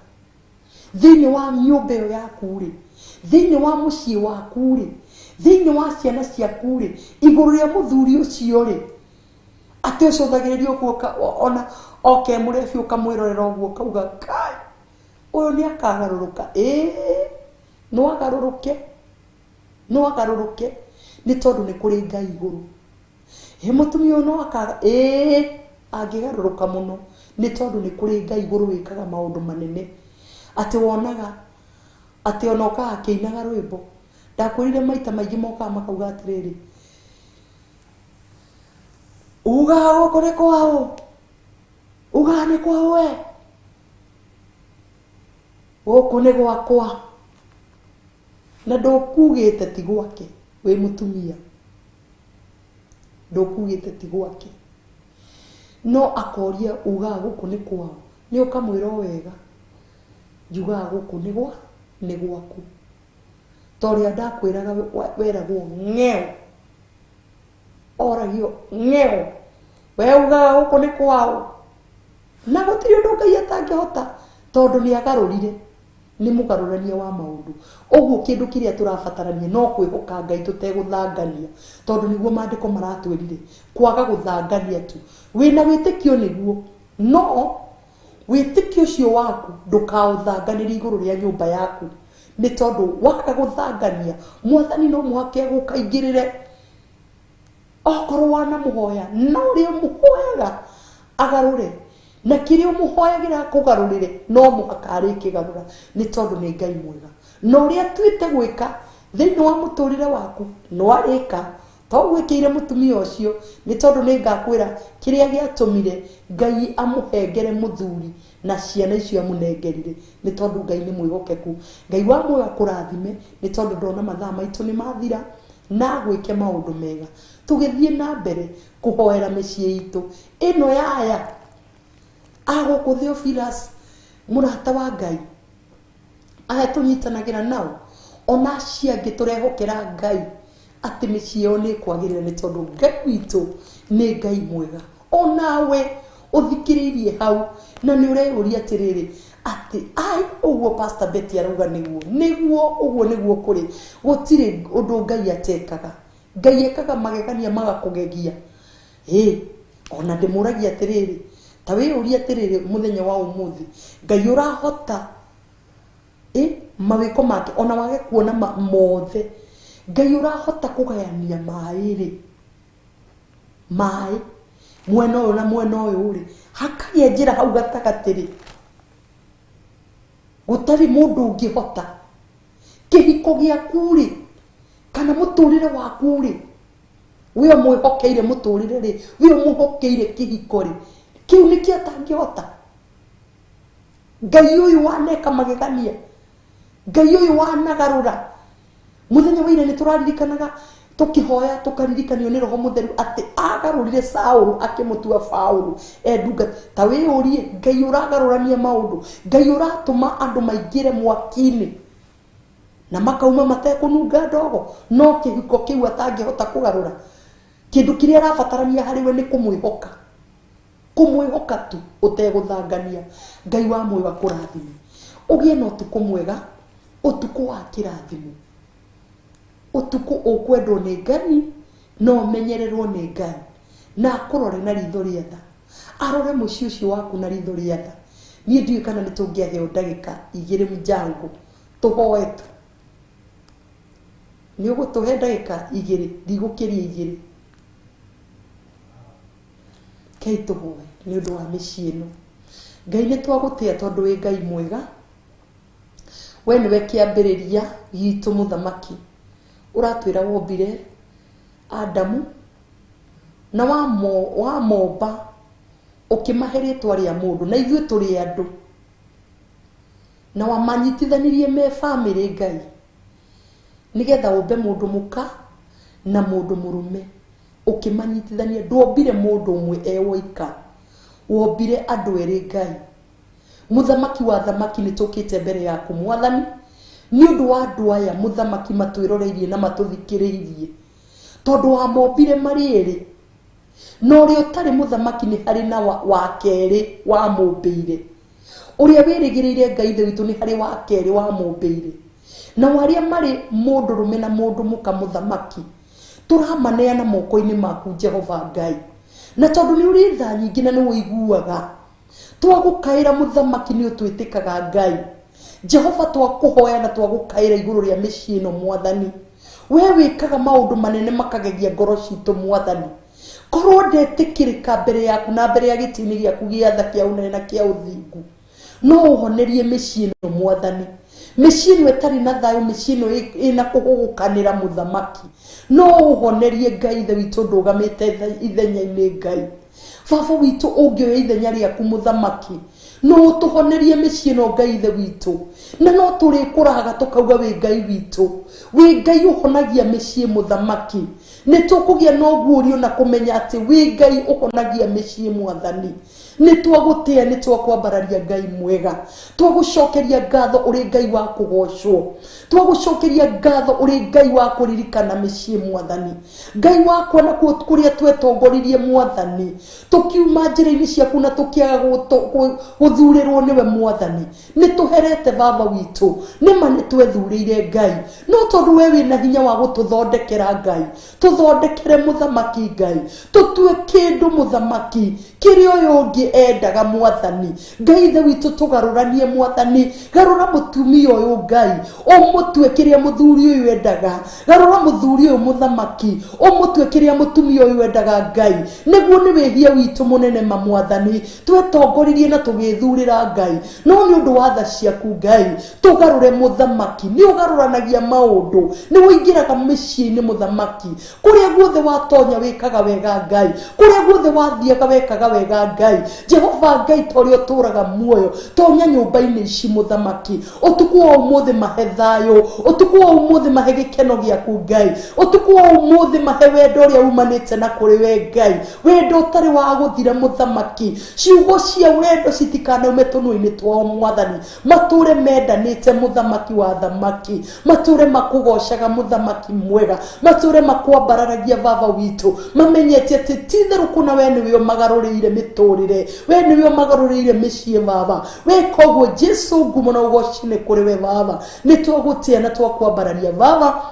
thĩinĩ wa nyũmba ĩyo yaku rĩ, thĩinĩ wa mũciĩ waku rĩ, thĩinĩ wa ciana ciaku rĩ, igũrũ rĩa mũthuri ũcio rĩ, atĩ ũcũthagĩrĩria ũguo ona oke mũrebi ũkamwĩrorera ũguo ũkauga Ngai ũyũ nĩ akagarũrũka. Ĩĩ, no agarũrũke, no agarũrũke, nĩ tondũ nĩ kũrĩ Ngai igũrũ. Ĩ mũtumia ũyũ no akaga, ĩĩ, angĩgarũrũka mũno, nĩ tondũ nĩ kũrĩ Ngai igũrũ wĩkaga maũndũ manene, atĩ wonaga atĩ ona okaga akĩinaga rwĩmbo. Ndakwĩrire maita maingĩ mokaga makauga atĩrĩrĩ, ugaga gũkũ nĩ kwao, ugaga nĩ kwao we, gũkũ nĩ gwakwa, na ndũkugĩte ti gwake wĩ mũtumia, ndũkugĩte ti gwake, no akoria ugaga gũkũ nĩ kwao, nĩ ũkamwĩra o wega, njugaga gũkũ nĩ gwaku, ta ũrĩa ndakwĩraga weragwo ng'eo, oragio ng'eo, we ugaga gũkũ nĩ kwao, na gũtirĩ ũndũ Ngai atangĩhota, tondũ nĩ agarũrire, nĩ mũgarũrania wa maũndũ. Ũguo kĩndũ kĩrĩa tũrabatarania no kwĩhoka Ngai tũtegũthangania, tondũ nĩguo maandĩko maratwĩrire, kwaga gũthangania tu. Wĩna wĩtĩkio nĩguo, no wĩtĩkio ũcio waku ndũkaũthanganĩrie igũrũ rĩa nyũmba yaku, nĩ tondũ waga gũthangania Mwathani no mũhaka egũkaingĩrĩre. Okorwo wanamũhoya na ũrĩa ũmũhoyaga agarũre, Na kĩrĩa ũmũhoyagĩra akũgarũrĩre no mũhaka arĩkĩgarũra, nĩ tondũ nĩ Ngai mwega. Na ũrĩa atuĩte gwĩka thĩinĩ wa mũtũrĩre waku no arĩka. To gwĩkĩire mũtumia ũcio, nĩ tondũ nĩ ngakwĩra kĩrĩa gĩatũmire Ngai amũhengere mũthuri na ciana icio amũnengerire, nĩ tondũ Ngai nĩ mwĩhokeku. Ngai wa muoyo akũrathime, nĩ tondũ ndona mathaa maitũ nĩ mathira, na agwĩke maũndũ mega. Tũgĩthiĩ na mbere kũhoera mĩciĩ itũ ĩno yaya agũkũ Theophilus, mũrata wa Ngai, aya tũnyitanagĩra nao, ona acio angĩ tũrehokera Ngai atĩ mĩciĩ yao nĩ ĩkwagĩrĩra, nĩ tondũ Ngai witũ nĩ Ngai mwega. Onawe ũthikĩrĩirie hau na nĩ ũreyũria atĩrĩrĩ, atĩ ai ũguo Pastor Betty arauga nĩguo, nĩguo ũguo nĩguo kũrĩ. Gũtirĩ ũndũ Ngai atekaga. Ngai ekaga magegania magakũgegia. Ĩ ona ndĩmũragia atĩrĩrĩ, ta wĩyũrie atĩrĩrĩ, mũthenya wa ũmũthĩ Ngai ũrahota ĩ mawĩko make ona wage kuona mothe, Ngai ũrahota kũgayania maĩ rĩ, maĩ mwena ũyũ na mwena ũyũ rĩ, hakagĩa njĩra hau gatagatĩ rĩ, gũtarĩ mũndũ ũngĩhota. Kĩhiko gĩaku rĩ, kana mũtũrĩre waku rĩ, we ũmwĩhokeire mũtũrĩre rĩ, we ũmwĩhokeire kĩhiko rĩ, kĩu nĩkĩo atangĩhota. Ngai ũyũ waneka magegania, Ngai ũyũ wanagarũra. Mũthenya wa ira nĩ tũraririkanaga tũkĩhoya, tũkaririkanio nĩ Roho Mũtheru atĩ agarũrire Saũlũ akĩmũtua Paũlũ e ndungata. Ta wĩyũrie, Ngai ũragarũrania maũndũ, Ngai ũratũma andũ maingĩre mwaki-inĩ na makauma matekũnunga ndogo, no kĩhiko kĩu atangĩhota kũgarũra. Kĩndũ kĩrĩa arabatarania harĩ we nĩ kũmwĩhoka, kũmwĩhoka tu ũtegũthangania. Ngai wa muoyo akũrathime, ũgĩe na ũtukũ mwega, ũtukũ wa kĩrathimo, ũtukũ ũkwendwo nĩ Ngai na ũmenyererwo nĩ Ngai, na akũrore na ritho rĩa tha, arore mũciĩ ũcio waku na ritho rĩa tha. Niĩ ndiũĩ kana nĩ tũngĩaheo ndagĩka igĩrĩ mjango tũhoe tu. Nĩ ũgũtũhe ndagĩka igĩrĩ, ndigũkĩria igĩrĩ. Kei tũhoe nĩ ũndũ wa mĩciĩ ĩno. Ngai nĩ twagũtĩa tondũ wĩ Ngai mwega, we nĩwe kĩambĩrĩria gitũ mũthamaki. Ũratwĩra wombire Adamu na wamomba ũkĩmahe rĩtwa rĩa mũndũ, na ithuĩ tũrĩ andũ, na wamanyitithanirie me bamĩrĩ Ngai, nĩgetha ũmbe mũndũ mũka na mũndũ mũrũme, ũkĩmanyitithania. Ndwombire mũndũ ũmwe e woika, wombire andũ erĩ Ngai. Mũthamaki wa thamaki, nĩ tũkĩte mbere yaku mwathani nĩ ũndũ wa andũ aya mũthamaki matwĩroreirie na matũthikĩrĩirie, tondũ wamombire marĩ erĩ, na ũrĩa ũtarĩ mũthamaki nĩ harĩ na wa kerĩ wamũmbĩire, ũrĩa wĩrĩgĩrĩire Ngai ithe witũ nĩ harĩ wa kerĩ wamũmbĩire. Nao arĩa marĩ mũndũrũme na mũndũ mũka mũthamaki, tũramaneana moko-inĩ maku Jehova Ngai, na tondũ nĩ ũrĩ tha nyingĩ na nĩ ũiguaga twagũkaĩra mũthamaki, nĩ ũtwĩtĩkaga Ngai. Jehova, twakũhoya na twagũkaĩra igũrũ rĩa mĩciĩ ĩno mwathani, we wĩkaga maũndũ manene makagegia ngoro citũ mwathani. Korwo ndetĩkĩrĩka mbere yaku na mbere ya gĩtĩ-inĩ gĩaku gĩa tha kĩa ũnene na kĩa ũthingu, no ũhonerie mĩciĩ ĩno mwathani, mĩciĩ ĩno ĩtarĩ na thayũ, mĩciĩ ĩno ĩna kũhũgũkanĩra mũthamaki, no ũhonerie Ngai ithe witũ ndũgamĩte ithenya-inĩ. Ngai baba witũ, ũngĩoya ithenya rĩaku mũthamaki, no ũtũhonerie mĩciĩ ĩno Ngai ithe witũ, na no tũrĩkũraga tũkauga wĩ Ngai witũ, wĩ Ngai ũhonagia mĩciĩ mũthamaki. Nĩ tũkũgĩa na ũguũrio na kũmenya atĩ wĩ Ngai ũhonagia mĩciĩ mwathani. Nĩ twagũtĩa, nĩ twakwambararia Ngai mwega, twagũcokeria ngatho ũrĩ Ngai wa kũgocwo, twagũcokeria ngatho ũrĩ Ngai wa kũririkana mĩciĩ mwathani. Ngai wakwa, na kũrĩa twetongoririe mwathani, tũkiuma njĩra-inĩ ciaku na tũkĩaga Gũthurĩrwo nĩwe Mwathani. Nĩ tũherete Baba witũ, nĩma nĩ twethurĩire Ngai, no tondũ we wĩna hinya wa gũtũthondekera Ngai, tũthondekere mũthamaki Ngai, tũtue kĩndũ mũthamaki kĩrĩa ũyũ ũngĩ endaga Mwathani Ngai ithe witũ. Tũgarũranie Mwathani, garũra mũtumia ũyũ Ngai, ũmũtue kĩrĩa mũthuri ũyũ endaga, garũra mũthuri ũyũ mũthamaki, ũmũtue kĩrĩa mũtumia ũyũ endaga Ngai, nĩguo nĩ wĩhia witũ mũnene ma Mwathani, twetongoririe na tũgĩthurĩra Ngai, no nĩ ũndũ wa tha ciaku Ngai, tũgarũre mũthamaki. Nĩ ũgarũranagia maũndũ, nĩ ũingĩraga mĩciĩ-inĩ mũthamaki, kũrĩa guothe watonya wĩkaga wega Ngai, kũrĩa guothe wathiaga wekaga wega Ngai. Jehova Ngai, ta ũrĩa ũtũũraga muoyo, tonya nyũmba-inĩ ici mũthamaki ũtukũ wa ũmũthĩ, mahe thayũ ũtukũ wa ũmũthĩ, mahe gĩkeno gĩaku Ngai ũtukũ wa ũmũthĩ, mahe wendo ũrĩa umanĩte na kũrĩ we Ngai, wendo ũtarĩ wa gũthira mũthamaki. Ciugo cia wendo citikanaume tũnua-inĩ twao Mwathani, matũre mendanĩte mũthamaki wa thamaki, matũre makũgocaga mũthamaki mwega, matũre makwambararagia Baba witũ, mamenyete atĩ ti-itherũ kũna we nĩwe ũmagarũrĩire mĩtũrĩre, we nĩwe ũmagarũrĩire mĩciĩ Baba. Weka ũguo Jesu, ngumo na ũgoci nĩ kũrĩ we Baba. Nĩ twagũtĩa na twakwambararia Baba,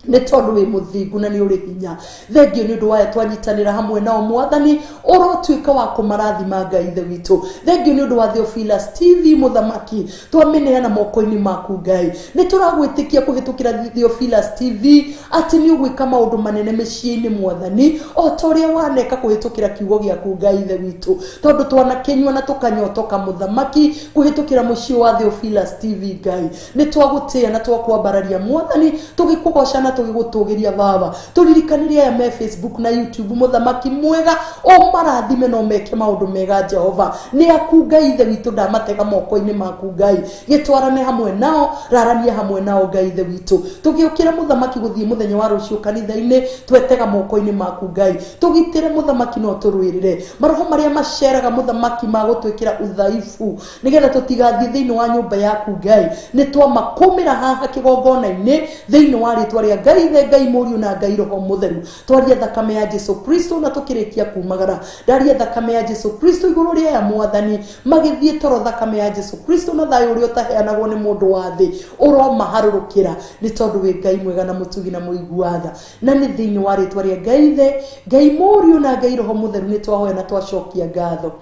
nĩ tondũ wĩ mũthingu na nĩ ũrĩ hinya. Thengio nĩ ũndũ waya twanyitanĩra hamwe nao Mwathani, ũrotuĩka wa kũmarathima Ngai ithe witũ. Thengio nĩ ũndũ wa Theophilus TV mũthamaki, twamĩneana moko-inĩ maku Ngai. Nĩ tũragwĩtĩkia kũhĩtũkĩra Theophilus TV atĩ nĩ ũgwĩka maũndũ manene mĩciĩ-inĩ Mwathani, o ta ũrĩa waneka kũhĩtũkĩra kiugo gĩaku Ngai ithe witũ, tondũ twanakĩnyua na tũkanyotoka mũthamaki kũhĩtũkĩra mũciĩ wa Theophilus TV Ngai. Nĩ twagũtĩa na twakwambararia Mwathani, tũgĩkũgoca na tũgĩgũtũgĩria Baba. Tũririkanĩrie aya me Facebook na YouTube mũthamaki mwega, ũmarathime na ũmeke maũndũ mega Jehova. Nĩ aku Ngai ithe witũ, ndamatega moko-inĩ maku Ngai, gĩtwarane hamwe nao, rarania hamwe nao Ngai ithe witũ. Tũgĩũkĩra mũthamaki gũthiĩ mũthenya wa rũciũ kanitha-inĩ, twetega moko-inĩ maku Ngai, tũgitĩre mũthamaki na ũtũrũĩrĩre maroho marĩa maceraga mũthamaki ma gũtwĩkĩra udhaifu, nĩgetha tũtigathiĩ thĩinĩ wa nyũmba yaku Ngai. Nĩ twamakũmĩra haha kĩgongona-inĩ thĩinĩ wa rĩtwa rĩa Ngai Ithe, Ngai Mũriũ na Ngai Roho Mũtheru. Twaria thakame ya Jesu Kristo na tũkĩrĩkia kumagara, ndaria thakame ya Jesu Kristo igũrũ rĩa aya Mwathani magĩthiĩ toro, thakame ya Jesu Kristo na thayũ ũrĩa ũtaheanagwo nĩ mũndũ wa thĩ ũromaharũrũkĩra, nĩ tondũ wĩ Ngai mwega na mũtugi na mũigua tha. Na nĩ thĩinĩ wa rĩtwa rĩa Ngai Ithe, Ngai Mũriũ na Ngai Roho Mũtheru nĩ twahoya na twacokia ngatho.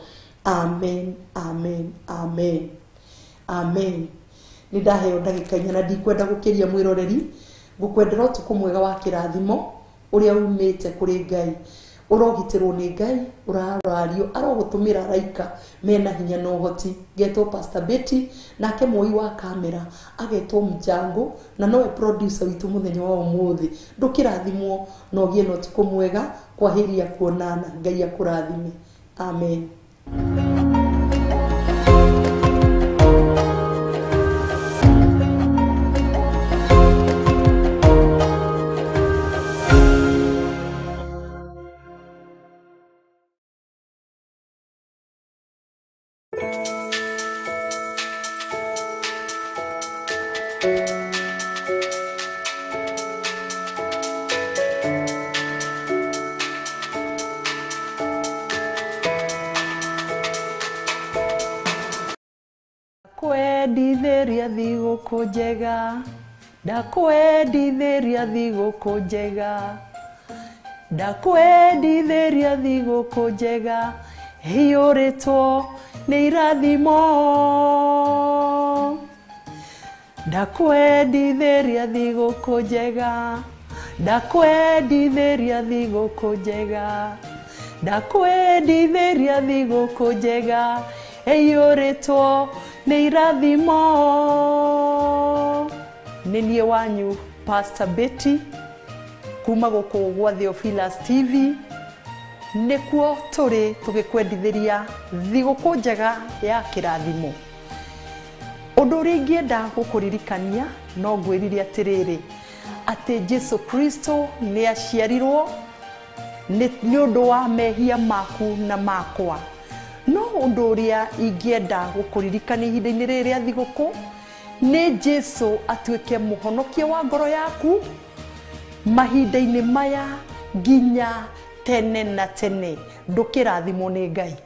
Amen, amen, amen, amen. Nĩ ndaheo ndagĩka 4 na ndikwenda gũkĩria. Mwĩroreri, ngũkwendera ũtukũ mwega wa kĩrathimo ũrĩa umĩte kũrĩ Ngai. Ũrogitĩrwo nĩ Ngai, ũrarario, arogũtũmĩra araika mena hinya na ũhoti. Ngetwo Pastor Betty, nake mwoi wa kamera agetwo Mjango, na nowe producer witũ mũthenya wa ũmũthĩ. Ndũkĩrathimwo na ũgĩe na ũtukũ mwega. Kwahĩria kuonana, Ngai akũrathime. Amen. Ndakwendithĩria thigũkũ njega, ndakwendithĩria thigũkũ njega, ndakwendithĩria thigũkũ njega ĩiyũrĩtwo nĩ irathimo. Ndakwendithĩria thigũkũ njega, ndakwendithĩria thigũkũ njega, ndakwendithĩria thigũkũ njega ĩiyũrĩtwo nĩ irathimo. Nĩ niĩ wanyu Pastor Betty kuma gũkũ gwa Theophilus TV, nĩkuo tũrĩ tũgĩkwendithĩria thigũkũ njega ya kĩrathimo. Ũndũ ũrĩa ingĩenda gũkũririkania no ngwĩrire atĩrĩrĩ, atĩ Jesu Kristo nĩ aciarirwo nĩ ũndũ wa mehia maku na makwa. No ũndũ ũrĩa ingĩenda gũkũririkania ihinda-inĩ rĩrĩ rĩa thigũkũ nĩ Jesu atuĩke mũhonokia wa ngoro yaku mahinda-inĩ maya nginya tene na tene. Ndũkĩrathimwo nĩ Ngai.